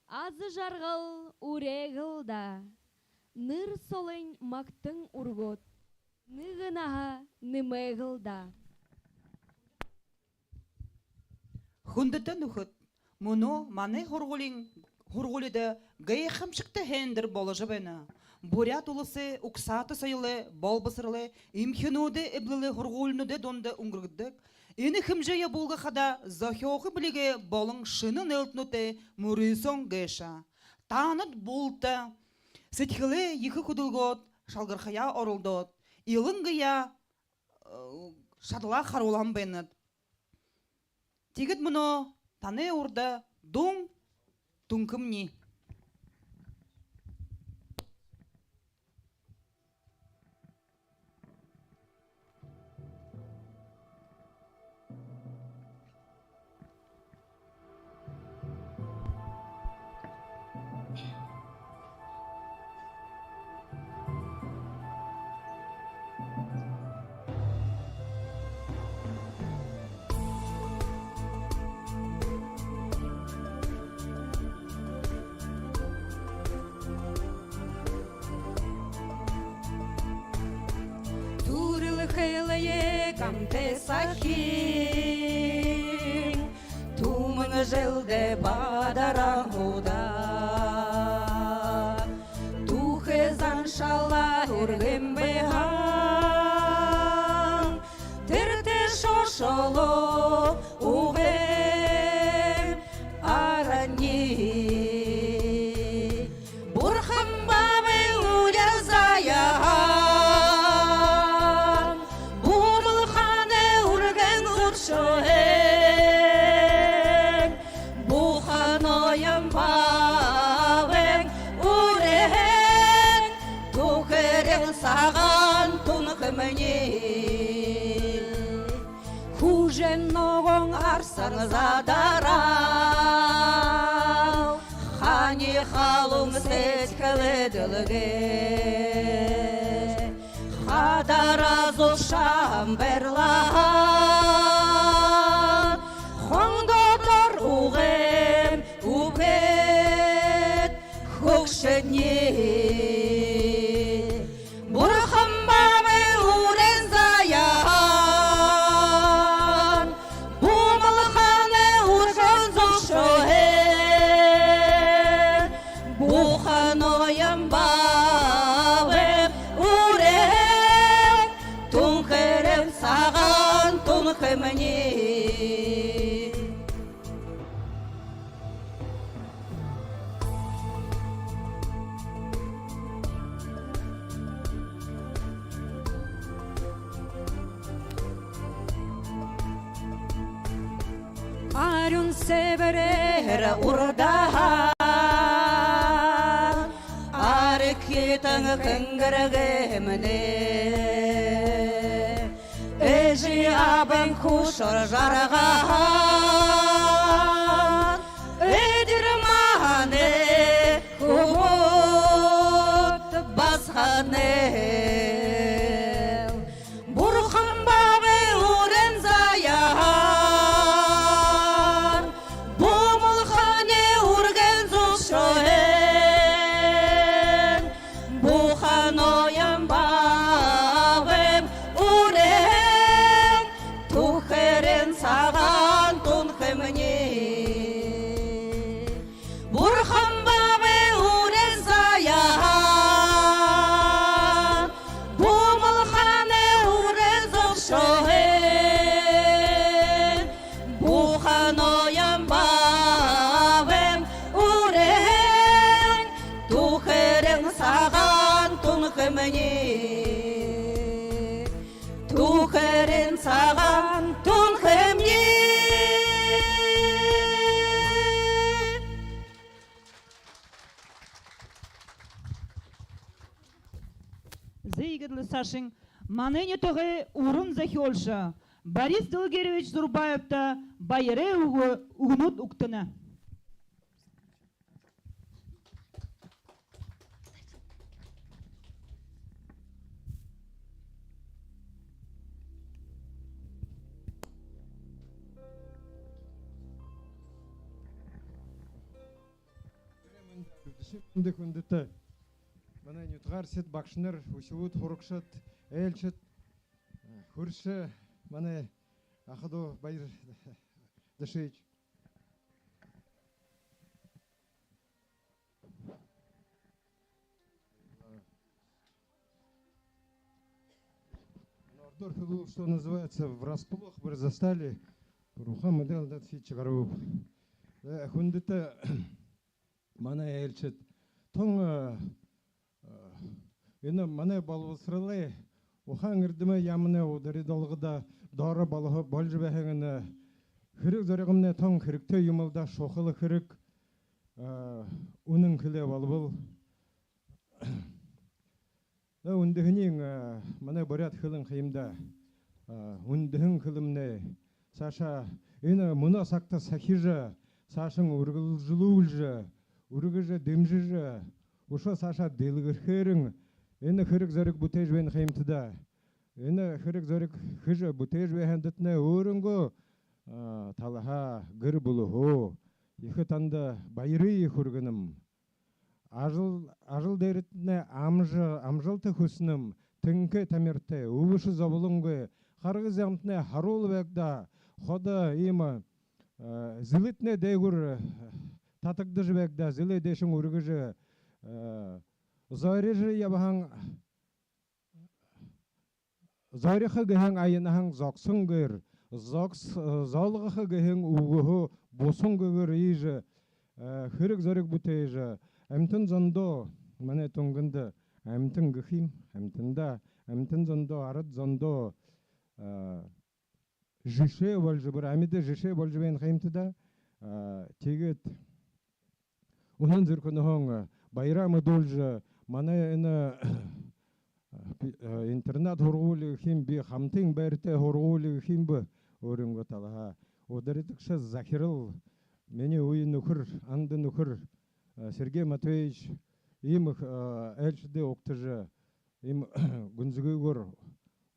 аза жаргал үреэгээл даа. Нэрэ солынь магтан үргөөд, нэгэ наһа нэмээгээл даа. Хүндэтэ нүхэд, мүнөө манай һургуулиин, һургуулида гайхамшагта һайндэр боложо байна. Буряад Уласай угсаата соёлой, болбосоролой, эмхинүүдэй эблэлэй һургуулинуудай дунда үнгэргэгдэдэг энэ хэмжээ ябуулга хадаа зохёохы бэлигээ болон шэнэ нээлтэнүүдтэ мүрысөөн гээшэ. Таанад булта сэдьхэлээ ехэ хүдэлгөөд, шалгархаяа оролдоод, илангаяа, э, шадалаа харуулһан байнат. Тиигээд мүнөө танай урда дуун түнхэмни. Түрэл хэлэеэ гамтай сахин түмэн жэлдээ бадаран һуудаа. Түүхэ заншалаа үргэм байһан, тэрэ тээшэ ошоолоо үгы арни. Бурхан баабай уран заяаһан, Бумал хаанай үргэн зүршөөһэн, Буха ноён баабайн үреэн, түхэрин сагаан түнхэмни. Хүжэн ногоон арсан задараа, хаанай халуун сэдьхэлэй дэлгэр хадараа зулшаһан байрлаа. Хонгодоор үгэм үбгэд хүгшэдни. Бурхан баабай уран заяаһан, Бумал хаанай үргэн зүршөөһэн, Буха ноён баабайн үреэн, түхэрин сагаан түнхэмни. Арюун сэбэрээр урдаһан, архитан хэнгэргэмнай, эжы абын хүшэр жаргал, эдир манай хүбүүд басаганай. Бурхан баабай уран заяаһан, Бумал хаанай үргэн зүршөөһэн, Буха ноён баабайн үреэн, түхэрин сагаан түнхэмни. Бурхан баабай уран заяаһан, Бумал хаанай үргэн зүршөөһэн, Буха ноён баабайн үреэн, түхэрин сагаан түнхэмни. Түхэрин сагаан түнхэмни. Зэ, иигээд лэ саашань манай нютагай уран зохёолшо Борис Долгирович Зурбаевта баярай үгэ, үгэнүүд үгтэнэ. Хүндэ хүндэтэ манай нютагаархид, багшанар, үхибүүд, һурагшад, айлшад, хүршэ манай аха дүү Баяр Дашиевич. Ородоор хэлэбэл, что называется, врасплох, бэр застали. Рухам эдэл дат хич гарууб. Э, хүндэтэ манай айлшад. Тон, э, э, энэ манай болбосоролой Ухаан эрдэмэй яаманай ударидалгада доро болоһо-, болжо байһан энэ хэрэг зоригомнай тон хэрэгтэй юм лэ даа, шухала хэрэг, э, үнэн хэлээ болбол. Э, үндэһэнэй, э, манай буряад хэлэн ха юм даа. Э, үндэһэн хэлэмнай саашаа энэ мүнөө сагта сахижа, саашань үргэлжэлүүлжэ, үргэжэ, дэмжэжэ, үшөө саашаа дэлгэрхээрэн энэ хэрэг зориг бүтээжэ байна ха юмта даа. Энэ хэрэг зориг хэжэ бүтээжэ байһандатнай өөрынгөө, а, талаһаа, гэр бүлэһөө ехэ танда баярые хүргэнэм. Ажал, ажал дээрэтнай амжа-, амжалта хүсэнэм, тэнхээ тамиртай, үбшэ зоболонгүй, харгы замтнай харуул байгты даа, ходо иимэ, э, зэлэйтнай дээгүүр, э, татагдажа байгты даа, зэлээ дээшэнь үргэжэ, э, зорижо ябаһан, зорихо гэһэн аянһаань зогсонгүйгөөр, зогс-, э, золгохо гэһэн үгэһөө бусангүйгөөр иигэжэ, э, хэрэг зориг бүтээжэ, амитан зондоо, манай Тунгэндэ амитан гэхэ юм, амитандаа, амитан зондоо, арад зондоо, э, жэшээ болжо, бүри амиды жэшээ болжо байна ха юмта даа. А, тиигээд үнэн зүрхэнһөө, э, баяраа мэдүүлжэ, манай энэ, э, би-, э, интернат һургуули гэхэ юм, би хамтын байратай һургуули гэхэ юм бэ, өөрынгөө талаһаа. Ударидагша захирал, минии үе нүхэр, анда нүхэр, э, Сергей Матвеевич, иимэ, э, айлшадые угтажа, иимэ гүнзэгыгөөр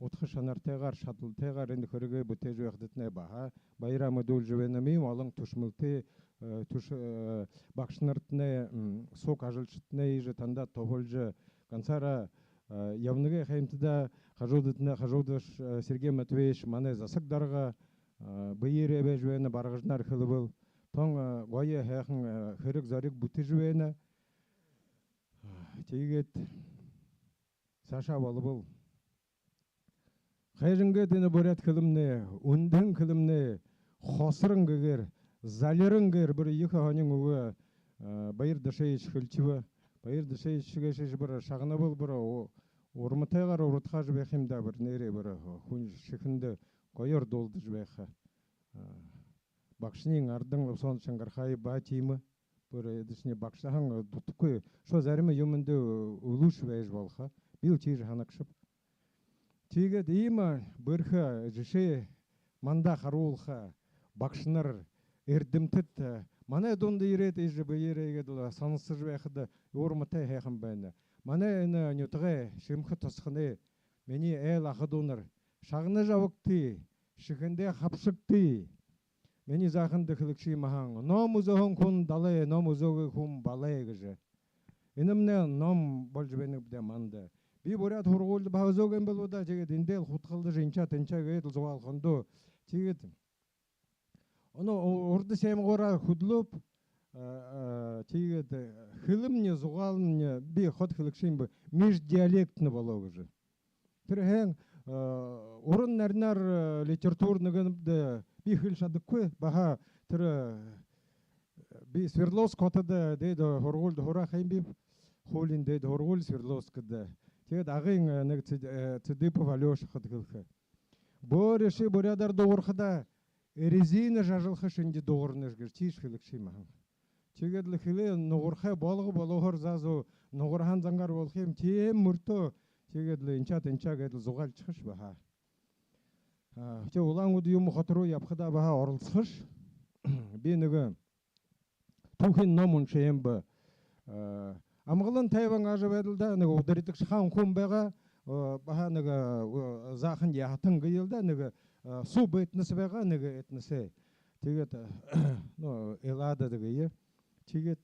удха шанартайгаар, шадалтайгаар энэ хэрэгээ бүтээжэ байхадатнай баһа баяраа мэдүүлжэ байнам. Иимэ олон түшэмэлтэй, э, түш-, э, багшанартнай, м, суг ажалшадтнай иигэжэ танда туһалжа, гансаараа, э, ябана гээ ха юмта даа. Хажуудатнай, хажуудаш, э, Сергей Матвеевич, манай засаг дарга, э, бэеэрээ байжа байна, баргажанаар хэлэбэл. Тон, э, гоё һайхан, э, хэрэг зориг бүтэжэ байна. Тиигээд саашаа болбол, хайшан гээд энэ буряад хэлэмнай, үндэһэн хэлэмнай хосорон гэгээр, залиран гэгээр бүри ехэ һонин үгэ, э, Баяр Дашиевич хэлэжэ бэ. Баяр Дашиевич гээшэшье бүри шагнабал, бүри у-, урматайгаар урагшаа байха юм даа, бүри нээрээ бүри хүн шэхэндэ гоёор дуулдажа байха. Э, багшань Ардан Лопсонович Шангархаев баһа тиимэ. Бүри эдэшни багшаһан дутахагүй. Шо зарима юумэндэ үлүүшэ байжа болохо. Бил тиижэ һанагшаб. Тиигээд иимэ бэрхэ жэшээ манда харуулха багшанар, эрдэмтэд, э, манай дунда ерээд, иигэжэ бэеэрээ иигээд лэ соносожо байхада, урматай һайхан байна. Манай энэ нютагай Шэмхэ тосхоной, минии айл аха дүүнэр, шагнажа абагты, шэхэндээ хабшагты. Минии зааханда хэлэгшэ юм аһаан: ном үзөөһэн хүн далай, ном үзөөгүй хүн балай гэжэ. Энэмнай ном болжо байна бэзэ даа манда. Би буряад һургуулида баһа үзөөгүй юм болоо даа. Тиигээд эндээл худхалдажа, эншээ тэншээ гээд лэ зугаалхандаа. Тиигээд оно у-, урда саймагаараа хүдэлөөб, э, э, тиигээд, э, хэлэмни, зугаални, би ходо хэлэгшэ юм бэ, междиалектно болоо гэжэ. Тэрэ һайн, э, уран наринаар, э, литературна гэнэбди, би хэлэжэ шадахагүй, баһа тэрэ, э, би Свердловск хотодо дээдэ һургуулида һураа ха юм биб, хуулиин дээдэ һургуули Свердловскда. Тиигээд Агын, э, нэгэ Цыд-, э, Цыдыпов Алёша ходо хэлэхэ: «Бөөриши буряадаар дуугархада, резина жажалха шэнги дуугарнаш», — гэжэ тиижэ хэлэгшэ юм аһаан. Тиигээд лэ хэлээ нугархай, болго болоһоор заа зуу нугарһан зангаар болохо юм. Тиимэ мүртөө тиигээд лэ эншээ тэншээ гээд лэ зугаалшахаш баһа. А, тээ Улаан-Үдэ юумэ хото руу ябахадаа баһа оролсохош. Би нэгэ түүхын ном уншаа юм бэ. Э, Амгалан тайбан ажабайдалда нэгэ ударидагша хаан хүн байгаа, э, баһа нэгэ, э, заахан яһатан гээл даа, нэгэ, э, субэтнос байгаа, нэгэ этносэй. Тиигээд, э, ну, Эллада дэгээ. Тиигээд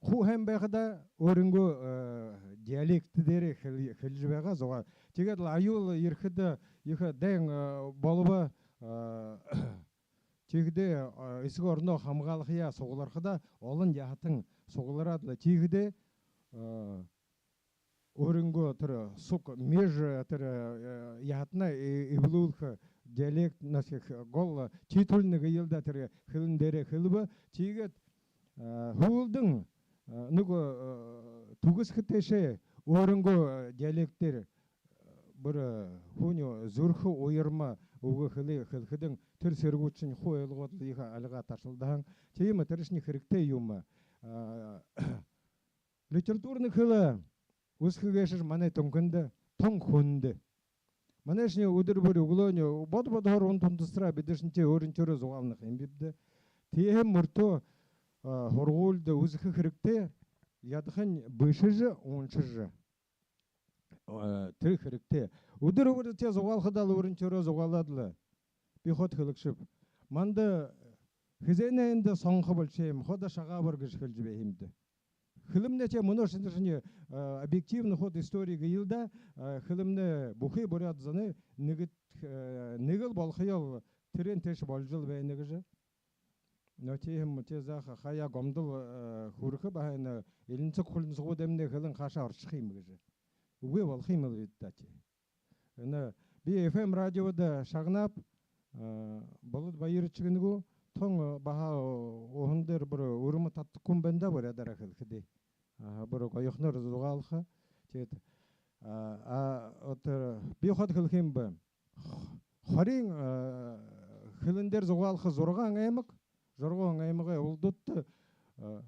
хуу һайн байхадаа өөрынгөө, э, диалект дээрээ хэл-, хэлэжэ байгаа зугаа. Тиигээд лэ аюул ерэхэдэ ехэ дайн, э, болобо, э, тиихэдээ, э, эсэгэ ороноо хамгаалхаяа суглархадаа олон яһатан суглараад лэ тиихэдээ, э, өөрынгөө тэрэ суг меж, тэрэ, э, яһатанаа, э, эблүүлхэ диалект, насколько гол титульно гээл даа, тэрэ хэлэн дээрээ хэлэбэ. Тиигээд, э, һүүлдэнь, э, нүгөө, э, түгэсхэ тээшээ өөрынгөө, э, диалект дээрэ, э, бүри, э, хүнэй зүрхэ уярма үгэ хэлэ-, хэлэхэдэнь тэрэ сэрэгүүдшни хуу ойлгоод лэ ехэ альгаа ташалдаһан. Тиимэ, тэрэшни хэрэгтэй юм. Э, литературна хэлэ үзэхэ гээшэ манай Түнхэндэ тон хүндэ. Манайшни үдэр бүри үглөөнэй бодо бодоһоор унтан тусараа бидэшни тээ өөрынтээрээ зугаална ха юм бибди. Тиихэдэ мүртөө, а, һургуулида үзэхэ хэрэгтэй, ядахань бэшэжэ, уншажа. А, тэрэ хэрэгтэй. Үдэр бүри тээ зугаалхадаа лэ өөрынтээрээ зугаалаад лэ. Би ходо хэлэгшэб. Манда хэзээнэй эндэ сонхо болошоо юм, ходо шагаабар гэжэ хэлэжэ байха юм даа. Хэлэмнай тээ мүнөө шэнэшни, а, объективно ход история гээл даа, а, хэлэмнай бүхы буряад зоной нэгэл, а, нэгэл болохоёл, тэрээн тээшэ боложол байна гэжэ. Но тиимэ, тээ зааха хаяа гомдол, а, хүрэхэ баһа энэ элинсэг хулинсагуудаймнай хэлэн хаашаа оршохо юм гэжэ. Үгы болохо юм лэ бэд даа тээ. Энэ би FM радиодо шагнааб, а, Болод Баярыч гэнэ гү, тон, а, баһа уһан дээрэ бүри үрмэ татаха хүн байна даа, буряадаараа хэлэхэдээ. Аха, бүри гоёхоноор зугаалха. Тиигээд, а, а, вот, э, би ходо хэлэхэ юм бэ. Х-, хориин, а, хэлэн дээрэ зугаалха зургаан аймаг, зургаан аймагай улдуудта, а,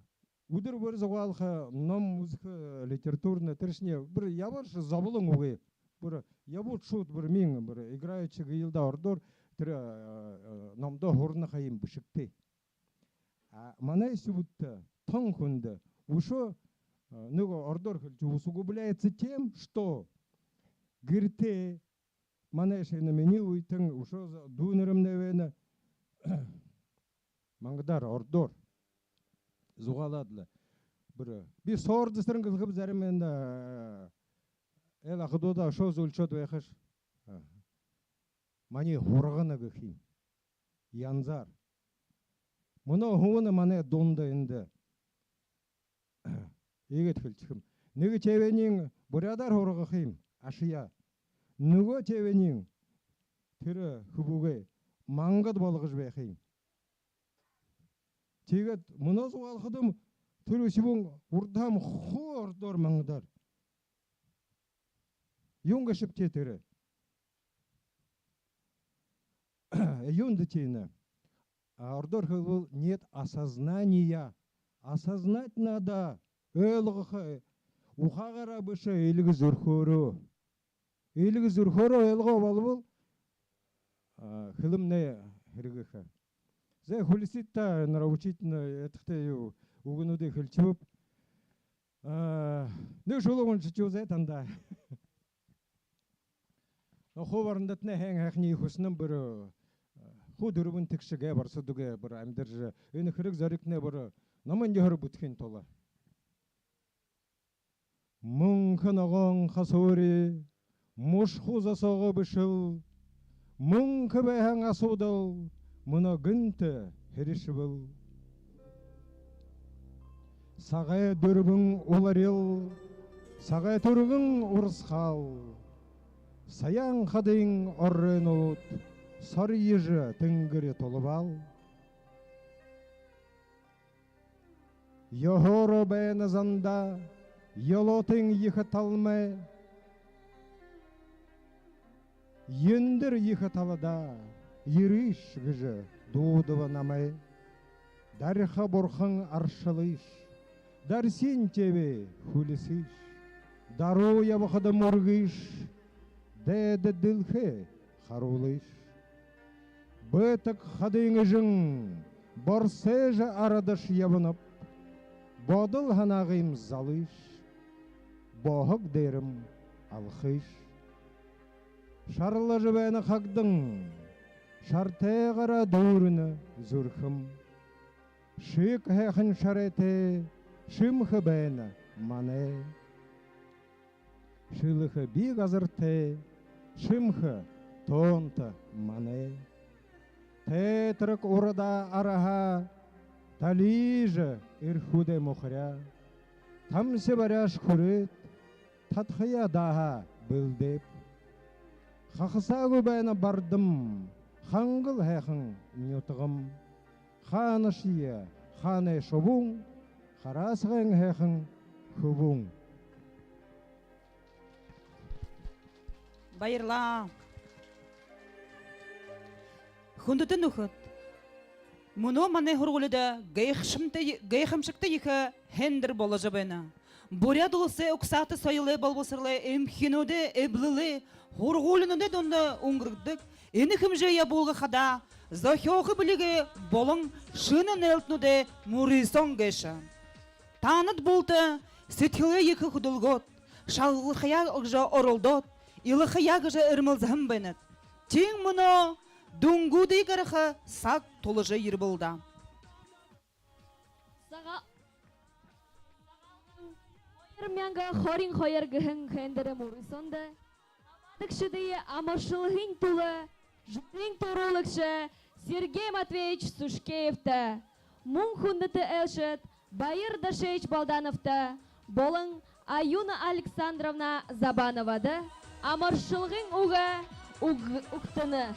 үдэр бүри зугаалха, ном үзэхэ, литературна, тэрэшни бүри ябааршье зоболон үгы. Бүри ябуут шууд, бүри миин, бүри играючи гээл даа ородоор, тэрэ, э, э, номдоо һурана ха юм бэшэгты. А манай үхибүүдтэ, тон хүндэ үшөө, э, нүгөө ородоор хэлэжэ, усугубляется тем, что гэртээ манай шэнэ минии үетэн үшөө за-, дүүнэрэмнай байна. Мангадаар, ородоор зугаалаад лэ. Бүри би сордосорон гэлхэб, зарим энэ, э, эл ахадуудаа үшөө зүүлшөөд байхаш. А. Маниие һургана гэхэ юм. Янзаар. Мүнөө хүбүүн манай дунда эндэ. Иигээд хэлэжэ эхилхэ юм. Нэгэ тээбэниинь буряадаар һургаха юм, ашаяа. Нүгөө тээбэниинь тэрэ хүбүүгээ мангад болгожо байха юм. Тиигээд мүнөө зугаалхадам тэрэ үхибүүн урдаһаам хуу ородоор, мангадаар. Юун гээшэб тээ тэрэ? Юундэ тиинэ? А ородоор хэлэбэл нет осознания. Осознать надо, ойлгохо, ухаагаараа бэшэ, эльгэ зүрхөөрөө. Эльгэ зүрхөөрөө ойлгоо болбол, а, хэлэмнай хэрэгэхэ. Зэ, хүлисыт даа, нравоучительно, эдэхтэй юу, үгэнүүдые хэлэжэ үгэбэб. А, нэгэ шүлэг уншажа үзэе танда. Но хуу барандатнай һайн һайханиие хүсэнэм, бүри, э, хуу дүрбэн тэгшэ гээ барсадгүй, бүри амидаржа, энэ хэрэг зоригтнай бүри номой ёһоор бүтэхын тула. Мүнхэ ногоон хасуури мушхуу зосоогоо бэшэл, мүнхэ байһан асуудал мүнөө гэнтэ һэришэбэл. Сагай дүрбэн уларил, сагай түргэн урасхал, Саяан хадын оройнууд сорьёжо тэнгэри тулбал. Ёһоороо байна зандаа ёлоотын ехэ талмай. Эндэр ехэ талада ерыш гэжэ дуудаба намай. Дариха бурхан аршалыш, дарсин тээбээ хүлисыш, даруу ябахада мүргыш, дээдэ дэлхэй харуулыш. Бэетэг хадын эжэн борсойжо арадаш ябанаб, бодол һанаагыем залыш, бохог дээрэм алхыш. Шарлажа байна хагдан, шартайгаараа дүүрэнэ зүрхэм. Шэг һайхан шарайтай шэмхэ байна манай. Шэлэхэ бии газартай шэмхэ тоонто манай. Тээтэрэг урда арһаа талижа, эрхүүдээ мухаряа. Тамси баряаш хүрээд, тадхаяа дааһа бэлдээб. Хахасаагүй байна бардам, хангал һайхан нютагам. Хаанашье хаанай шубуун, хараасгайн һайхан хүбүүн. Баярлаа. Хүндэтэ нүхэд, мүнөө манай һургуулида гайхамшагта, гайхамшагта ехэ һайндэр боложо байна. Буряад Уласай угсаата соёлой болбосоролой эмхинүүдэй эблэлэй һургуулинуудай дунда үнгэргэгдэдэг энэ хэмжээ ябуулга хадаа зохёохы бэлигэй болон шэнэ нээлтэнүүдэй мүрысөөн гээшэ. Таанад булта сэдьхэлээ ехэ хүдэлгөөд, шалгалхаяа гэжэ оролдоод, илахаяа гэжэ эрмэлзэһэн байнат. Тиин мүнөө дүнгүүдые гаргаха саг тулажа ерэбэл даа. Сагаалганай хоёр мянга хорин хоёр гэһэн һайндэрэй мүрысөөндэ хабаадагшадые амаршалгахын тула жюриин түрүүлэгшэ Сергей Матвеевич Сушкеевта, мүн хүндэтэ айлшад Баяр Дашеевич Балдановта болон Аюна Александровна Забановада амаршалгын үгэ үг-, үгтэнэ.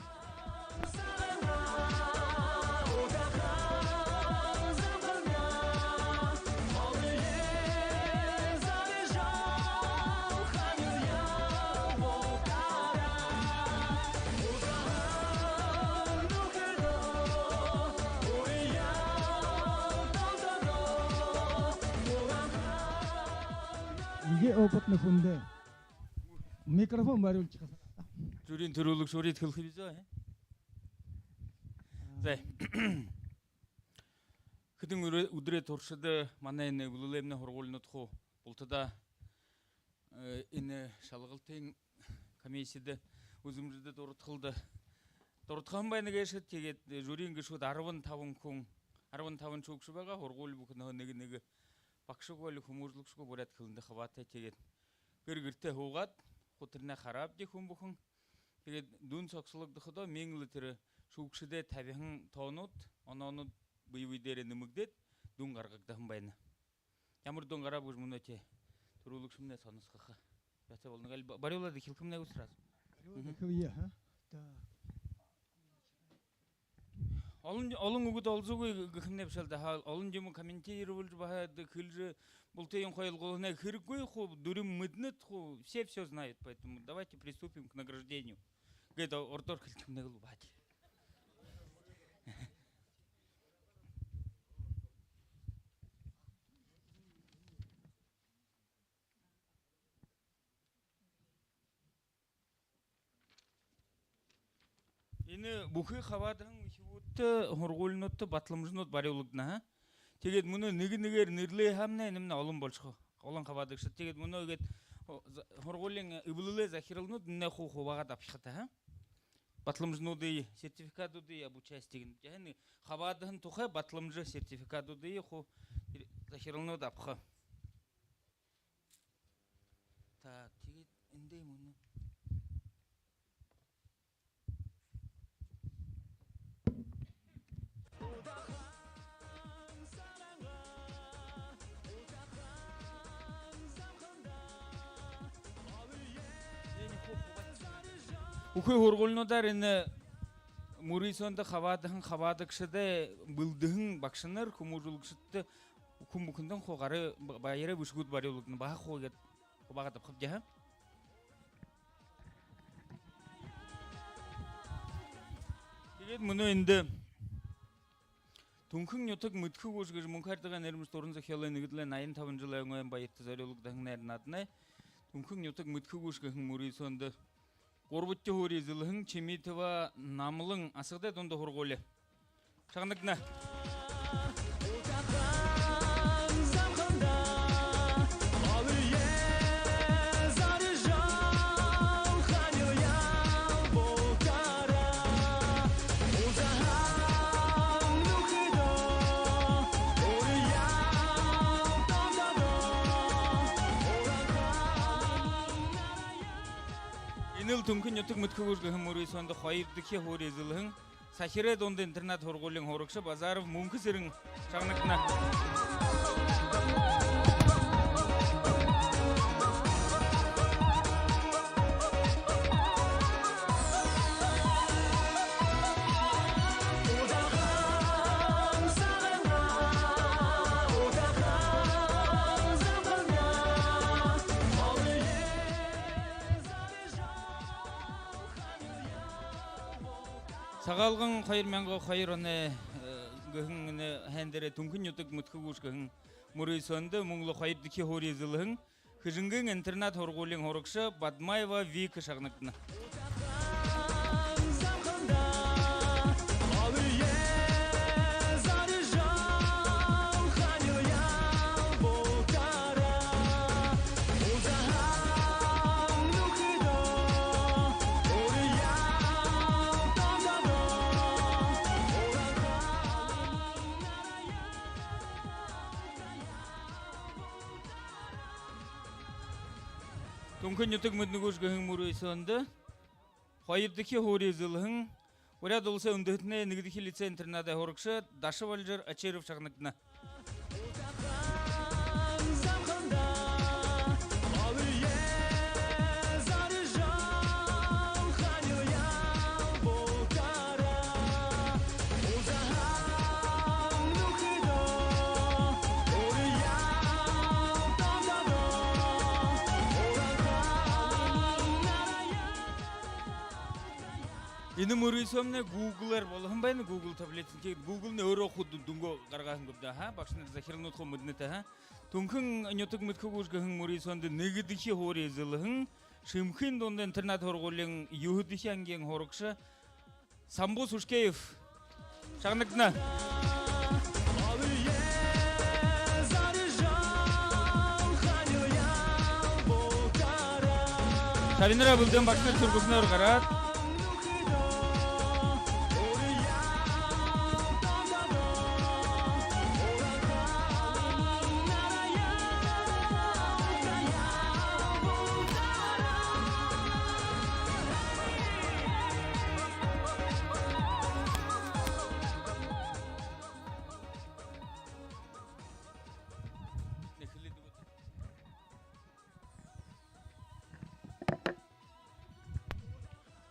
Иигээ опытна хүндэ микрофон бариулжа хасаа. Жюриин түрүүлэгшүүрые хэлэхэ бэзэ, э? За. Хэдэн үрэ-, үдэрэй туршада манай энэ эблэлэймнай һургуулинууд хуу бултадаа, э, энэ шалгалтын комиссидэ, үзэмжэдэ дурадхалда дурадхаһан байна гээшэ. Тиигээд, э, жюриин гэшүүд арбан табан хүн, арбан табан шүүгшэ байгаа. Һургуули бүхэнһөө нэгэ-нэгэ, багша гү, али хүмүүжүүлэгшэ гү, буряад хэлэндэ хабаатай. Тиигээд гэр гэртээ һуугаад, хуу тэрэнээ хараабди хүн бүхэн. Тиигээд дүн согсологдоходоо, мүн лэ тэрэ шүүгшэдэй табиһан тоонууд, оноонууд бэе бэе дээрээ нэмэгдээд, дүн гаргагдаһан байна. Ямар дүн гарааб гэжэ мүнөө тэрэ түрүүлэгшэмнай соносхохо. Яатай болоно гээл, ба-, бариулаад хэлэхэмнай гү сразу? Бариулаад хэлэе, а? Так. Олон, олон үгэдэ олзоогүй гэхэмнай бэшэ л даа. Ха, олон юумэ комментировалжа, баһа дэ хэлэжэ, бултыень хойлгуулһанай хэрэггүй хуу, дүрим мэдэнэт хуу, все всё знают, поэтому давайте приступим к награждению. Гээд ородоор хэлэхэмнай гээл баһа даа. Энэ бүхы хабаадаһан үхибүүдтэ, һургуулинуудта баталамжанууд бариулагдана, ха? Тиигээд мүнөө нэгэ нэгээр нэрлээ һаамнай, энэмнай олон болошохо. Олон хабаадагшад. Тиигээд мүнөө иигээд, о, за-, һургуулиин эблэлэй захиралнууд энэмнай хуу хубаагаад абахат, ха? Баталамжануудые, сертификатуудые об участии гэнэ. Яаһан хабаадаһан тухай баталамжа, сертификатуудые хуу захиралнууд абаха. Так, тиигээд эндээ мүнөө. Бүхы һургуулинуудаар энэ мүрысөөндэ хабаадаһан хабаадагшадай бэлдэһэн багшанар, хүмүүжүүлэгшэдтэ, хүн бүхэндэнь хуу гарын ба-, баярай бэшэгүүд бариулагдана. Баһа хуу иигээд хубаагаад абахабди, ха? Тиигээд мүнөө эндэ «Түнхэн нютаг мэдэхэ гүйш» гэжэ Мүнхэ Ардагай нэрэмжэтэ уран зохёолой нэгэдэлэй наян табан жэлэй ойн баярта зорюулагдаһан найр наадана. «Түнхэн нютаг мэдэхэ гүйш» гэһэн мүрысөөндэ гурбадахи һуури эзэлһэн Чимитова Намлан, Асагадай дунда һургуули, шагнагдана. Энэл Түнхэн нютаг мэдэхэ гүш гэһэн мүрысөөндэ хоёрдохи һуури эзэлһэн Сахирай дунда интернат һургуулиин һурагша Базаров Мүнхэсэрэн шагнагдана. Сагаалган хоёр мянга хоёр оной, э, гэһэн энэ һайндэрэй Түнхэн нютаг мэдэхэ гүш гэһэн мүрысөөндэ мүн лэ хоёрдохи һуури эзэлһэн Хэжэнгын интернат һургуулиин һурагша Бадмаева Вика шагнагдана. Түнхэн нютаг мэдэнэ гүш гэһэн мүрысөөндэ хоёрдохи һуури эзэлһэн Буряад Уласай үндэһэтэнэй нэгэдэхи лицей-интернадай һурагша Дашабалжир Очиров шагнагдана. Энэ мүрысөөмнай Google-аар болоһон байна, Google таблицын. Тиигээд Google-ын өөрөө хуу дү-, дүнгөө гаргаһан гүб даа, ха? Багшанар, захиралнууд хуу мэдэнэт, ха? Түнхэн нютаг мэдэхэ гүш гэһэн мүрысөөндэ нэгэдэхи һуури эзэлһэн Шэмхын дунда интернат һургуулиин юһэдэхи ангиин һурагша Самбу Сушкеев шагнагдана. Шабинараа бэлдэһэн багшанар түргэхнөөр гараад.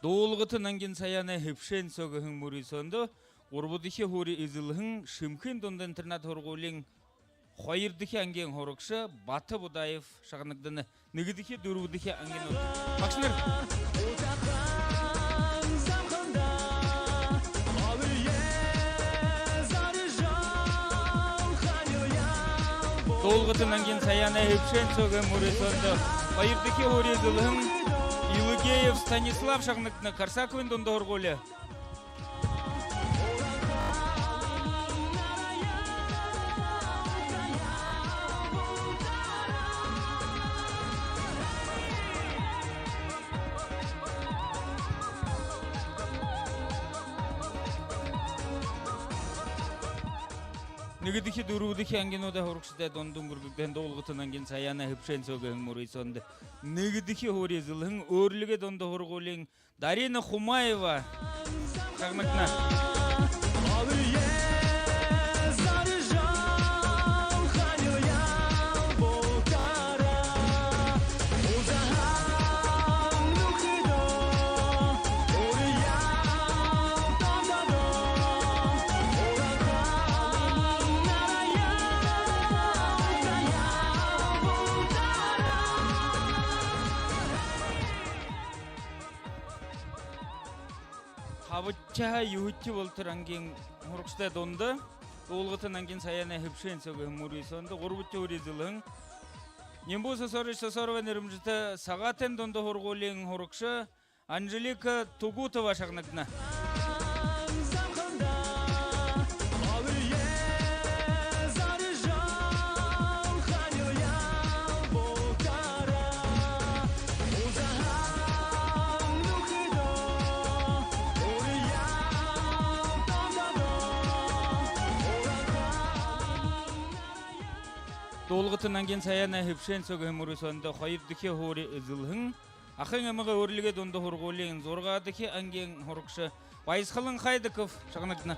Дуулгата нангин Саяанай һэбшээн соо гэһэн мүрысөөндэ гурбадахи һуури эзэлһэн Шэмхын дунда интернат һургуулиин хоёрдохи ангиин һурагша Бата Будаев шагнагдана. Нэгэдэхи, дүрбэдэхи ангинууд. Багшанар. Дуулгата нангин Саяанай һэбшээн соо гэһэн мүрысөөндэ хоёрдохи һуури эзэлһэн Илыгеев Станислав шагнагдана, Корсаковын дунда һургуули. Нэгэдэхи, дүрбэдэхи ангинуудай һурагшадай дунда үнгэргэгдэһэн Дуулгата нангин Саяанай һэбшээн соо гэһэн мүрысөөндэ нэгэдэхи һуури эзэлһэн Орлигой дунда һургуулиин Дарина Хумаева шагнагдана. Табадахи, юһэдэхи болотор ангиин һурагшадай дунда Дуулгата нангин Саяанай һэбшээн соо гэһэн мүрысөөндэ гурбадахи һуури эзэлһэн Нимбу Сосорович Сосоровой нэрэмжэтэ Сагаатайн дунда һургуулиин һурагша Анжелика Тугутова шагнагдана. Дуулгата нангин Саяанай һэбшээн соо гэһэн мүрысөөндэ хоёрдохи һуури эзэлһэн Ахын аймагай Өөрлигэй дунда һургуулиин зургаадахи ангиин һурагша Баясхалан Хайдаков шагнагдана.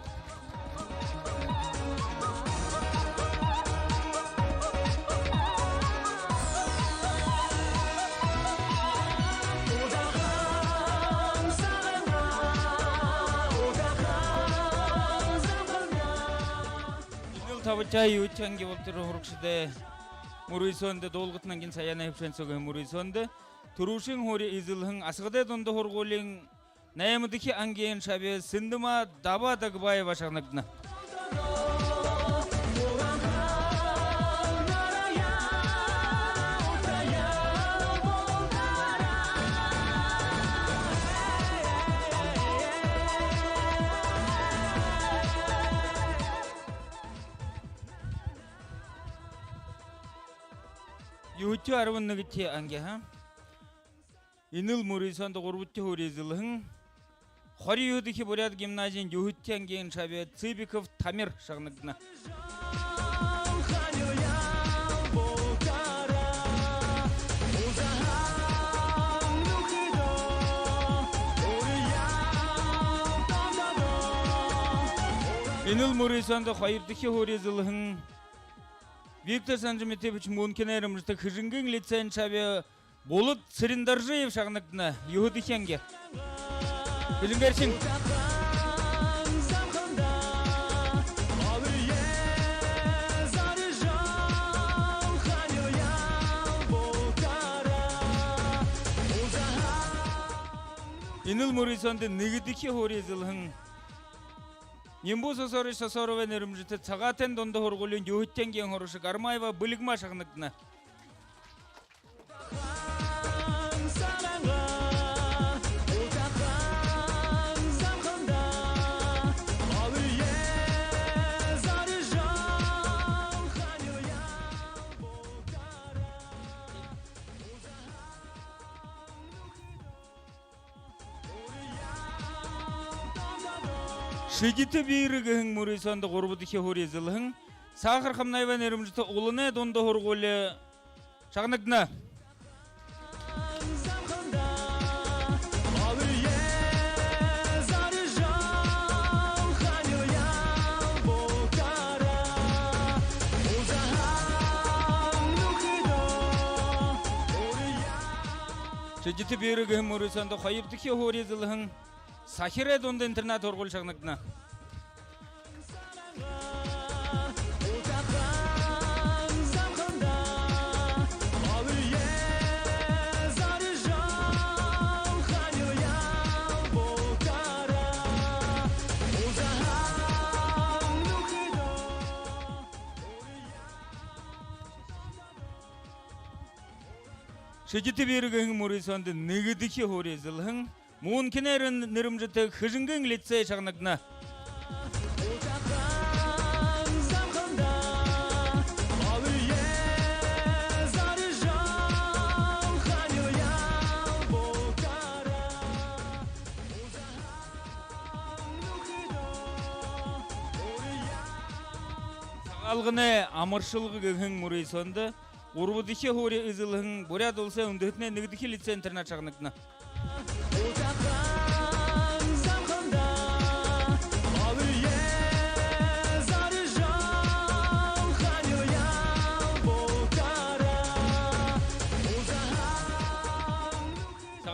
Энэл табадахи юһэдэхи анги болотор һурагшадай мүрысөөндэ, дуулгатанай ангиин саяанай хүгжээн соо гэһэн мүрысөөндэ түрүүшын һуури эзэлһэн Асагадай дунда һургуулиин наймадахи ангиин шаби Сэндэмаа Даба Дагбаева шагнагдана. Юһэдэхи, арбан нэгэдэхи ангиһаа Энэл мүрысөөндэ гурбадахи һуури эзэлһэн хорин юһэдэхи буряад гимназиин юһэдэхи ангиин шаби Цыбиков Тамир шагнагдана. Энэл мүрысөөндэ хоёрдохи һуури эзэлһэн Виктор Санжимитович Мункинэй нэрэмжэтэ Хэжэнгын лицейн шаби Булад Цырендоржиев шагнагдана. Юһэдэхи анги. Хэжэнгээршэн. Энэл мүрысөөндэ нэгэдэхи һуури эзэлһэн Нимбу Сосорович Сосоровай нэрэмжэтэ Сагаатайн дунда һургуулиин юһэдэхи ангиин һурагша Гармаева Бэлигма шагнагдана. Шэдитэ Биирэ гэһэн мүрысөөндэ гурбадахи һуури эзэлһэн Сахар Хамнаевай нэрэмжэтэ Уланай дунда һургуули шагнагдана. Шэдитэ Биирэ гэһэн мүрысөөндэ хоёрдохи һуури эзэлһэн Сахирай дунда интернат һургуули шагнагдана. Шэдитэ Биирэ гэһэн мүрысөөндэ нэгэдэхи һуури эзэлһэн Мункинэй нэрэмжэтэ Хэжэнгын лицей шагнагдана. Сагаалганай Амаршалга гэһэн мүрысөөндэ гурбадахи һуури эзэлһэн Буряад Уласай үндэһэтэнэй нэгэдэхи лицей-интернат шагнагдана.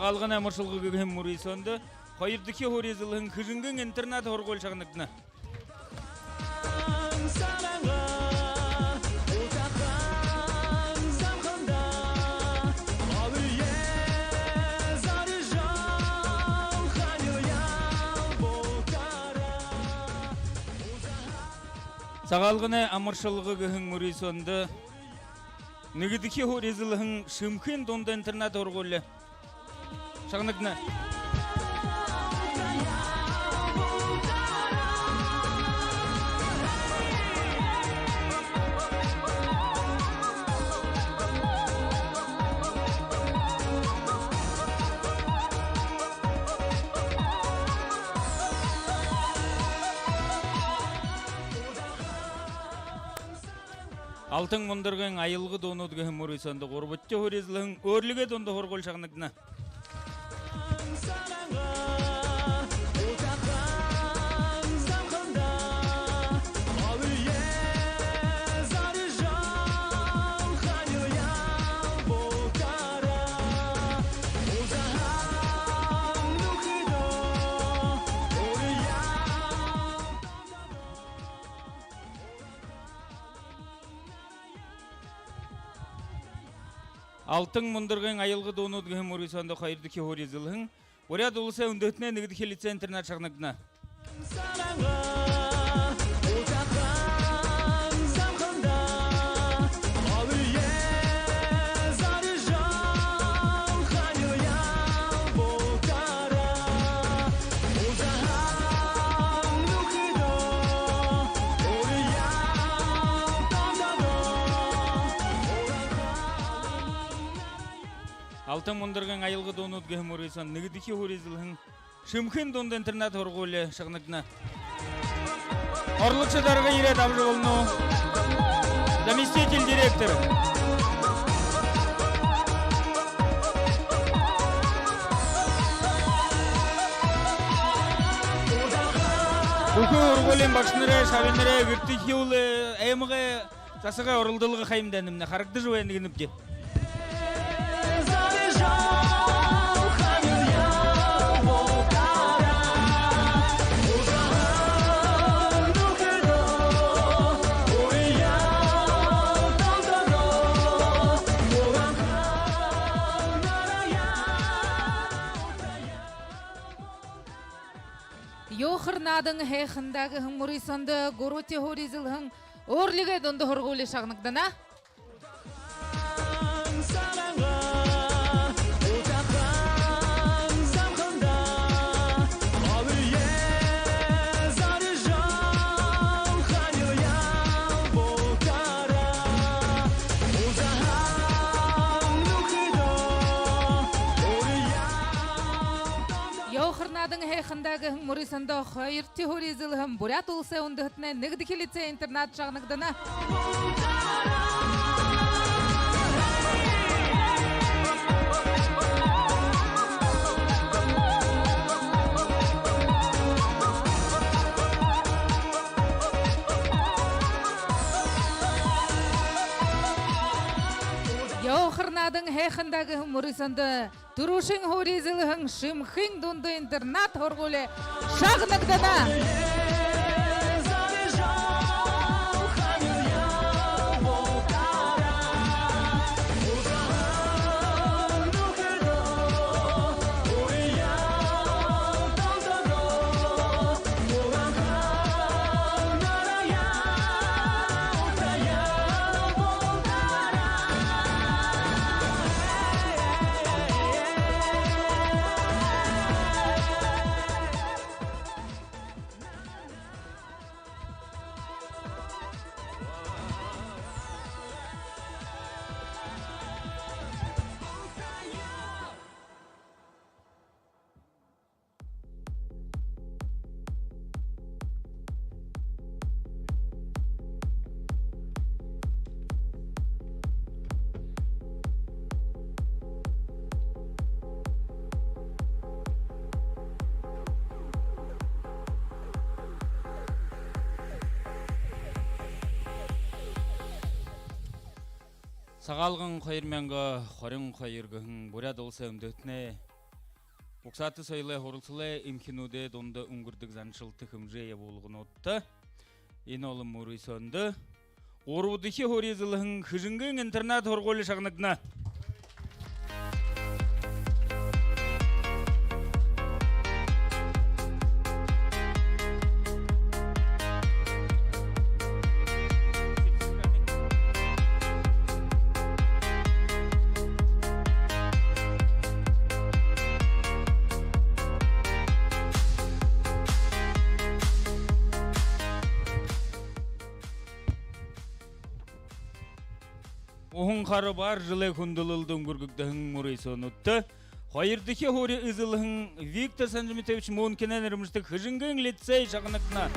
Сагаалганай Амаршалга гэһэн мүрысөөндэ хоёрдохи һуури эзэлһэн Хэжэнгын интернат һургуули шагнагдана. Сагаалганай Амаршалга гэһэн мүрысөөндэ нэгэдэхи һуури эзэлһэн Шэмхын дунда интернат һургуули шагнагдана. Алтан Мундаргын «Аялга дуунууд» гэһэн мүрысөөндэ гурбадахи һуури эзэлһэн Өөрлигэй дунда һургуули шагнагдана. Алтан мундаргын «Аялга дуунууд» гэһэн мүрысөөндэ хоёрдохи һуури эзэлһэн Буряад Уласай үндэһэтэнэй нэгэдэхи лицей-интернат шагнагдана. Алтан мундаргын «Аялга дуунууд» гэһэн мүрысөөн нэгэдэхи һуури эзэлһэн Шэмхын дунда интернат һургуули шагнагдана. Орлогшо дарга ерээд абажа болоно. Заместитель директор. Бүхы һургуулиин багшанарай, шабинарай, гэртэхилэй, аймагай засагай оролдолго ха юм даа, нэмнэ харагдажа байна гэнэбди. «Ёохор наадан һайхан даа» гэһэн мүрысөөндэ гурбадахи һуури эзэлһэн Орлигой дунда һургуули шагнагдана. «Ёохор наадан һайхан даа» гэһэн мүрысөөндэ хоёрдохи һуури эзэлһэн Буряад Уласай үндэһэтэнэй нэгэдэхи лицей-интернат шагнагдана. «Ёохор наадан һайхан даа» гэһэн мүрысөөндэ түрүүшын һуури эзэлһэн Шэмхын дунда интернат һургуули шагнагдана. «Сагаалган хоёр мянга хорин хоёр» гэһэн Буряад Уласай үндэһэтэнэй угсаата соёлой һуралсалай эмхинүүдэй дунда үнгэрдэг заншалта хэмжээ ябуулгануудта энэ олон мүрысөөндэ гурбадахи һуури эзэлһэн Хэжэнгын интернат һургуули шагнагдана. Уһан хара бар жэлэй хүндэлэлдэ үнгэргэгдэһэн мүрысөөнүүдтэ хоёрдохи һуури эзэлһэн Виктор Санжимитович Мункинэй нэрэмжэтэ Хэжэнгын лицей шагнагдана.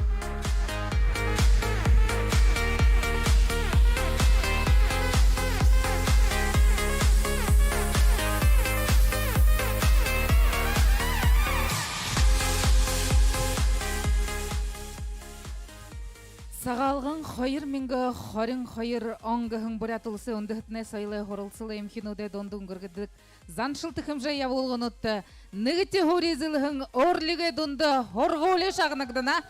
Хоёр мянга хорин хоёр он гэһэн Буряад Уласай үндэһэтэнэй соёлой һуралсалай эмхинүүдэй дунда үнгэргэгдэдэг заншалта хэмжээ ябуулгануудта нэгэтэ һуури эзэлһэн Орлигой дунда һургуули шагнагдана.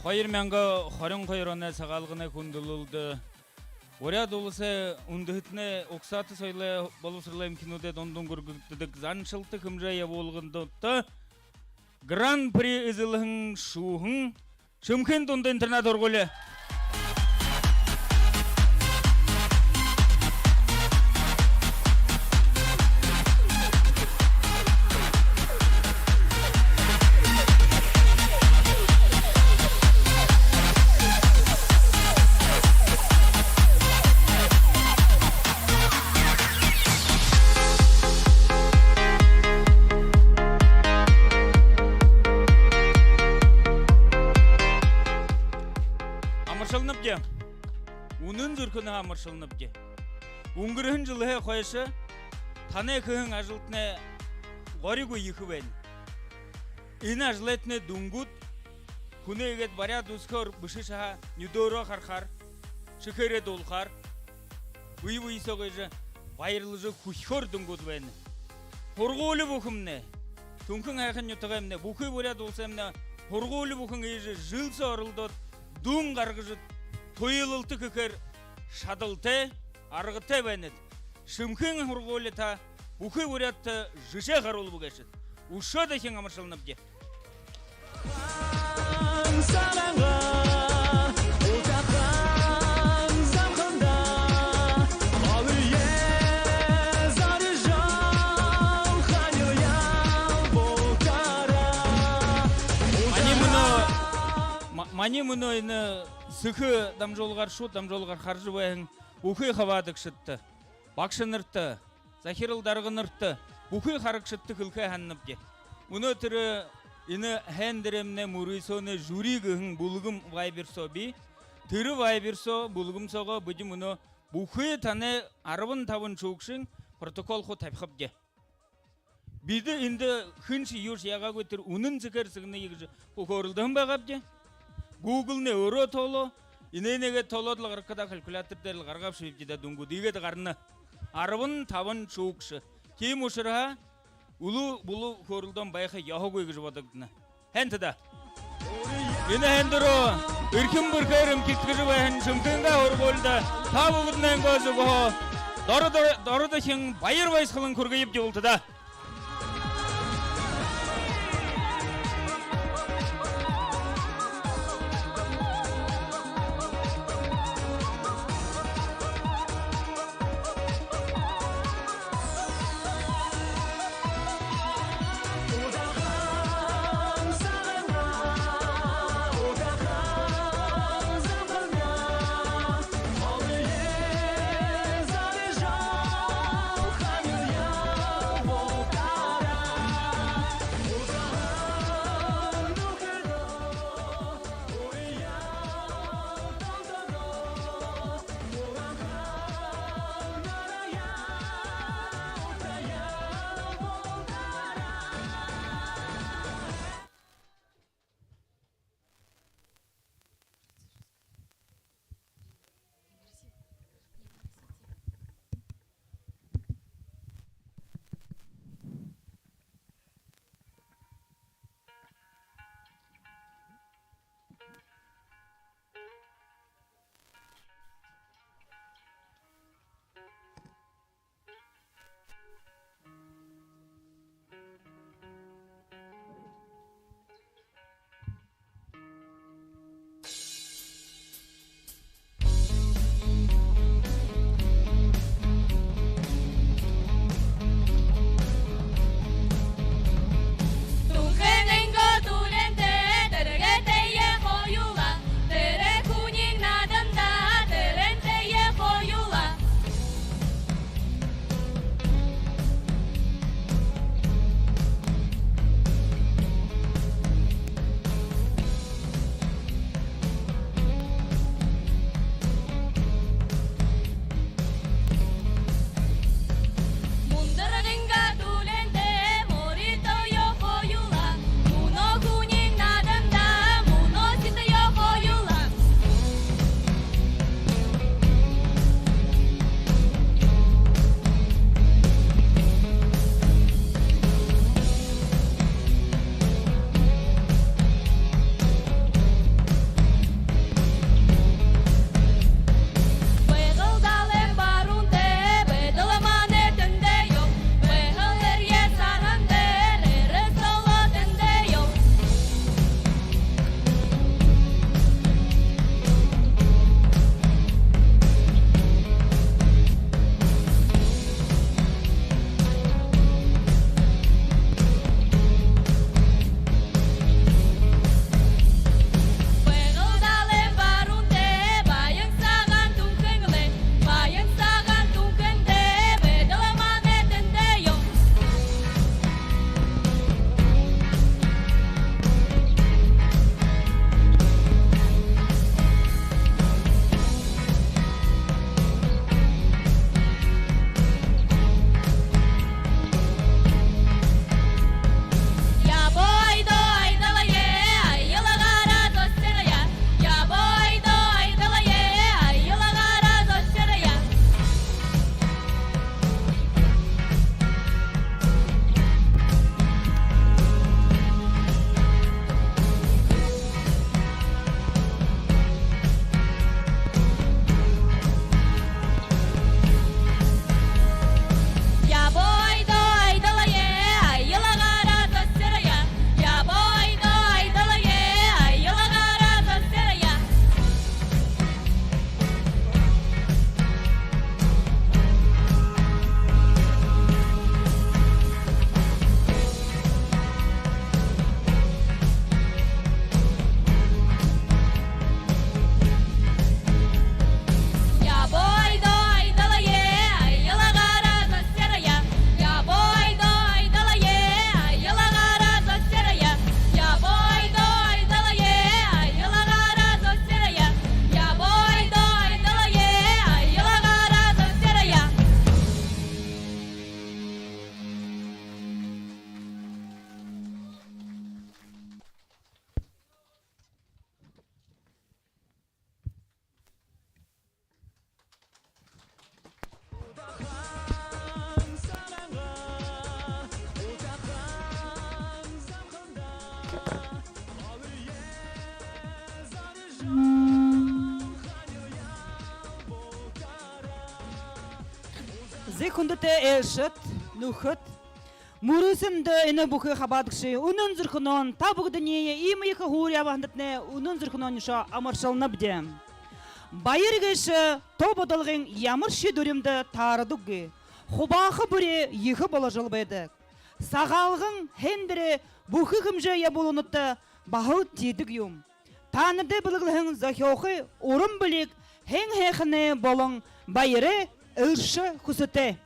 Хоёр мянга хорин хоёр оной Сагаалганай хүндэлэлдэ Буряад Уласай үндэһэтэнэй угсаата соёлой болбосоролой эмхинүүдэй дунда үнгэргэгдэдэг заншалта хэмжээ ябуулгануудта гран-при эзэлһэн шүүһэн Шэмхын дунда интернат һургуули. Амаршалнабди. Үнэн зүрхэнһөө амаршалнабди. Үнгэрһэн жэлһээ хойшо танай хэһэн ажалтнай горигүй ехэ байна. Энэ ажалайтнай дүнгүүд хүнэй иигээд баряад үзэхөөр бэшэ шаһаа нюдөөрөө харахаар, шэхээрээ дуулахаар, бэе бэе соогоо иигэжэ баярлажа хүхихөөр дүнгүүд байна. Һургуули бүхэмнай, Түнхэн һайхан нютагаймнай, бүхы Буряад Уласаймнай һургуули бүхэн иигэжэ жэл соо оролдоод, дүн гаргажа, туйлалта хэхээр шадалтай, аргатай байнат. Шэмхын һургуули та бүхы Буряадта жэшээ харуулба гээшэт. Үшөө дахин амаршалнабди. Манай мүнөө, ма-, манай мүнөө энэ сэхэ дамжуулгаар, шууд дамжуулгаар хаража байһан бүхы хабаадагшадта, багшанарта, захирал дарганарта, бүхы харагшадта хэлэхээ һананабди. Мүнөө тэрэ энэ һайндэрнай мүрысөөнэй жюри гэһэн бүлгэм Viber соо бии. Тэрэ Viber соо, бүлгэм соогоо бидэ мүнөө бүхы танай арбан табан шүүгшын протокол хуу табихабди. Бидэ эндэ хэншье юушье яагаагүй, тэрэ үнэн сэхээр сэгнэе гэжэ хөөрэлдэһэн байгаабди. Google-най өөрөө тоолоо. Энээнээ иигээд тоолоод лэ гаргахадаа, калькулятор дээрэ лэ гаргаабшибди даа, дүнгүүд иигээд гарана. Арбан табан шүүгшэ. Тиимэ ушарһаа үлүү бүлүү хөөрэлдөөн байха ёһогүй гэжэ бодогдоно. Һайн даа. Энэ һайндэрөө эрхим бэрхээр эмхидхэжэ байһан Шэмхын һургуулида та бүгэдэниингөө зүгһөө доро-, доро-, доро дахин баяр баясхалан хүргэебди, уулта даа. Хүндэтэ ээлжэшэд, нүхэд, мүрысөөндэ энэ бүхы хабаадагшын үнэн зүрхэнһөө та бүгэдэниие иимэ ехэ һуури абаһандатнай үнэн зүрхэнһөө амаршалнабди. Баяр гээшэ тоо бодолгын ямаршье дүримдэ таарадаггүй. Хубааха бүри ехэ боложол байдаг. Сагаалган һайндэрэй бүхы хэмжээ ябуулгануудта баһал тиидэг юм. Таанадта бэлэглэһэн зохёохы уран бэлиг һайн һайханай болон баярай элшэ хүсэтэй.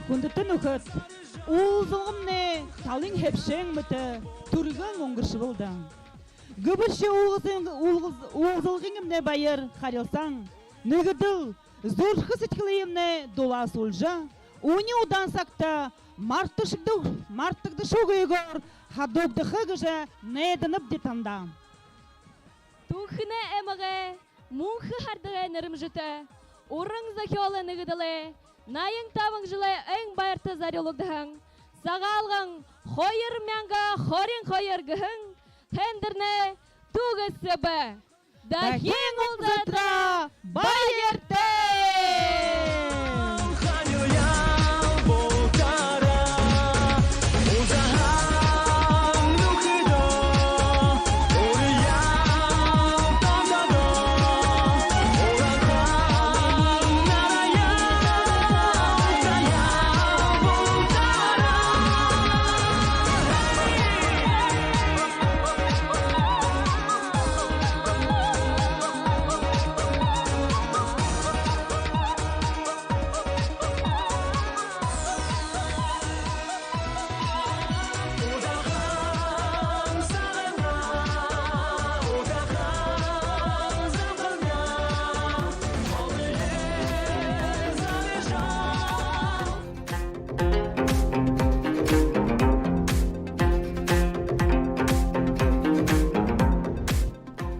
Хүндэтэ нүхэд, уулзалгамнай талын хэбшээн мэтэ түргэн үнгэршэбэл даа. Гэбэшье уулзал-, уулз-, уулзалгымнай баяр харилсаан, нэгэдэл зүрхэ сэдьхэлыемнай дулаасуулжа, үни удаан сагта марташагда-, мартагдашагүйгөөр хадуугдаха гэжэ найданабди танда. Түнхэнэй аймагай Мүнхэ һарадагай нэрэмжэтэ уран зохёолой нэгэдэлэй наян табан жэлэй эн баярта зорюулагдаһан Сагаалган хоёр мянга хорин хоёр гэһэн тендернай түгэсэбэ. Дахин уулзатараа баяртай!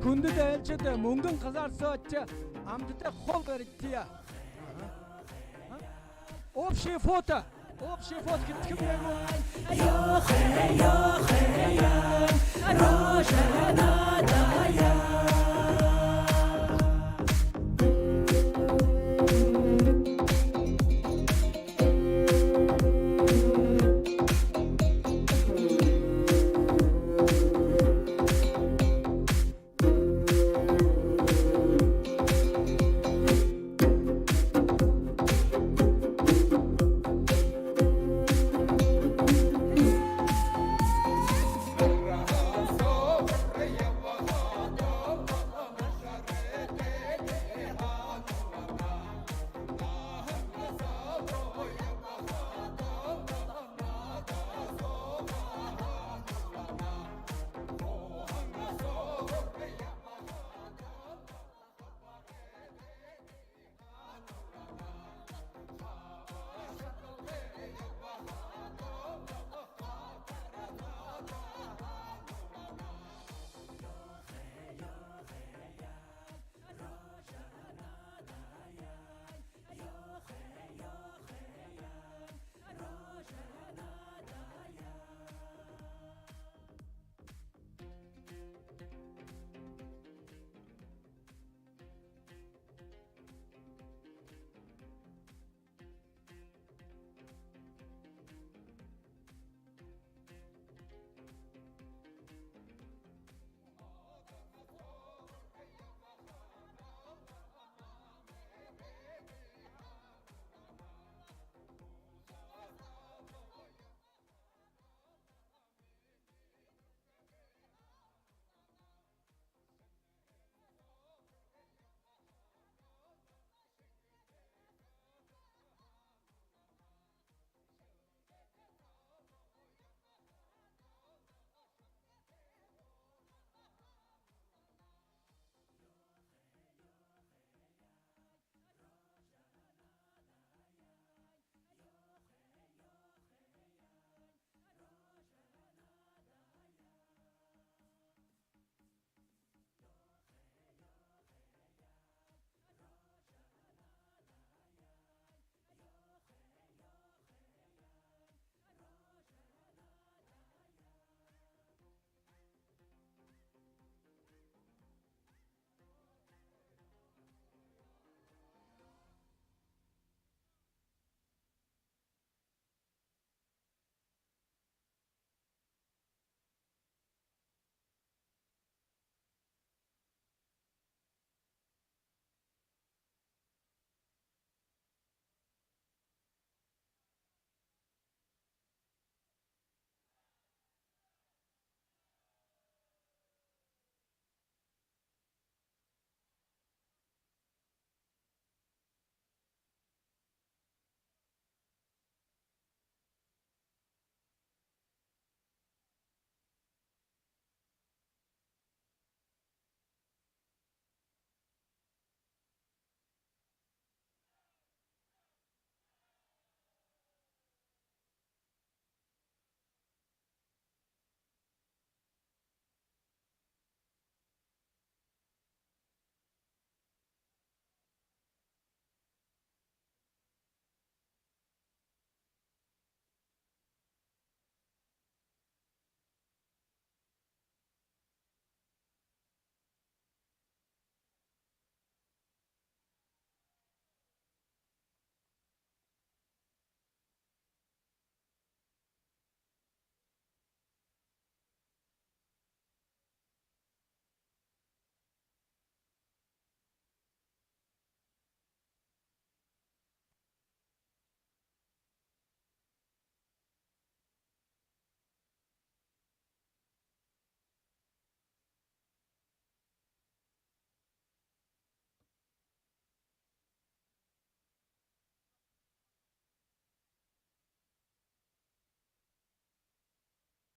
Хүндэтэ айлшад, мүнгэн хазаар сооһоо амтатай хоол баригты. Общее фото. Общее фото хэхэм бэ?